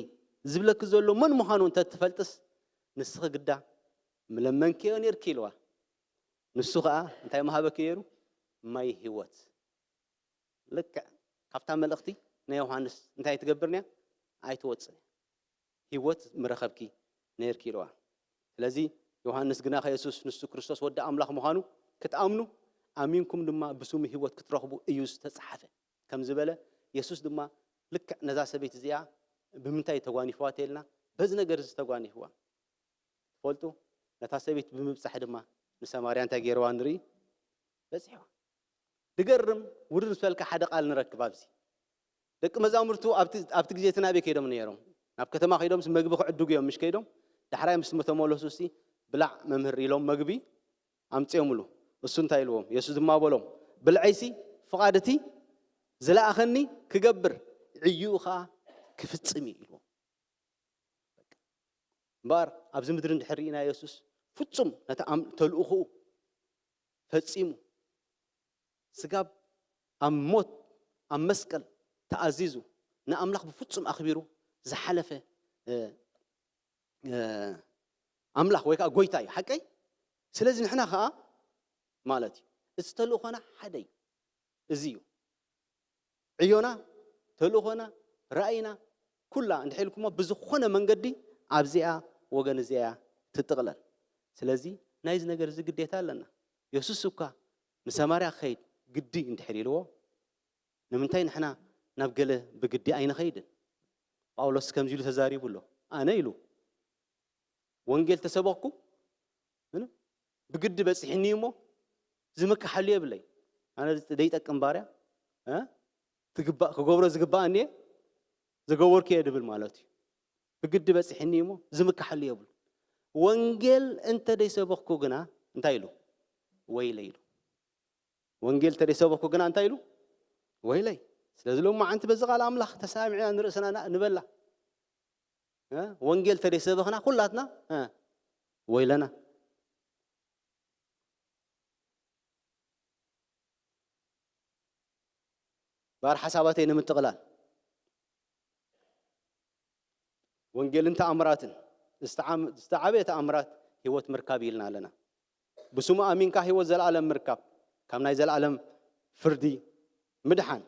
ዝብለኪ ዘሎ መን ምዃኑ እንተ ትፈልጥስ፣ ንስኺ ግዳ ምለመንክዮ ነርኪ ኢልዋ። ንሱ ኸኣ እንታይ ምሃበኪ ነይሩ? ማይ ህይወት። ልክዕ ካብታ መልእኽቲ ናይ ዮሃንስ እንታይ ትገብር እያ? ኣይትወጽእን እያ። ህይወት ምረኸብኪ ነይርኪ ኢልዋ። ስለዚ ዮሃንስ ግና ከየሱስ ንሱ ክርስቶስ ወዲ ኣምላኽ ምዃኑ ክትኣምኑ፣ ኣሚንኩም ድማ ብስሙ ህይወት ክትረኽቡ እዩ ዝተጻሕፈ ከም ዝበለ፣ የሱስ ድማ ልክዕ ነዛ ሰበይቲ እዚኣ ብምንታይ ተጓኒፍዋ ተልና? በዚ ነገር እዚ ተጓኒፍዋ። ትፈልጡ፣ ነታ ሰበይቲ ብምብጻሕ ድማ ንሰማርያ እንታይ ገይርዋ ንርኢ? በጺሕዋ። ድገርም ውርድ ምስ በልካ ሓደ ቃል ንረክብ ኣብዚ። ደቂ መዛሙርቱ ኣብቲ፣ ኣብቲ ግዜ እቲ ናበይ ከይዶም ነይሮም? ናብ ከተማ ከይዶም ምስ መግቢ ክዕድጉ እዮም፣ ምሽ ከይዶም? ዳሕራይ ምስ ተመለሱ እስቲ ብላዕ መምህር ኢሎም መግቢ ኣምጽኦምሉ። እሱ እንታይ ኢልዎም? የሱስ ድማ በሎም፣ ብልዐይሲ ፍቓድ እቲ ዝለኣኸኒ ክገብር፣ ዕዩኡ ኸኣ ክፍጽም እዩ ኢልዎም። እምበኣር ኣብዚ ምድሪ እንድሕር ርኢና የሱስ ፍጹም ነቲ ኣም-፣ ተልእኾኡ ፈጺሙ፣ ስጋብ ኣብ ሞት ኣብ መስቀል ተኣዚዙ ንኣምላኽ ብፍጹም ኣኽቢሩ ዝሓለፈ፣ እ፣ እ፣ ኣምላኽ ወይ ከዓ ጎይታ እዩ። ሓቀይ? ስለዚ ንሕና ከዓ ማለት እዩ። እዚ ተልእኾና ሓደ እዩ። እዚ እዩ። ዕዮና፣ ተልእኾና፣ ራእይና፣ ኩላ እንድሕር ኢልኩሞ ብዝኾነ መንገዲ ኣብዚኣ ወገን እዚኣ እያ ትጥቕለል። ስለዚ ናይዚ ነገር እዚ ግዴታ ኣለና። የሱስ እኳ ንሰማርያ ክኸይድ ግዲ እንድሕር ኢልዎ፣ ንምንታይ ንሕና ናብ ገለ ብግዲ ኣይንኸይድን? ጳውሎስ ከምዚ ኢሉ ተዛሪቡ ኣሎ። ኣነ ኢሉ፣ ወንጌል ተሰበኽኩ፣ ምንም ብግዲ በጺሕኒ እሞ ዝምክሓሉ የብለይ። ኣነ ደይጠቅም ባርያ፣ እ? ትግባእ፣ ክገብሮ ዝግባእ እኒየ፣ ዝገበርኩ እየ ድብል ማለት እዩ። ብግዲ በጺሕኒ እሞ ዝምክሓሉ የብሉ። ወንጌል እንተ ደይሰበኽኩ ግና እንታይ ኢሉ? ወይለ ኢሉ። ወንጌል እንተ ደይሰበኽኩ ግና እንታይ ኢሉ? ወይለይ። ስለዚ ሎማዓንቲ በዚ ቃል ኣምላኽ ተሰማሚዕና ንርእስና ና-፣ ንበላ። እ? ወንጌል እንተ ደይሰበኽና ኩላትና፣ እ፣ ወይለና። ባር ሓሳባተይ ንምጥቕላል፣ ወንጌልን ተኣምራትን፣ ዝተዓም-፣ ዝተዓበየ ተኣምራት ህይወት ምርካብ ኢልና ኣለና። ብስሙ ኣሚንካ ህይወት ዘለኣለም ምርካብ፣ ካብ ናይ ዘለኣለም ፍርዲ ምድሓን፣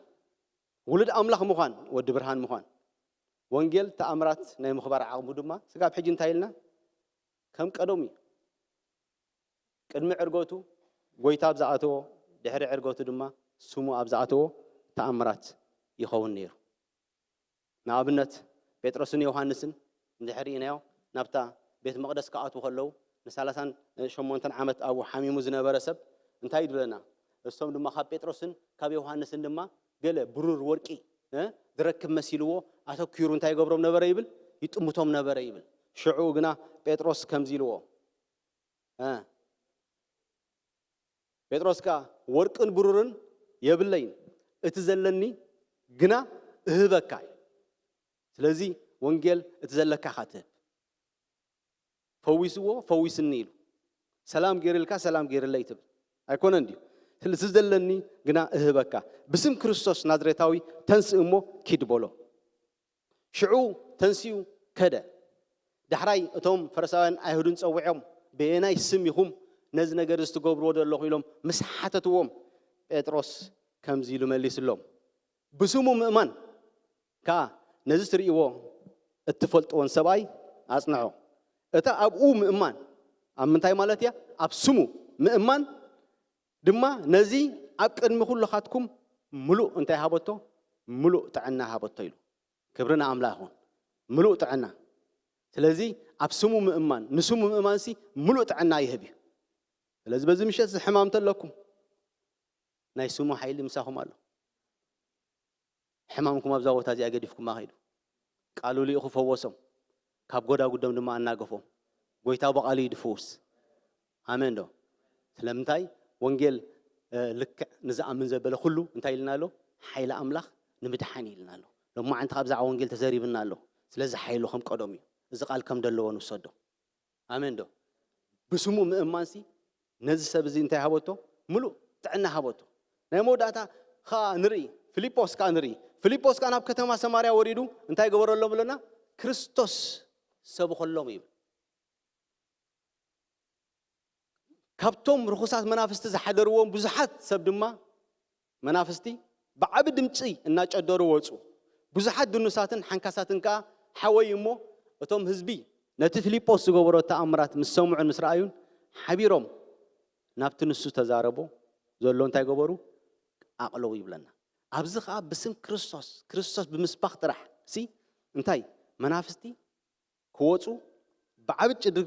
ውሉድ ኣምላኽ ምዃን፣ ወዲ ብርሃን ምዃን። ወንጌል ተኣምራት ናይ ምኽባር ዓቕሙ ድማ ስጋብ ሕጂ እንታይ ኢልና? ከም ቀደሙ እዩ። ቅድሚ ዕርገቱ ጎይታ ኣብ ዝኣተዎ፣ ድሕሪ ዕርገቱ ድማ ስሙ ኣብ ዝኣተዎ ተኣምራት ይኸውን ነይሩ። ንኣብነት ጴጥሮስን ዮሃንስን እንድሕር ርኢናዮ፣ ናብታ ቤት መቕደስ ክኣትዉ ከለዉ ንሳላሳን ሸሞንተን ዓመት ኣብኡ ሓሚሙ ዝነበረ ሰብ እንታይ እዩ ዝብለና? እሶም ድማ ካብ ጴጥሮስን ካብ ዮሃንስን ድማ ገለ ብሩር ወርቂ፣ እ፣ ዝረክብ መሲልዎ ኣተኲሩ እንታይ ይገብሮም ነበረ ይብል? ይጥምቶም ነበረ ይብል። ሽዑ ግና ጴጥሮስ ከምዚ ኢልዎ፣ እ፣ ጴጥሮስ ከኣ፣ "ወርቅን ብሩርን የብለይን፣ እቲ ዘለኒ ግና እህበካ እዩ። ስለዚ ወንጌል እቲ ዘለካ ኢኻ ትህብ። ፈዊስዎ፣ ፈዊስኒ ኢሉ። ሰላም ገይርልካ፣ ሰላም ገይርለይ ትብል። ኣይኮነን ድዩ? ስለዚ ዘለኒ ግና እህበካ። ብስም ክርስቶስ ናዝሬታዊ ተንስእ እሞ ኪድ" በሎ። ሽዑ ተንሲኡ ከደ። ዳሕራይ እቶም ፈሪሳውያን ኣይሁድን ጸዊዖም፣ "በየናይ ስም ኢኹም ነዚ ነገር እዚ ትገብርዎ ዘለኹ?" ኢሎም ምስ ሓተትዎም፣ ጴጥሮስ ከምዚ ኢሉ መሊስሎም፣ "ብስሙ ምእማን ከኣ ነዚ ትርእይዎ እትፈልጥዎን ሰብኣይ ኣጽንዖ። እታ ኣብኡ ምእማን" ኣብ ምንታይ ማለት እያ? ኣብ ስሙ ምእማን ድማ ነዚ ኣብ ቅድሚ ኩልኻትኩም ምሉእ እንታይ ሃበቶ? ምሉእ ጥዕና ሃበቶ ኢሉ። ክብሪ ንኣምላኽ ይኹን። ምሉእ ጥዕና። ስለዚ ኣብ ስሙ ምእማን፣ ንስሙ ምእማንሲ ምሉእ ጥዕና ይህብ እዩ። ስለዚ በዚ ምሸት እዚ ሕማም ተለኩም፣ ናይ ስሙ ሓይሊ ምሳኹም ኣሎ። ሕማምኩም ኣብዛ ቦታ እዚኣ ገዲፍኩማ ኸይዱ። ቃሉ ልኢኹ ፈወሶም፣ ካብ ጎዳጉዶም ድማ ኣናገፎም። ጎይታ ብቓሉ እዩ ድፍውስ። ኣሜን ዶ? ስለምንታይ? ወንጌል፣ እ፣ ልክዕ ንዝኣምን ዘበለ ኩሉ እንታይ ኢልና ኣሎ? ሓይሊ ኣምላኽ ንምድሓን እዩ ኢልና ኣሎ። ሎማዓንቲ ካብ ብዛዕባ ወንጌል ተዘሪብና ኣሎ። ስለዚ ሓይሉ ከም ቀደሙ እዩ። እዚ ቃል ከም ደለዎ ንውሰዶ። ኣሜን ዶ? ብስሙ ምእማንሲ ነዚ ሰብ እዚ እንታይ ሃበቶ? ምሉእ ጥዕና ሃበቶ። ናይ መወዳእታ ኸዓ ንርኢ፣ ፊልጶስ ከኣ ንርኢ። ፊልጶስ ከኣ ናብ ከተማ ሰማርያ ወሪዱ እንታይ ገበረሎም ብለና? ክርስቶስ ሰብኸሎም ይብል። ካብቶም ርኹሳት መናፍስቲ ዝሓደርዎም ብዙሓት ሰብ ድማ፣ መናፍስቲ ብዓቢ ድምጺ እናጨደሩ ወጹ። ብዙሓት ድኑሳትን ሓንካሳትን ከኣ ሓወዩ እሞ፣ እቶም ህዝቢ ነቲ ፊልጶስ ዝገበሮ ተኣምራት ምስ ሰምዑን ምስ ረኣዩን ሓቢሮም ናብቲ ንሱ ተዛረቦ ዘሎ እንታይ ገበሩ? ኣቕለዉ ይብለና። ኣብዚ ኸኣ ብስም ክርስቶስ፣ ክርስቶስ ብምስባኽ ጥራሕ ሲ እንታይ መናፍስቲ ክወጹ ብዓቢ ጭድ-፣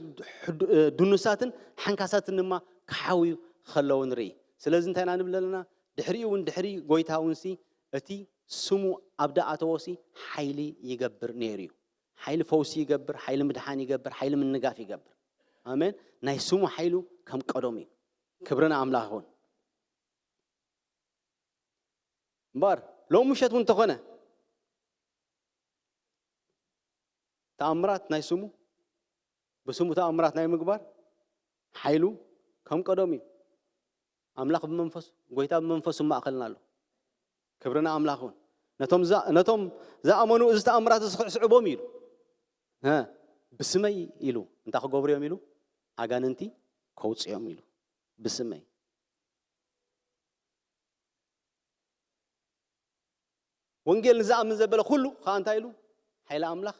ሕዱ-፣ እ፣ ድኑሳትን ሓንካሳትን ድማ ክሓውዩ ከለዉ ንርኢ። ስለዚ እንታይ ኢና ንብል ኣለና? ድሕሪኡ እውን፣ ድሕሪ ጎይታ እውን ሲ እቲ ስሙ ኣብ ደኣተዎ ሲ ሓይሊ ይገብር ነይሩ እዩ። ሓይሊ ፈውሲ ይገብር፣ ሓይሊ ምድሓን ይገብር፣ ሓይሊ ምንጋፍ ይገብር። ኣሜን። ናይ ስሙ ሓይሉ ከም ቀደሙ እዩ። ክብሪ ንኣምላኽ ይኹን። እምበኣር ሎም ምሸት እውን እንተኾነ ተኣምራት ናይ ስሙ፣ ብስሙ ተኣምራት ናይ ምግባር ሓይሉ ከም ቀደሙ እዩ። ኣምላኽ ብመንፈሱ፣ ጎይታ ብመንፈሱ ማእከልና ኣሎ። ክብሪ ንኣምላኽ ይኹን። ነቶም ዛ-፣ ነቶም ዝኣመኑ እዚ ተኣምራት እዚ ክስዕቦም ኢሉ። ሀ፣ ብስመይ ኢሉ እንታይ ክገብሩ እዮም ኢሉ? ኣጋንንቲ ከውጽኦም ኢሉ። ብስመይ። ወንጌል ንዝኣምን ዘበለ ኩሉ ኸዓ እንታይ ኢሉ? ሓይሊ ኣምላኽ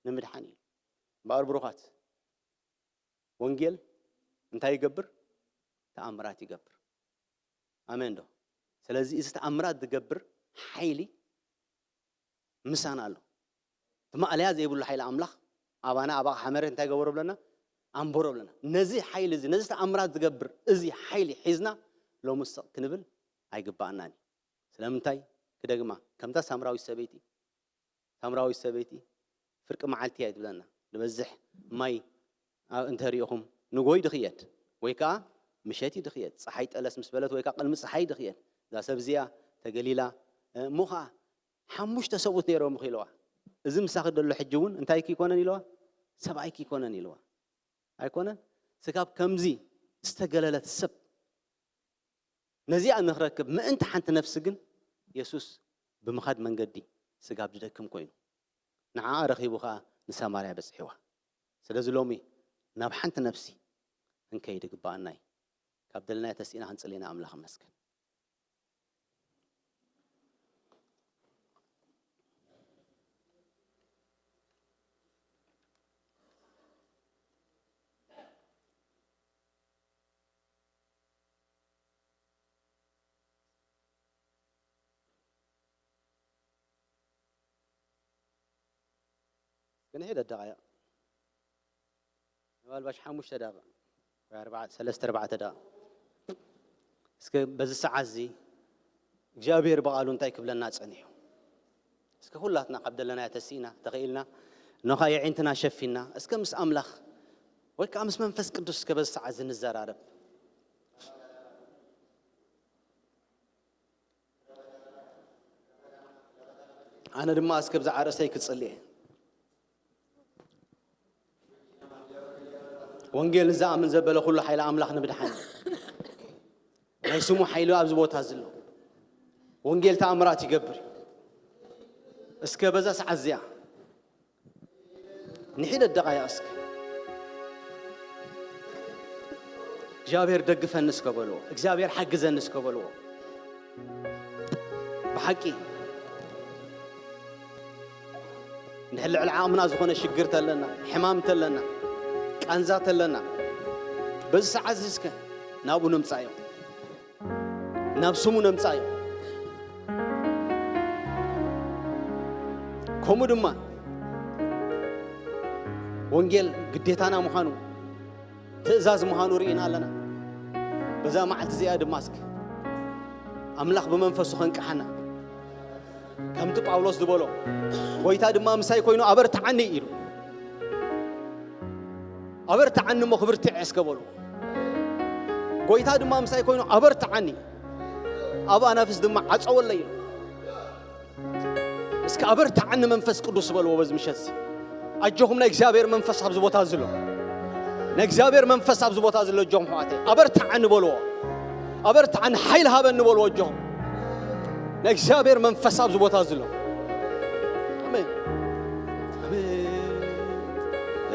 ንምድሓን ኢሉ። እምበኣር ብሩኻት፣ ወንጌል እንታይ ይገብር? ተኣምራት ይገብር። ኣሜን ዶ? ስለዚ እዚ ተኣምራት ዝገብር ሓይሊ ምሳና ኣሎ። እቲ ማእለያ ዘይብሉ ሓይሊ ኣምላኽ ኣባና፣ ኣብ ኣቕሓ መሬት እንታይ ገበሮ ብለና? ኣንበሮ ብለና። ነዚ ሓይሊ እዚ፣ ነዚ ተኣምራት ዝገብር እዚ ሓይሊ ሒዝና ሎሚ ስቕ ክንብል ኣይግባኣናን እዩ። ስለምንታይ? ክደግማ፣ ከምታ ሳምራዊት ሰበይቲ፣ ሳምራዊት ሰበይቲ ፍርቂ መዓልቲ እያ ትብለና። ዝበዝሕ ማይ ኣ-፣ እንተ ሪኢኹም፣ ንጎይ ድኽየድ ወይ ከኣ ምሸት እዩ ድኽየድ፣ ጸሓይ ጠለስ ምስ በለት ወይ ከኣ ቅድሚ ጸሓይ ድኽየድ። እዛ ሰብ እዚኣ ተገሊላ፣ እ፣ እሞ ኸኣ ሓሙሽተ ሰብኡት ነይሮም ኢኺ ኢለዋ። እዚ ምሳኺ ደሎ ሕጂ እውን እንታይ ኣይኮነን ኢለዋ? ሰብኣይኪ ኣይኮነን ኢለዋ። ኣይኮነን? ስጋብ ከምዚ ዝተገለለት ሰብ ነዚኣ ንኽረክብ ምእንቲ ሓንቲ ነፍሲ ግን የሱስ ብምኻድ መንገዲ ስጋብ ዝደክም ኮይኑ፣ ንዓኣ ረኺቡ ኸኣ ንሳማርያ በጽሕዋ። ስለዚ ሎሚ ናብ ሓንቲ ነፍሲ ክንከይድ ይግብኣና እዩ። ካብ ደለናዮ ተስኢና ክንጽሊ ኢና። ኣምላኽ ይመስገን። ግን ሄደ ደቓይቕ፣ ምናልባሽ ሓሙሽተ ደቓ ወይ ኣርባዕተ፣ ሰለስተ ኣርባዕተ ደቓ። እስከ በዚ ሰዓት እዚ እግዚኣብሔር ብቓሉ እንታይ ክብለና ጸኒሑ? እስከ ኩላትና ካብ ደለናዮ ተስኢና፣ ተኽኢልና፣ ነኻ የዒንትና ሸፊና፣ እስከ ምስ ኣምላኽ ወይ ከኣ ምስ መንፈስ ቅዱስ እስከ በዚ ሰዓት እዚ ንዘራረብ። ኣነ ድማ እስከ ብዛ ኣርእስተይ ክጽሊ እየ። ወንጌል ንዝኣምን ዘበለ ኩሉ ሓይሊ ኣምላኽ ንምድሓን እዩ። ናይ ስሙ ሓይሊ ኣብዚ ቦታ ዘሎ። ወንጌል ተኣምራት ይገብር እዩ። እስከ በዛ ሰዓት እዚኣ ንሒደት ደቓይቕ እስከ፣ እግዚኣብሔር ደግፈኒ እስከ በልዎ፣ እግዚኣብሔር ሓግዘኒ እስከ በልዎ። ብሓቂ እንድሕር ልዕሊ ዓቕምና ዝኾነ ሽግር ተለና፣ ሕማም ተለና፣ ቃንዛ ተለና፣ በዚ ሰዓት እዚ እስከ ናብኡ ንምጻእ እዮም። ናብ ስሙ ነምጻእ እዩ። ከምኡ ድማ ወንጌል ግዴታና ምዃኑ፣ ትእዛዝ ምዃኑ ርኢና ኣለና። በዛ መዓልቲ እዚኣ ድማ እስኪ ኣምላኽ ብመንፈሱ ከንቅሓና፣ ከምቲ ጳውሎስ ዝበሎ፣ "ጎይታ ድማ ምሳይ ኮይኑ ኣበርትዓኒ" ኢሉ። "ኣበርትዓኒ እሞ ክብርትዕ እስከ" በሉ። "ጎይታ ድማ ምሳይ ኮይኑ ኣበርትዓኒ፣ ኣብ ኣናፍስ ድማ ዓጸወለይ" ኢሉ። እስከ "ኣበርትዓኒ መንፈስ ቅዱስ" በልዎ በዚ ምሸት እዚ። ኣጆኹም፣ ናይ እግዚኣብሔር መንፈስ ኣብዚ ቦታ እዚ ኣሎ። ንእግዚኣብሔር መንፈስ ኣብዚ ቦታ ዘሎ፣ ኣጆኹም ኣሕዋተይ፣ ኣበርትዓኒ በልዎ። ኣበርትዓኒ፣ ሓይሊ ሃበኒ በልዎ፣ ኣጆኹም። ንእግዚኣብሔር መንፈስ ኣብዚ ቦታ ዘሎ። ኣሜን። ኣሜን።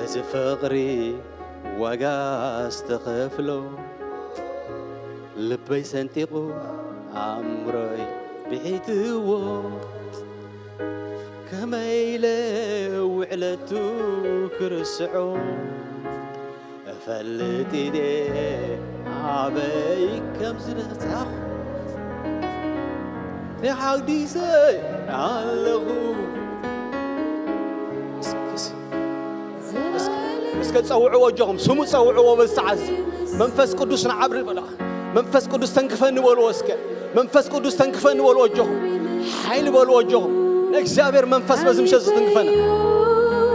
እዚ ፍቕሪ ዋጋ ዝተኸፍሎ፣ ልበይ ሰንጢቑ ኣእምሮይ ብሒትዎ። ከመይ ኢለ ውዕለቱ ክርስዖ፣ እፈልጥ ኢየ ኣበይ ከም ዝበጻኹ። ተሓጒሰ ኣለኹ። እስከ፣ እስከ፣ እስከ ጸውዕዎ፣ ኣጆኹም፣ ስሙ ጸውዕዎ በዚ ሰዓት እዚ። መንፈስ ቅዱስ ንዓብሪ በላ። መንፈስ ቅዱስ ተንክፈኒ በልዎ እስከ። መንፈስ ቅዱስ ተንክፈኒ በልዎ፣ ኣጆኹም። ሓይሊ በልዎ፣ ኣጆኹም። ንእግዚኣብሔር መንፈስ በዚ ምሸት ዝትንክፈና።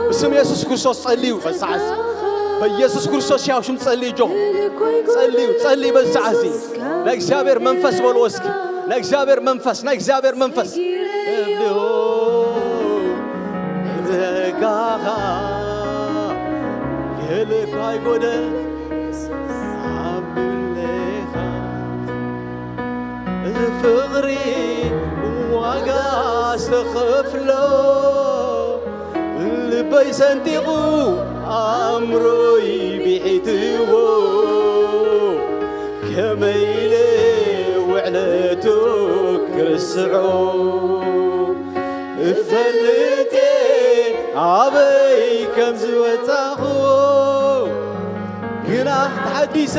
ብስም የሱስ ክርስቶስ ጸልዩ በዚ ሰዓት እዚ። በኢየሱስ ክርስቶስ ሕያው ሽም ጸልዩ፣ ኣጆኹም። ጸልዩ፣ ጸልዩ በዚ ሰዓት እዚ። ንእግዚኣብሔር መንፈስ በልዎ እስኪ። ንእግዚኣብሔር መንፈስ፣ ንእግዚኣብሔር መንፈስ። ጸጋኻ ገለ እኳ ኣይጎደል ኣምሌኻ። እዚ ፍቕሪ ዋጋ ዝተኸፍሎ፣ ልበይ ሰንጢቑ ኣእምሮይ ብሒትዎ። ከመይ ኢለ ውዕለቱ ክርስዖ፣ እፈልጥ ኣበይ ከም ዝወጻኹ። ግና ተሓዲሰ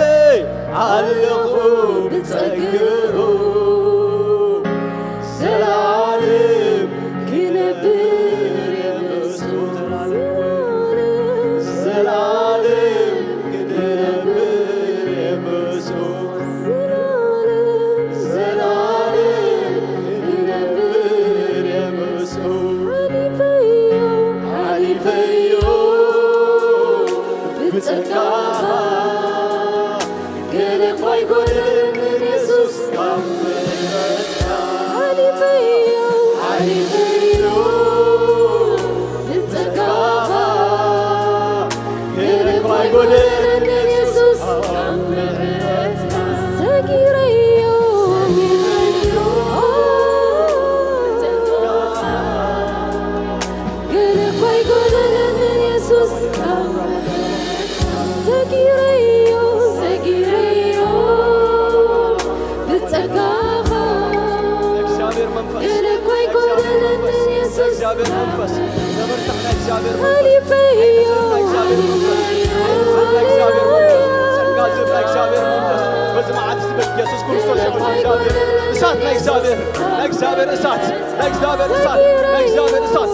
ኣለኹ ብጸግኡ። ዘላለም ክነብር እየ ምስኡ። ዘላለም ክነብር እየ ምስኡ። ዘላለም ክነብር እየ ምስኡ። ሓሊፈዮ፣ ሓሊፈዮ ብጸጋኻ። ገለ እኳ ኣይጎደለንን የሱስ ካብ ምሕረትካ። ሓሊፈዮ፣ ሓሊፈዮ ብጸጋኻ። ገለ እኳ ኣይጎደለንን የሱስ ካብ ምሕረትካ። ሰጊረዮ፣ ሰጊረዮ ብጸጋኻ። ገለ እኳ ኣይጎደለንን የሱስ ካብ ምሕረትካ። ሰጊረዮ፣ ሰጊረዮ ብጸጋኻ። እግዚኣብሔር መንፈስ፣ ገለ እኮ ኣይኮነንን የሱስ። እግዚኣብሔር መንፈስ፣ ተበርታዕ ናይ እግዚኣብሔር መንፈስ። ሓሊፈዮ፣ ናይ እግዚኣብሔር መንፈስ፣ ናይ እግዚኣብሔር መንፈስ፣ ጸጋ ዝህብ ናይ እግዚኣብሔር መንፈስ፣ በዚ መዓልቲ እዚ በኢየሱስ ክርስቶስ ይኹን። እግዚኣብሔር እሳት፣ ናይ እግዚኣብሔር፣ ናይ እግዚኣብሔር እሳት፣ ናይ እግዚኣብሔር እሳት፣ ናይ እግዚኣብሔር እሳት።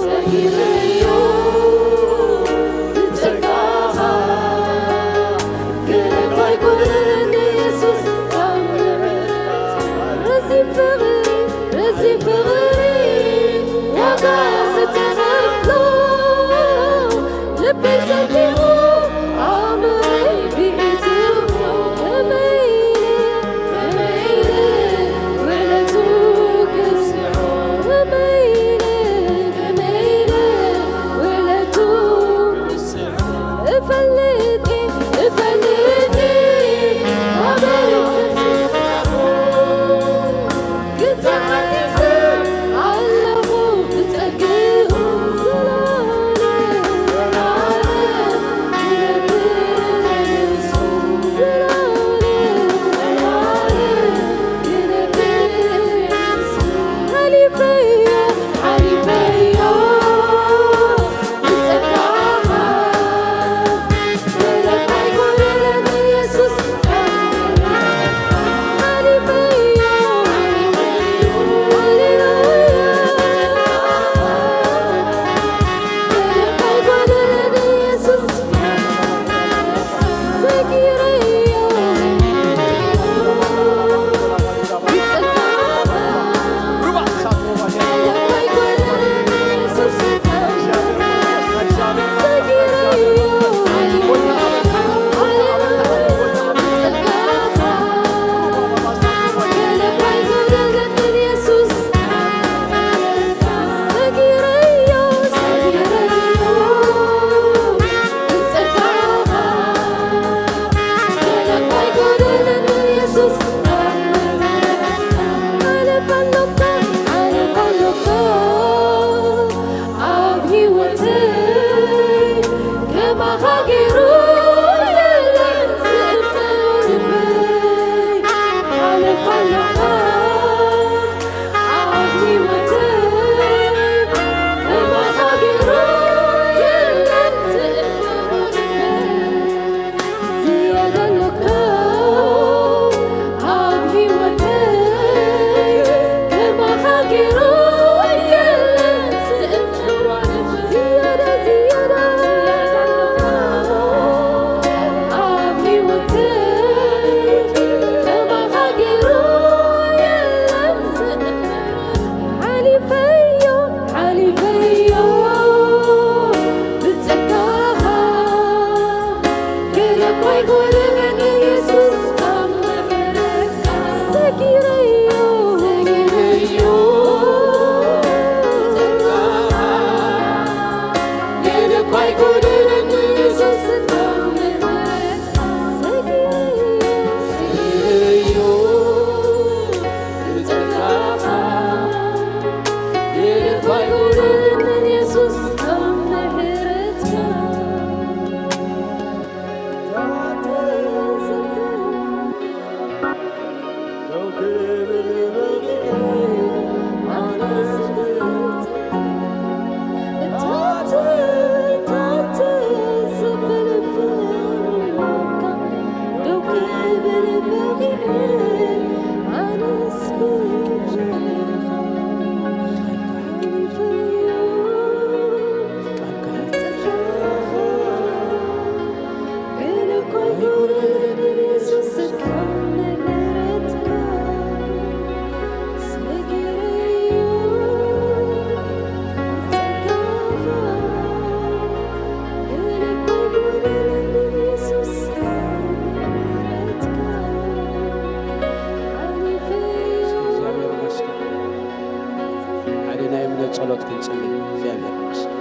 ክንጽሊ እግዚኣብሔር ይመስገን።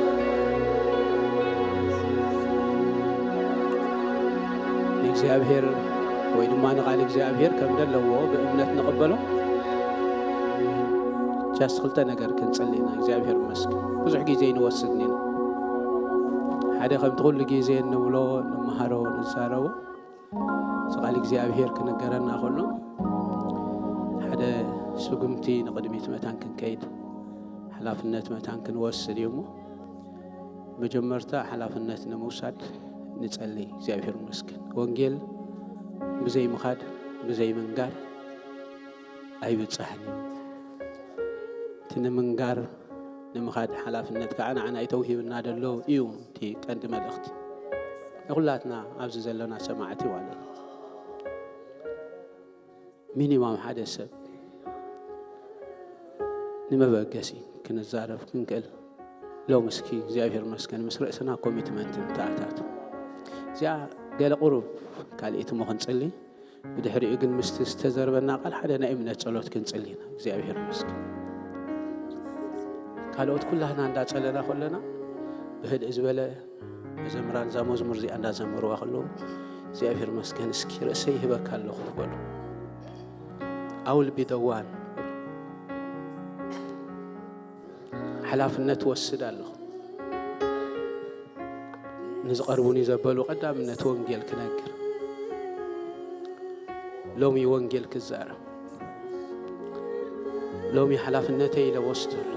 ንእግዚኣብሔር ወይ ድማ ንቓል እግዚኣብሔር ከም ዘለዎ ብእምነት ንቕበሎ። ጃስት ክልተ ነገር ክንጽሊ ኢና። እግዚኣብሔር ይመስገን። ብዙሕ ግዜ ይንወስድ ኢና። ሓደ ከምቲ ኩሉ ግዜ እንብሎ፣ ንመሃሮ፣ ንዛረቦ፣ እዚ ቃል እግዚኣብሔር ክነገረና ከሎ ሓደ ስጉምቲ ንቕድሚት መታን ክንከይድ፣ ሓላፍነት መታን ክንወስድ እዩ እሞ፣ መጀመርታ ሓላፍነት ንምውሳድ ንጸሊ። እግዚኣብሔር ይመስገን። ወንጌል ብዘይ ምኻድ፣ ብዘይ ምንጋር ኣይብጻሕን እዩ። እቲ ንምንጋር፣ ንምኻድ ሓላፍነት ከዓ ንዓና እዩ ተውሂብና ዘሎ እዩ። እቲ ቀንዲ መልእኽቲ ንኹላትና ኣብዚ ዘለና ሰማዕቲ ማለት እዩ። ሚኒማም ሓደ ሰብ ንመበገሲ ክንዛረብ ክንክእል፣ ሎም እስኪ እግዚኣብሔር መስገን ምስ ርእስና ኮሚትመንት ንተኣታቱ። እዚኣ ገለ ቁሩብ ካልኢት እሞ ክንጽሊ፣ ብድሕሪኡ ግን ምስቲ ዝተዘርበና ቃል ሓደ ናይ እምነት ጸሎት ክንጽሊ ኢና። እግዚኣብሔር መስገን። ካልኦት ኩላህና እንዳጸለና ከለና ብህድእ ዝበለ መዘምራን እዛ መዝሙር እዚኣ እንዳዘመርዋ ከለዉ እግዚኣብሔር መስገን እስኪ ርእሰይ ይህበካ ኣለኹ በሉ። I will be the one። ሓላፍነት ወስድ ኣለኹ። ንዝቐርቡኒ ዘበሉ ቀዳምነት ወንጌል ክነግር፣ ሎሚ ወንጌል ክዛረብ፣ ሎሚ ሓላፍነተይ ኢለ ወስደሉ።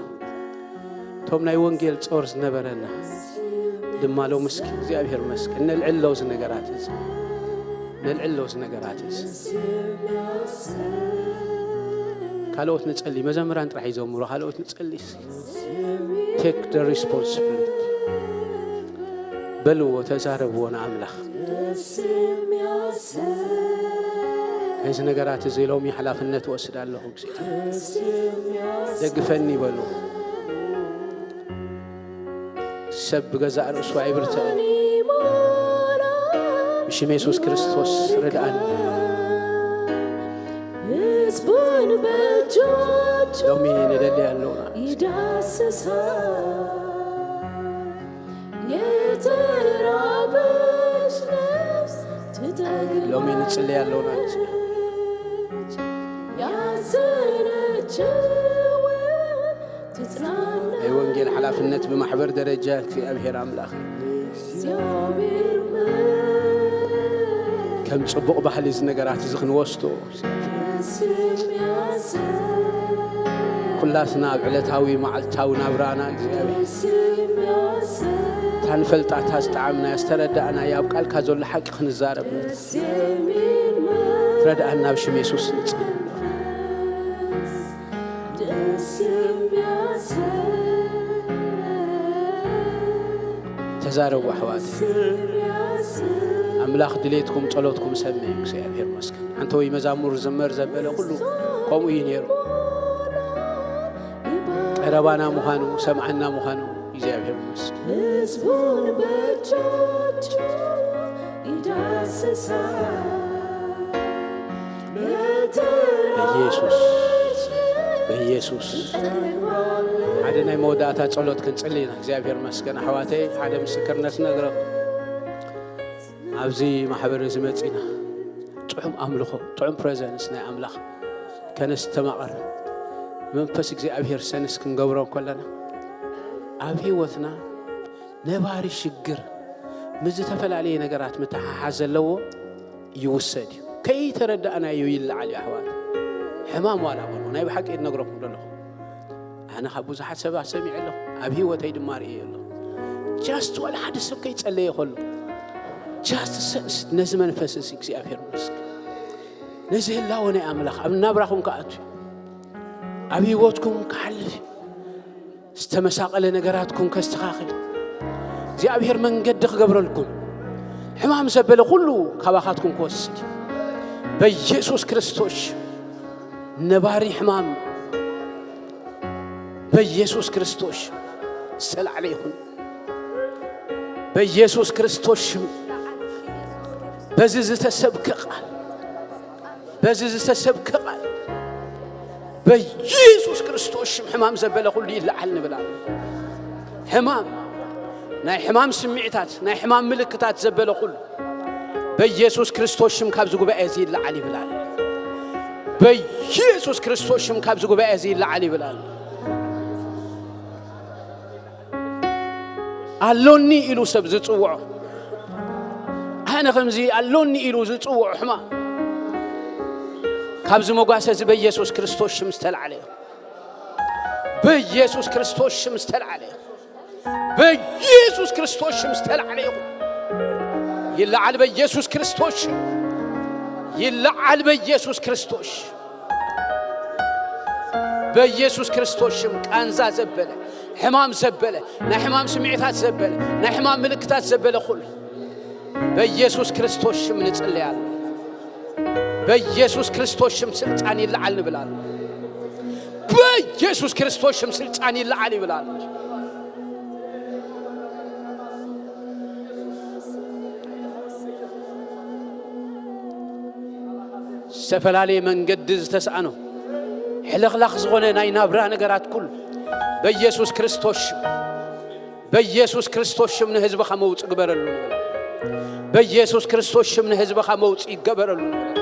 እቶም ናይ ወንጌል ጾር ዝነበረና ድማ ሎሚ እስኪ እግዚኣብሔር መስገን ነልዕሎ እዚ ነገራት እዚ፣ ነልዕሎ እዚ ነገራት እዚ። ካልኦት ንጸሊ፣ መዘምራን ጥራሕ ይዘምሩ፣ ካልኦት ንጸሊ። Take the responsibility። በልዎ፣ ተዛረብዎ ንኣምላኽ። እዚ ነገራት እዚ ሎሚ ሓላፍነት ወስድ ኣለኹ፣ እግዚኣብሔር ደግፈኒ በሉ። ሰብ ብገዛእ ርእሱ ኣይብርትዕን። ብሽም የሱስ ክርስቶስ ርድኣኒ። ህዝቡን በእጆቹ ሎሚ ንደሊ ኣለውና። ይዳስሳል። የተራበች ነፍስ ትጠግባለች። ሎሚ ንጽሊ ኣለውና። ያዘነችውን ትጽናና። ናይ ወንጌል ሓላፍነት ብማሕበር ደረጃ እግዚኣብሔር ኣምላኽ እግዚኣብሔር ይመስገን። ከም ጽቡቕ ባህሊ እዚ ነገራት እዚ ክንወስዶ፣ ኩላትና ኣብ ዕለታዊ መዓልታዊ ናብራና እግዚኣብሔር እታ ንፈልጣ፣ እታ ዝጠዓምናያ፣ ዝተረዳእናያ፣ ኣብ ቃልካ ዘሎ ሓቂ ክንዛረብ ትረድኣና፣ ኣብ ሽም የሱስ ንጽሊ። ተዛረቡ ኣሕዋት። ኣምላኽ ድሌትኩም ጸሎትኩም ሰምዕ እዩ። እግዚኣብሔር ይመስገን። ኣንተ ወይ መዛሙር ዝመር ዘበለ ኩሉ ከምኡ እዩ ነይሩ። ቀረባና ምዃኑ፣ ሰምዓና ምዃኑ እግዚኣብሔር ይመስገን። ህዝቡን በእጆቹ ይዳስሳል። በኢየሱስ፣ በኢየሱስ። ሓደ ናይ መወዳእታ ጸሎት ክንጽሊ ኢና። እግዚኣብሔር መስገን ኣሕዋተይ፣ ሓደ ምስክርነት ነግረኩም። ኣብዚ ማሕበር እዚ መጺና ጥዑም ኣምልኾ፣ ጥዑም ፕረዘንስ ናይ ኣምላኽ ከነስተማቐር፣ መንፈስ እግዚኣብሔር ሰንስ ክንገብሮ ከለና፣ ኣብ ህይወትና ነባሪ ሽግር ምስ ዝተፈላለየ ነገራት ምትሓሓዝ ዘለዎ ይውሰድ እዩ። ከይተረዳእናዮ ይለዓል እዩ ኣሕዋት። ሕማም ዋላ በሉ፣ ናይ ብሓቂ እነግረኩም ዘለኹ። ኣነ ካብ ብዙሓት ሰባት ሰሚዐ ኣለኹ፣ ኣብ ህይወተይ ድማ ርእየ ኣለኹ። ጃስት ዋላ ሓደ ሰብ ከይጸለየ ከሎ፣ ጃስት ሰንስ ነዚ መንፈስ እዚ እግዚኣብሔር ይመስገን። ነዚ ህላወ ናይ ኣምላኽ ኣብ ናብራኹም ክኣቱ እዩ። ኣብ ህይወትኩም ክሓልፍ እዩ። ዝተመሳቐለ ነገራትኩም ከስተኻኽል፣ እግዚኣብሔር መንገዲ ክገብረልኩም፣ ሕማም ዘበለ ኩሉ ካባኻትኩም ክወስድ በኢየሱስ ክርስቶስ። ነባሪ ሕማም በኢየሱስ ክርስቶስ ዝተላዕለ ይኹን። በኢየሱስ ክርስቶስ ሽም በዚ ዝተሰብከ ቃል፣ በዚ ዝተሰብከ ቃል፣ በኢየሱስ ክርስቶስ ሽም ሕማም ዘበለ ኩሉ ይለዓል ንብል ኣለ። ሕማም፣ ናይ ሕማም ስምዒታት፣ ናይ ሕማም ምልክታት ዘበለ ኩሉ በኢየሱስ ክርስቶስ ሽም ካብዚ ጉባኤ እዚ ይለዓል ይብል ኣለ። በኢየሱስ ክርስቶስ ሽም ካብዚ ጉባኤ እዚ ይለዓል ይብል ኣለ። ኣሎኒ ኢሉ ሰብ ዝጽውዖ፣ ኣነ ከምዚ ኣሎኒ ኢሉ ዝጽውዖ ሕማም ካብዚ መጓሰ እዚ በኢየሱስ ክርስቶስ ሽም ዝተላዕለ እዩ። በኢየሱስ ክርስቶስ ሽም ዝተላዕለ እዩ። በኢየሱስ ክርስቶስ ሽም ዝተላዕለ እዩ። ይለዓል በኢየሱስ ክርስቶስ ሽም። ይለዓል በኢየሱስ ክርስቶስ ሽም። በኢየሱስ ክርስቶስ ሽም ቃንዛ ዘበለ፣ ሕማም ዘበለ፣ ናይ ሕማም ስምዒታት ዘበለ፣ ናይ ሕማም ምልክታት ዘበለ ኩሉ በኢየሱስ ክርስቶስ ሽም ንጽለያለን። በኢየሱስ ክርስቶስ ሽም ስልጣን ይለዓል ንብላለን። በኢየሱስ ክርስቶስ ሽም ስልጣን ይለዓል ይብላለን። ዝተፈላለየ መንገዲ ዝተስኣኖ ሕልኽላኽ ዝኾነ ናይ ናብራ ነገራት ኩሉ በኢየሱስ ክርስቶስ ሽም፣ በኢየሱስ ክርስቶስ ሽም ንህዝብኻ መውጽእ ግበረሉ ንብል። በኢየሱስ ክርስቶስ ሽም ንህዝብኻ መውጽእ ይገበረሉ ንብል።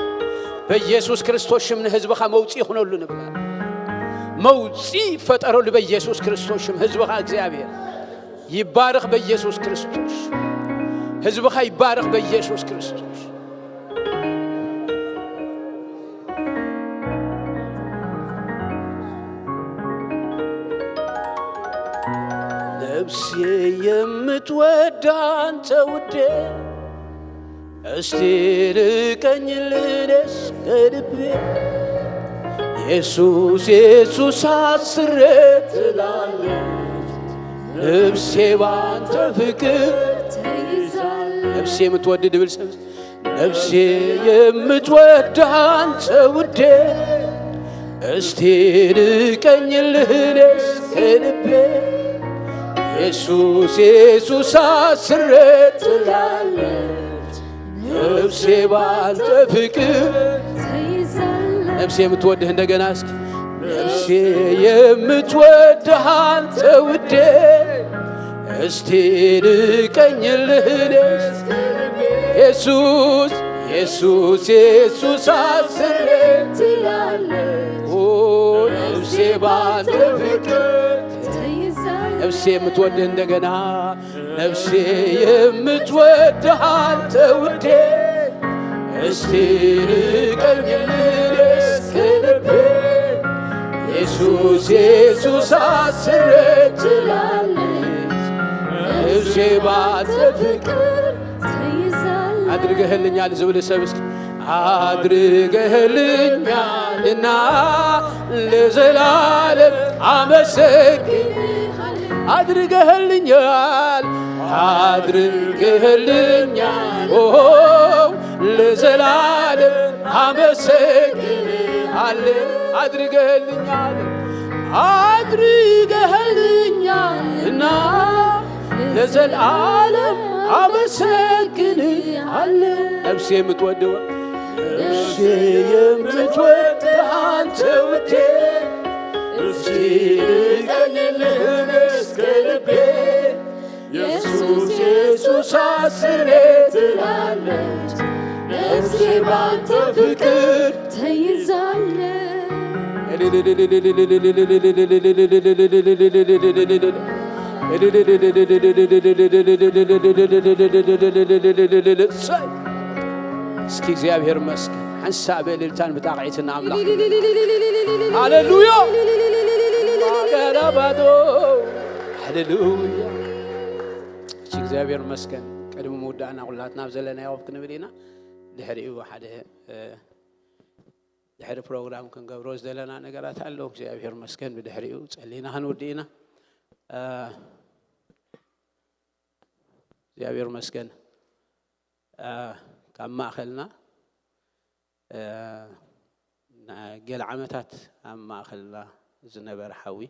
በኢየሱስ ክርስቶስ ሽም ንህዝብኻ መውጽእ ይኹነሉ ንብል። መውጽእ ይፈጠረሉ በኢየሱስ ክርስቶስ ሽም። ህዝብኻ እግዚኣብሔር ይባረኽ በኢየሱስ ክርስቶስ። ህዝብኻ ይባረኽ በኢየሱስ ክርስቶስ። ነፍሴ የምትወድ አንተ ውዴ፣ እስቲ ልቀኝልህ እስከ ልቤ። ኢየሱስ ኢየሱስ አስሬ ትላለች ነፍሴ ባንተ ፍቅር። ነፍሴ የምትወድ ድብል ሰብ፣ ነፍሴ የምትወድ አንተ ውዴ፣ እስቲ ልቀኝልህ እስከ ልቤ። ኢየሱስ ኢየሱስ አስሬ ትላለች ነፍሴ ባንተ ፍቅር። ነፍሴ የምትወድህ እንደገና እስኪ። ነፍሴ የምትወድህ አንተ ውዴ፣ እስቲ ልቀኝልህ እኔስ። ኢየሱስ ኢየሱስ ኢየሱስ አስሬ ትላለች። ኦ ነፍሴ ባንተ ፍቅር። ነፍሴ የምትወድህ እንደገና፣ ነፍሴ የምትወድህ አንተ ውዴ፣ እስቲ ልቀኝልህ እስከ ልቤ። ኢየሱስ ኢየሱስ አስሬ ትላለች ነፍሴ ባንተ ፍቅር። አድርገህልኛል ዝብል ሰብ እስኪ። አድርገህልኛልና ለዘላለም አመሰግን። አድርገህልኛል፣ አድርገህልኛል፣ ኦ ለዘላለም አመሰግንሃለሁ። አድርገህልኛል፣ አድርገህልኛልና ለዘላለም አመሰግንሃለሁ። ነፍሴ የምትወደው፣ ነፍሴ የምትወድ አንተ ውዴ፣ እስቲ ልቀኝልህ እስከ ልቤ። ኢየሱስ ኢየሱስ አስሬ ትላለች ነፍሴ ባንተ ፍቅር። ተይዛለች። እስኪ እግዚኣብሔር ይመስገን። ሓንሳእ ብእልልታን ብጣቕዒትን ንኣምላኽ። ሃሌሉያ። ሃሌሉያ። እሺ እግዚኣብሔር ይመስገን። ቅድሚ ምውዳእና ኩላትና ኣብ ዘለናዮ ክንብል ኢና። ድሕሪኡ ሓደ፣ እ፣ ድሕሪ ፕሮግራም ክንገብሮ ዝደለና ነገራት ኣሎ። እግዚኣብሔር ይመስገን። ብድሕሪኡ ጸሊና ክንውድእ ኢና። እ፣ እግዚኣብሔር ይመስገን። እ፣ ካብ ማእኸልና፣ እ፣ ና-፣ ገለ ዓመታት ኣብ ማእኸልና ዝነበረ ሓዊ፣